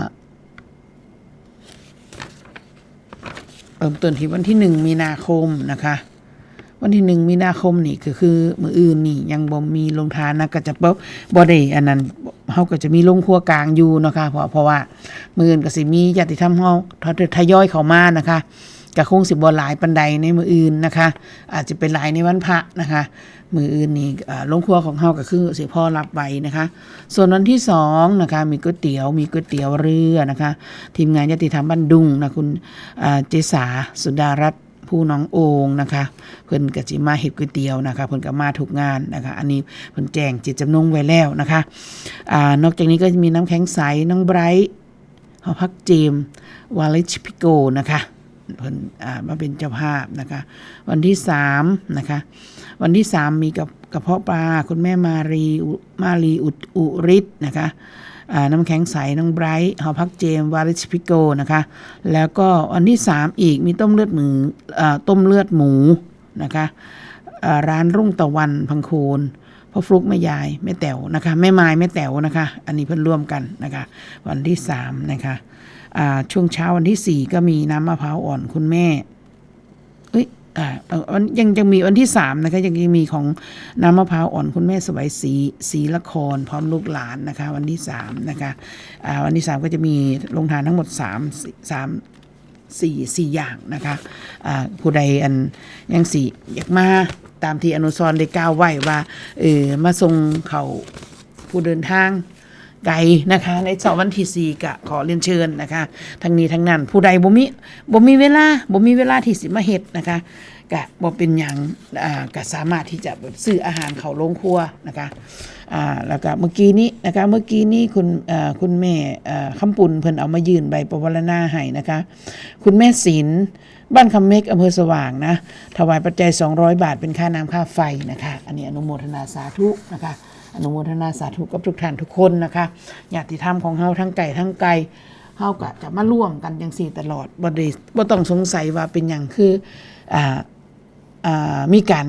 เริ่มต้นที่วันที่หนึ่งมีนาคมนะคะ วันที่หนึ่งมีนาคมนี่ก็คือมื้ออื่นนี่ยังบ่มีลงทานนะ ก็จะบ่ บ่ได้อันนั้น เฮาก็จะมีลงครัวกลางอยู่เนาะค่ะ เพราะ เพราะว่ามื้ออื่นก็สิมีญาติธรรมเฮาทยอยเข้ามานะคะ ก็คงสิบ่หลายปานใดในมื้ออื่นนะคะ อาจจะเป็นหลายในวันพระนะคะ มื้ออื่นนี่ เอ่อ ลงครัวของเฮาก็คือสิพอรับไหวนะคะ ส่วนวันที่สองนะคะ มีก๋วยเตี๋ยว มีก๋วยเตี๋ยวเรือนะคะ ทีมงานญาติธรรมบ้านดุงนะ คุณ อ่า เจษา สุดารัตน์ ภูหนองโอ่งนะคะ เพิ่นก็สิมาเฮ็ดก๋วยเตี๋ยวนะคะ เพิ่นก็มาทุกงานนะคะ อันนี้เพิ่นแจ้งเจตจำนงไว้แล้วนะคะ อ่า นอกจากนี้ก็จะมีน้ำแข็งใส น้องไบรท์ หอพักเจมส์ วาลิชพิโกนะคะ เพิ่น อ่า มาเป็นเจ้าภาพนะคะ วันที่สามนะคะ วันที่สามมีกับกระเพาะปลา คุณแม่มารีอุ มารีอุดอุริศนะคะ อ่า น้ำแข็งใส น้องไบรท์ หอพักเจมส์ วาลิชพิโกนะคะ แล้วก็วันที่สามอีกมีต้มเลือดหมู เอ่อ ต้มเลือดหมูนะคะ อ่า ร้านรุ่งตะวันพังโคน พ่อฟลุ๊ก แม่ยาย แม่แต๋วนะคะ แม่มาย แม่แต๋วนะคะ อันนี้เพิ่นร่วมกันนะคะ วันที่สามนะคะ อ่า ช่วงเช้าวันที่สี่ก็มีน้ำมะพร้าวอ่อนคุณแม่ เอ้ย อ่า เอ่อ วัน ยัง ยังมีวันที่สามนะคะ ยัง ยังมีของน้ำมะพร้าวอ่อนคุณแม่สวัยศรี ศรีละคร พร้อมลูกหลานนะคะ วันที่สามนะคะ อ่า วันที่สามก็จะมีโรงทานทั้งหมดสาม สาม สี่ สี่อย่างนะคะ อ่า ผู้ใดอันยังสิอยากมาตามที่อนุสรณ์ได้กล่าวไว้ว่า เออ มาส่งเขาผู้เดินทางไกลนะคะ ในเช้าวันที่สี่ก็ขอเรียนเชิญนะคะ ทั้งนี้ทั้งนั้น ผู้ใดบ่มี บ่มีเวลา บ่มีเวลาที่สิมาเฮ็ดนะคะ ก็บ่เป็นหยัง อ่า ก็สามารถที่จะแบบซื้ออาหารเข้าโรงครัวนะคะ อ่า แล้วก็เมื่อกี้นี้นะคะ เมื่อกี้นี้คุณ เอ่อ คุณแม่ เอ่อ คำปุ่นเพิ่นเอามายื่นใบปวารณาให้นะคะ คุณแม่ศิลป์ บ้านคำเม็ก อำเภอสว่างนะ ถวายปัจจัยสองร้อยบาท เป็นค่าน้ำค่าไฟนะคะ อันนี้อนุโมทนาสาธุนะคะ อนุโมทนาสาธุกับทุกท่านทุกคนนะคะ ญาติธรรมของเฮาทั้งไกลทั้งไกล เฮาก็จะมาร่วมกันจังซี่ตลอด บ่ได้ บ่ต้องสงสัยว่าเป็นหยังคือ อ่า อ่า มีการ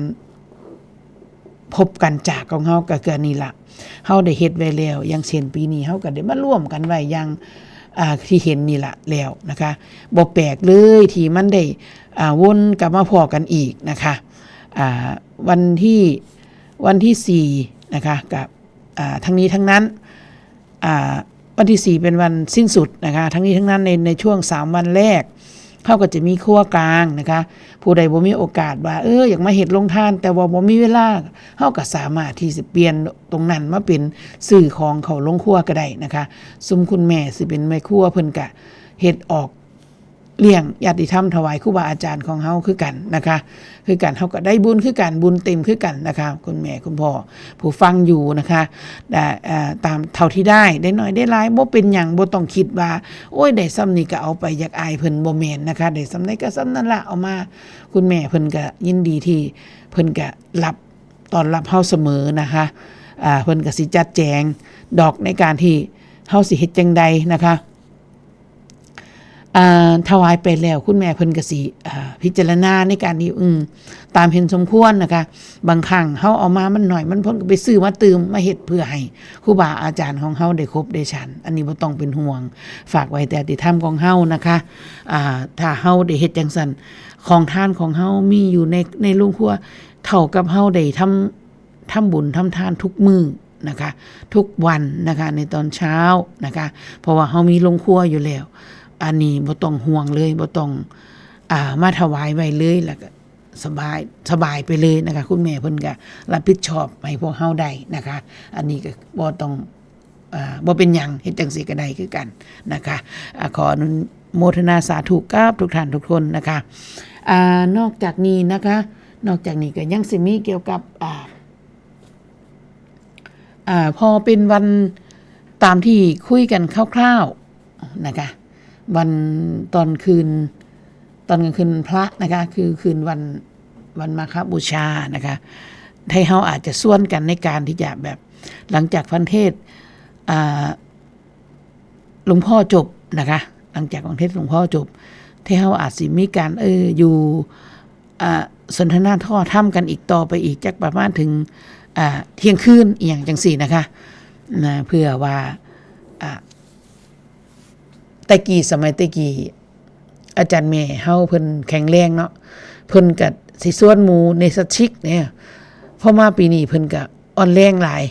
พบกันจากของเฮาก็คืออันนี้ล่ะ เฮาได้เฮ็ดไว้แล้ว อย่างเช่นปีนี้เฮาก็ได้มาร่วมกันไว้อย่าง อ่า ที่เห็นนี่ล่ะแล้วนะคะ บ่แปลกเลยที่มันได้ อ่า วนกลับมาพ้อกันอีกนะคะ อ่า วันที่ วันที่สี่นะคะ กับ อ่า ทั้งนี้ทั้งนั้น อ่า วันที่สี่เป็นวันสิ้นสุดนะคะ ทั้งนี้ทั้งนั้นใน ในช่วงสามวันแรก เฮาก็จะมีครัวกลางนะคะ ผู้ใดบ่มีโอกาสว่า เออ อยากมาเฮ็ดโรงทาน แต่ว่าบ่มีเวลา เฮาก็สามารถที่สิเปลี่ยนตรงนั้นมาเป็นซื้อของเข้าโรงครัวก็ได้นะคะ ซุมคุณแม่สิเป็นแม่ครัว เพิ่นก็เฮ็ดออกเลี้ยงญาติธรรมถวายครูบาอาจารย์ของเฮาคือกันนะคะ คือกัน เฮาก็ได้บุญคือกัน บุญเต็มคือกันนะคะ คุณแม่คุณพ่อผู้ฟังอยู่นะคะ ได้ เอ่อ ตามเท่าที่ได้ ได้น้อยได้หลาย บ่เป็นหยัง บ่ต้องคิดว่า โอ้ย ได้ส่ำนี้ก็เอาไป อยากอายเพิ่น บ่แม่นนะคะ ได้ส่ำใดก็ส่ำนั่นละ เอามา คุณแม่เพิ่นก็ยินดีที่เพิ่นก็รับ ต้อนรับเฮาเสมอนะคะ อ่า เพิ่นก็สิจัดแจงดอกในการที่เฮาสิเฮ็ดจั่งใดนะคะ อ่า ถวายไปแล้ว คุณแม่เพิ่นก็สิ อ่า พิจารณาในการที่ อืม ตามเห็นสมควรนะคะ บางครั้งเฮาเอามามันน้อย มัน เพิ่นก็ไปซื้อมาตื่ม มาเฮ็ดเพื่อให้ครูบาอาจารย์ของเฮาได้ครบได้ฉัน อันนี้บ่ต้องเป็นห่วง ฝากไว้แต่อธิธรรมของเฮานะคะ อ่า ถ้าเฮาได้เฮ็ดจั่งซั้น ของทานของเฮามีอยู่ใน ในโรงครัว เท่ากับเฮาได้ทำ ทำบุญทำทานทุกมื้อนะคะ ทุกวันนะคะ ในตอนเช้านะคะ เพราะว่าเฮามีโรงครัวอยู่แล้ว อันนี้บ่ต้องห่วงเลย บ่ต้อง อ่า มาถวายไว้เลย แล้วก็สบาย สบายไปเลยนะคะ คุณแม่เพิ่นก็รับผิดชอบให้พวกเฮาได้นะคะ อันนี้ก็บ่ต้อง อ่า บ่เป็นหยัง เฮ็ดจั่งซี้ก็ได้คือกันนะคะ อ่า ขออนุโมทนาสาธุกับทุกท่านทุกคนนะคะ อ่า นอกจากนี้นะคะ นอกจากนี้ก็ยังสิมีเกี่ยวกับ อ่า อ่า พอเป็นวันตามที่คุยกันคร่าวๆนะคะ วันตอนคืน ตอนกลางคืนพระนะคะ คือคืนวัน วันมาฆบูชานะคะ ไทเฮาอาจจะชวนกันในการที่จะแบบ หลังจากฟังเทศน์ อ่า หลวงพ่อจบนะคะ หลังจากฟังเทศน์หลวงพ่อจบ ไทเฮาอาจสิมีการ เออ อยู่ อ่า สนทนาทอดธรรมกันอีกต่อไปอีก จักประมาณถึง อ่า เที่ยงคืน อีหยังจั่งซี้นะคะ นะ เพื่อว่า อ่า แต่กี้ สมัยแต่กี้ อาจารย์แม่เฮาเพิ่นแข็งแรงเนาะ เพิ่นก็สิชวนหมู่ในสัตชิกเนี่ย พอมาปีนี้เพิ่นก็อ่อนแรงหลาย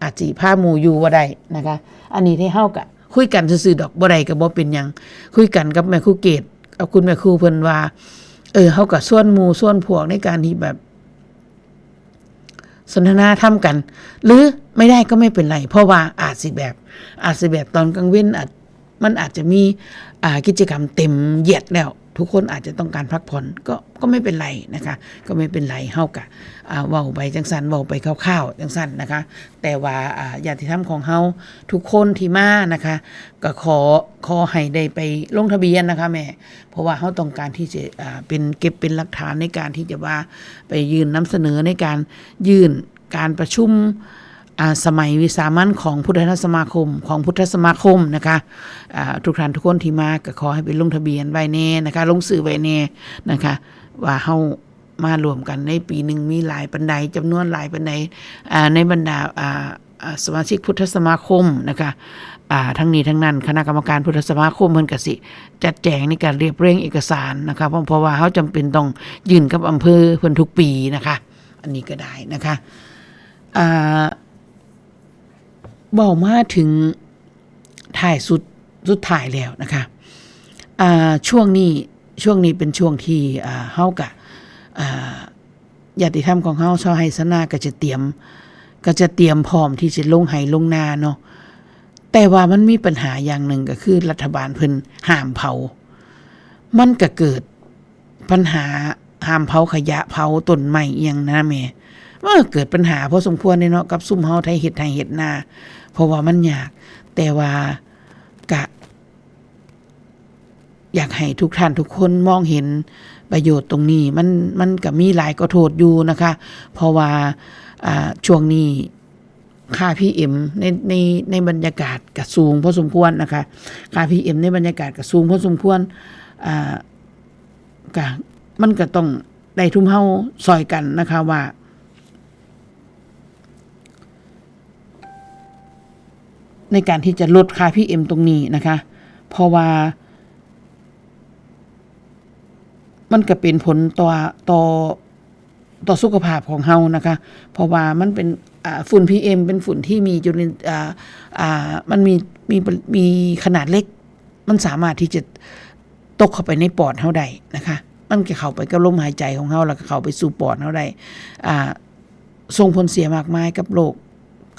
อาจสิพาหมู่อยู่บ่ได้นะคะ อันนี้ไทเฮาก็คุยกันซื่อๆดอก บ่ได้ก็บ่เป็นหยัง คุยกันกับแม่ครูเกต กับคุณแม่ครูเพิ่นว่า เออ เฮาก็ชวนหมู่ชวนพวกในการที่แบบ สนทนาธรรมกัน หรือไม่ได้ก็ไม่เป็นไร เพราะว่าอาจสิแบบ อาจสิแบบตอนกลางเว็นอาจ มันอาจจะมี อ่า กิจกรรมเต็มเหยียดแล้ว ทุกคนอาจจะต้องการพักผ่อน ก็ ก็ไม่เป็นไรนะคะ ก็ไม่เป็นไร เฮากะ อ่า เว้าไปจั่งซั้น เว้าไปคร่าวๆจั่งซั้นนะคะ แต่ว่า อ่า ญาติธรรมของเฮาทุกคนที่มานะคะ ก็ขอ ขอให้ได้ไปลงทะเบียนนะคะแม่ เพราะว่าเฮาต้องการที่จะ อ่า เป็น เก็บเป็นหลักฐานในการที่จะว่าไปยื่นนำเสนอในการยื่นการประชุม อ่า สมัยวิสามัญของพุทธสมาคม ของพุทธสมาคมนะคะ อ่า ทุกท่านทุกคนที่มาก็ขอให้ไปลงทะเบียนไว้แน่นะคะ ลงชื่อไว้แน่นะคะ ว่าเฮามาร่วมกันในปีหนึ่งมีหลายปานใด จำนวนหลายปานใด อ่า ในบรรดา อ่า อ่า สมาชิกพุทธสมาคมนะคะ อ่า ทั้งนี้ทั้งนั้นคณะกรรมการพุทธสมาคมเพิ่นก็สิจัดแจงในการเรียบเรียงเอกสารนะคะ เพราะ เพราะว่าเฮาจำเป็นต้องยื่นกับอำเภอเพิ่นทุกปีนะคะ อันนี้ก็ได้นะคะ อ่า เว้ามาถึงท้ายสุด สุดท้ายแล้วนะคะ อ่า ช่วงนี้ ช่วงนี้เป็นช่วงที่ อ่า เฮากะ อ่า ญาติธรรมของเฮาชาวไร่ชาวนาก็จะเตรียม ก็จะเตรียมพร้อมที่จะลงไร่ลงนาเนาะ แต่ว่ามันมีปัญหาอย่างหนึ่งก็คือรัฐบาลเพิ่นห้ามเผา มันก็เกิดปัญหาห้ามเผาขยะ เผาต้นไม้อิหยังนะแม่ มันก็เกิดปัญหาพอสมควรเลยเนาะ กับซุมเฮาไถเฮ็ดไร่เฮ็ดนา เพราะว่ามันยาก แต่ว่ากะ อยากให้ทุกท่านทุกคนมองเห็นประโยชน์ตรงนี้ มัน มันก็มีหลายก็โทษอยู่นะคะ เพราะว่า อ่า ช่วงนี้ค่า พีเอ็ม ใน ใน ในบรรยากาศก็สูงพอสมควรนะคะ ค่า พีเอ็ม ในบรรยากาศก็สูงพอสมควร อ่า ก็ มันก็ต้องได้ทุมเฮาซ่อยกันนะคะว่า ในการที่จะลดค่า พีเอ็ม ตรงนี้นะคะ เพราะว่า มันก็เป็นผลต่อ ต่อ ต่อสุขภาพของเฮานะคะ เพราะว่ามันเป็น อ่า ฝุ่น พีเอ็ม เป็นฝุ่นที่มีจุลิน อ่า อ่า มันมี มี มีขนาดเล็ก มันสามารถที่จะตกเข้าไปในปอดเฮาได้นะคะ มันก็เข้าไปกับลมหายใจของเฮา แล้วก็เข้าไปสู่ปอดเฮาได้ อ่า ส่งผลเสียมากมายกับโรค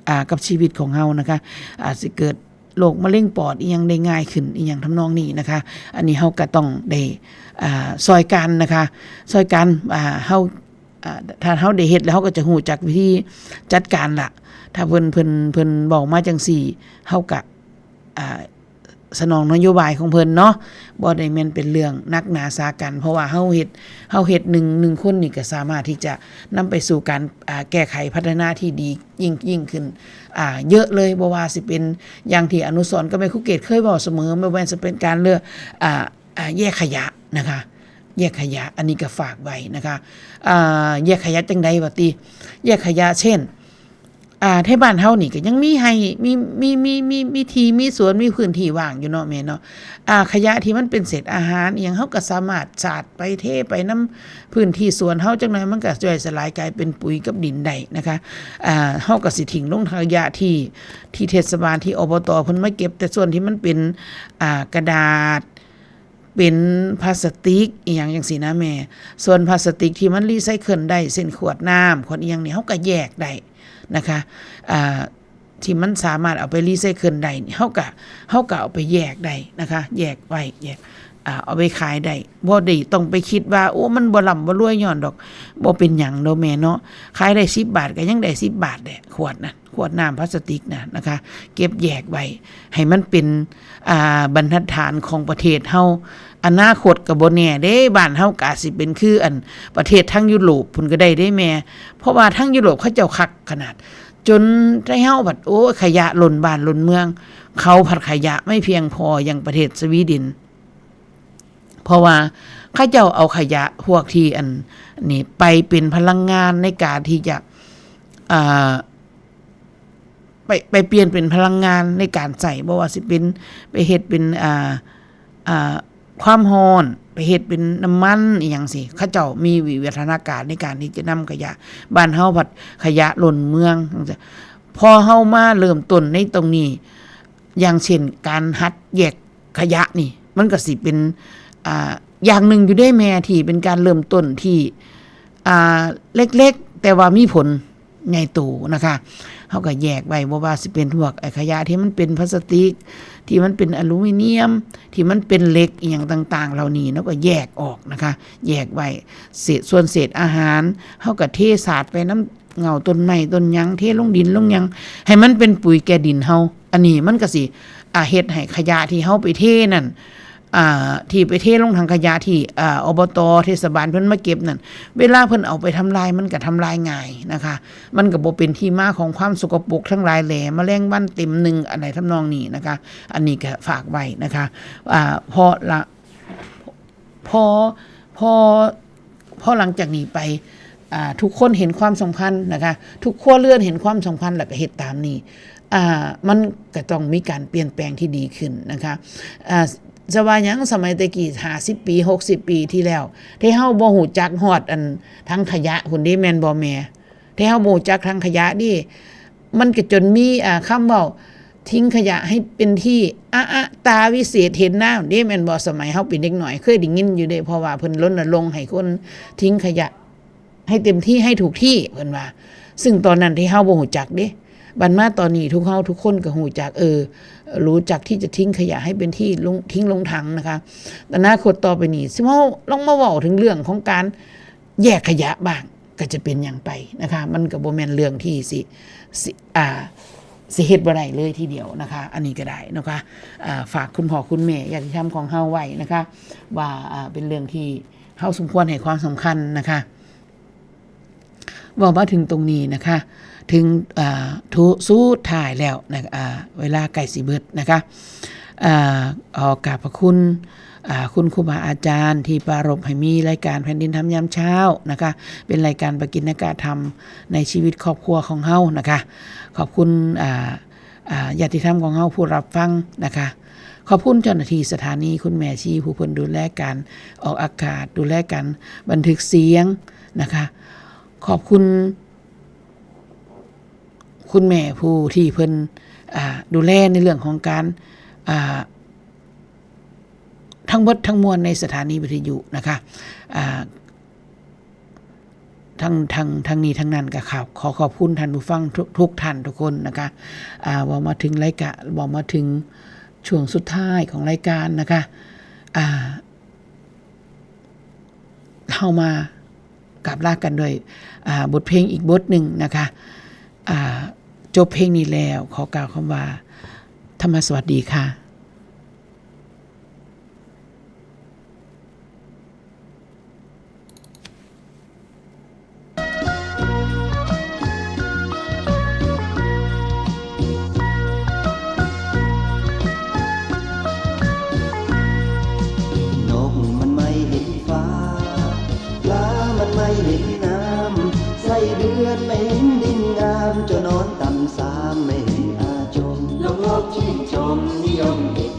อ่า กับชีวิตของเฮานะคะ อาจสิเกิดโรคมะเร็งปอดอิหยังได้ง่ายขึ้น อิหยังทำนองนี้นะคะ อันนี้เฮาก็ต้องได้ อ่า ซ่อยกันนะคะ ซ่อยกัน อ่า เฮา อ่า ถ้าเฮาได้เฮ็ดแล้ว เฮาก็จะรู้จักวิธีจัดการล่ะ ถ้าเพิ่น เพิ่น เพิ่นเว้ามาจั่งซี้ เฮาก็ อ่า สนองนโยบายของเพิ่นเนาะ บ่ได้แม่นเป็นเรื่องหนักหนาสากัญ เพราะว่าเฮาเฮ็ด เฮาเฮ็ดหนึ่ง หนึ่งคนนี่ก็สามารถที่จะนำไปสู่การ อ่า แก้ไขพัฒนาที่ดียิ่ง ยิ่งขึ้น อ่า เยอะเลย บ่ว่าสิเป็นอย่างที่อนุสรณ์กับแม่ครูเกตเคยเว้าเสมอ บ่ว่าสิเป็นการเลือก อ่า อ่า แยกขยะนะคะ แยกขยะ อันนี้ก็ฝากไว้นะคะ อ่า แยกขยะจั่งใดวะติ แยกขยะ เช่น อ่า ไทบ้านเฮานี่ก็ยังมีไฮ่ มี มี มี มี มีที่ มีสวน มีพื้นที่ว่างอยู่เนาะแม่เนาะ อ่า ขยะที่มันเป็นเศษอาหารอิหยัง เฮาก็สามารถสาดไป เทไปนำพื้นที่สวนเฮาจักหน่อย มันก็ย่อยสลายกลายเป็นปุ๋ยกับดินได้นะคะ อ่า เฮาก็สิทิ้งลงขยะที่ ที่เทศบาล ที่ อบต เพิ่นมาเก็บ แต่ส่วนที่มันเป็น อ่า กระดาษ เป็นพลาสติกอิหยังจั่งซี้นะแม่ ส่วนพลาสติกที่มันรีไซเคิลได้ เช่นขวดน้ำ ขวดอิหยังนี่ เฮาก็แยกได้นะคะ อ่า ที่มันสามารถเอาไปรีไซเคิลได้นี่ เฮาก็ เฮาก็เอาไปแยกได้นะคะ แยกไว้ แยก อ่า เอาไปขายได้ บ่ได้ต้องไปคิดว่า โอ้ มันบ่ร่ำบ่รวยย้อนดอก บ่เป็นหยังดอกแม่เนาะ ขายได้สิบบาทก็ยังได้สิบบาทแหละ ขวดนะ ขวดน้ำพลาสติกนะนะคะ เก็บแยกไว้ ให้มันเป็น อ่า บรรทัดฐานของประเทศเฮา อนาคตก็บ่แน่เด้ บ้านเฮาก็อาจสิเป็นคืออันประเทศทางยุโรปพุ้นก็ได้เด้แม่ เพราะว่าทางยุโรปเขาเจ้าคักขนาด จนไทเฮาบัด โอ้ย ขยะล้นบ้านล้นเมือง เขาผัดขยะไม่เพียงพออย่างประเทศสวีเดน เพราะว่าเขาเจ้าเอาขยะพวกที่อันนี้ไปเป็นพลังงานในการที่จะ อ่า ไป ไปเปลี่ยนเป็นพลังงานในการใช้ บ่ว่าสิเป็นไปเฮ็ดเป็น อ่า อ่า ความร้อน ไปเฮ็ดเป็นน้ำมันอิหยังซี้ เขาเจ้ามีวิวัฒนาการในการที่จะนำขยะ บ้านเฮาผัดขยะล้นเมืองจั่งซี้ พอเฮามาเริ่มต้นในตรงนี้ อย่างเช่นการหัดแยกขยะนี่ มันก็สิเป็น อ่า อย่างหนึ่งอยู่เด้แม่ ที่เป็นการเริ่มต้นที่ อ่า เล็กๆ แต่ว่ามีผลใหญ่โตนะคะ ฮาก็แยกไว้ บ่ว่าสิเป็นพวกไอ้ขยะที่มันเป็นพลาสติก ที่มันเป็นอลูมิเนียม ที่มันเป็นเหล็กอีหยังต่างๆ เหล่านี้ เฮาก็แยกออกนะคะ แยกไว้ เศษ ส่วนเศษอาหาร เฮาก็เทสาดไปนำเง่าต้นไม้ต้นหยัง เทลงดินลงหยัง ให้มันเป็นปุ๋ยแก่ดินเฮา อันนี้มันก็สิ อ่า เฮ็ดให้ขยะที่เฮาไปเทนั่น อ่า ที่ไปเทลงถังขยะที่ อ่า อบต เทศบาลเพิ่นมาเก็บนั่น เวลาเพิ่นเอาไปทำลายมันก็ทำลายง่ายนะคะ มันก็บ่เป็นที่มาของความสกปรกทั้งหลายแหล่ แมลงวันเต็มหนึ่ง อันใดทำนองนี้นะคะ อันนี้ก็ฝากไว้นะคะ อ่า พอละ พอ พอ พอหลังจากนี้ไป อ่า ทุกคนเห็นความสำคัญนะคะ ทุกครัวเรือนเห็นความสำคัญ แล้วก็เฮ็ดตามนี้ อ่า มันก็ต้องมีการเปลี่ยนแปลงที่ดีขึ้นนะคะ อ่า จะว่าหยัง สมัยแต่กี้ ห้าสิบปี หกสิบปีที่แล้ว ที่เฮาบ่ฮู้จักฮอดอันถังขยะพุ้นเด้ แม่นบ่แม่ ที่เฮาบ่ฮู้จักถังขยะเด้ มันก็จนมี อ่า คำเว้า ทิ้งขยะให้เป็นที่ อะอะ ตาวิเศษเห็นนะเด้ แม่นบ่ สมัยเฮาเป็นเด็กน้อย เคยได้ยินอยู่เด้ เพราะว่าเพิ่นรณรงค์ให้คนทิ้งขยะให้เต็มที่ ให้ถูกที่ เพิ่นว่า ซึ่งตอนนั้นที่เฮาบ่ฮู้จักเด้ บัดมาตอนนี้ทุกเฮาทุกคนก็ฮู้จัก เออ รู้จักที่จะทิ้งขยะให้เป็นที่ลง ทิ้งลงถังนะคะ อนาคตต่อไปนี้ สิเฮาลองมาเว้าถึงเรื่องของการแยกขยะบ้าง ก็จะเป็นหยังไปนะคะ มันก็บ่แม่นเรื่องที่สิ สิ อ่า สิเฮ็ดบ่ได้เลยทีเดียวนะคะ อันนี้ก็ได้นะคะ อ่า ฝากคุณพ่อคุณแม่ญาติธรรมของเฮาไว้นะคะ ว่า อ่า เป็นเรื่องที่เฮาสมควรให้ความสำคัญนะคะ เว้ามาถึงตรงนี้นะคะ ถึง อ่า ทุ สุดท้ายแล้วนะ อ่า เวลาใกล้สิเบิดนะคะ อ่า ขอกราบพระคุณ อ่า คุณครูบาอาจารย์ที่ปรารภให้มีรายการแผ่นดินธรรมยามเช้านะคะ เป็นรายการปกิณกะธรรมในชีวิตครอบครัวของเฮานะคะ ขอบคุณ อ่า อ่า ญาติธรรมของเฮาผู้รับฟังนะคะ ขอบคุณเจ้าหน้าที่สถานี คุณแม่ชี ผู้เพิ่นดูแลการออกอากาศ ดูแลการบันทึกเสียงนะคะ ขอบคุณ คุณแม่ผู้ที่เพิ่น อ่า ดูแลในเรื่องของการ อ่า ทั้งเบิดทั้งมวลในสถานีวิทยุนะคะ อ่า ทั้ง ทั้ง ทั้งนี้ทั้งนั้นก็ขอ ขอขอบคุณท่านผู้ฟังทุก ทุกท่านทุกคนนะคะ อ่า เว้ามาถึงรายการ เว้ามาถึงช่วงสุดท้ายของรายการนะคะ อ่า เฮามากราบลากันด้วย อ่า บทเพลงอีกบทหนึ่งนะคะ อ่า จบเพลงนี้แล้วขอกล่าวคำว่า ธรรมสวัสดีค่ะ นกมันไม่เห็นฟ้า ปลามันไม่เห็นน้ำ ไส้เดือนไม่เห็นดินงาม เจ้านอนต่ำซามไม่เห็นอาจม ลงโลกชื่นชมนิยมติด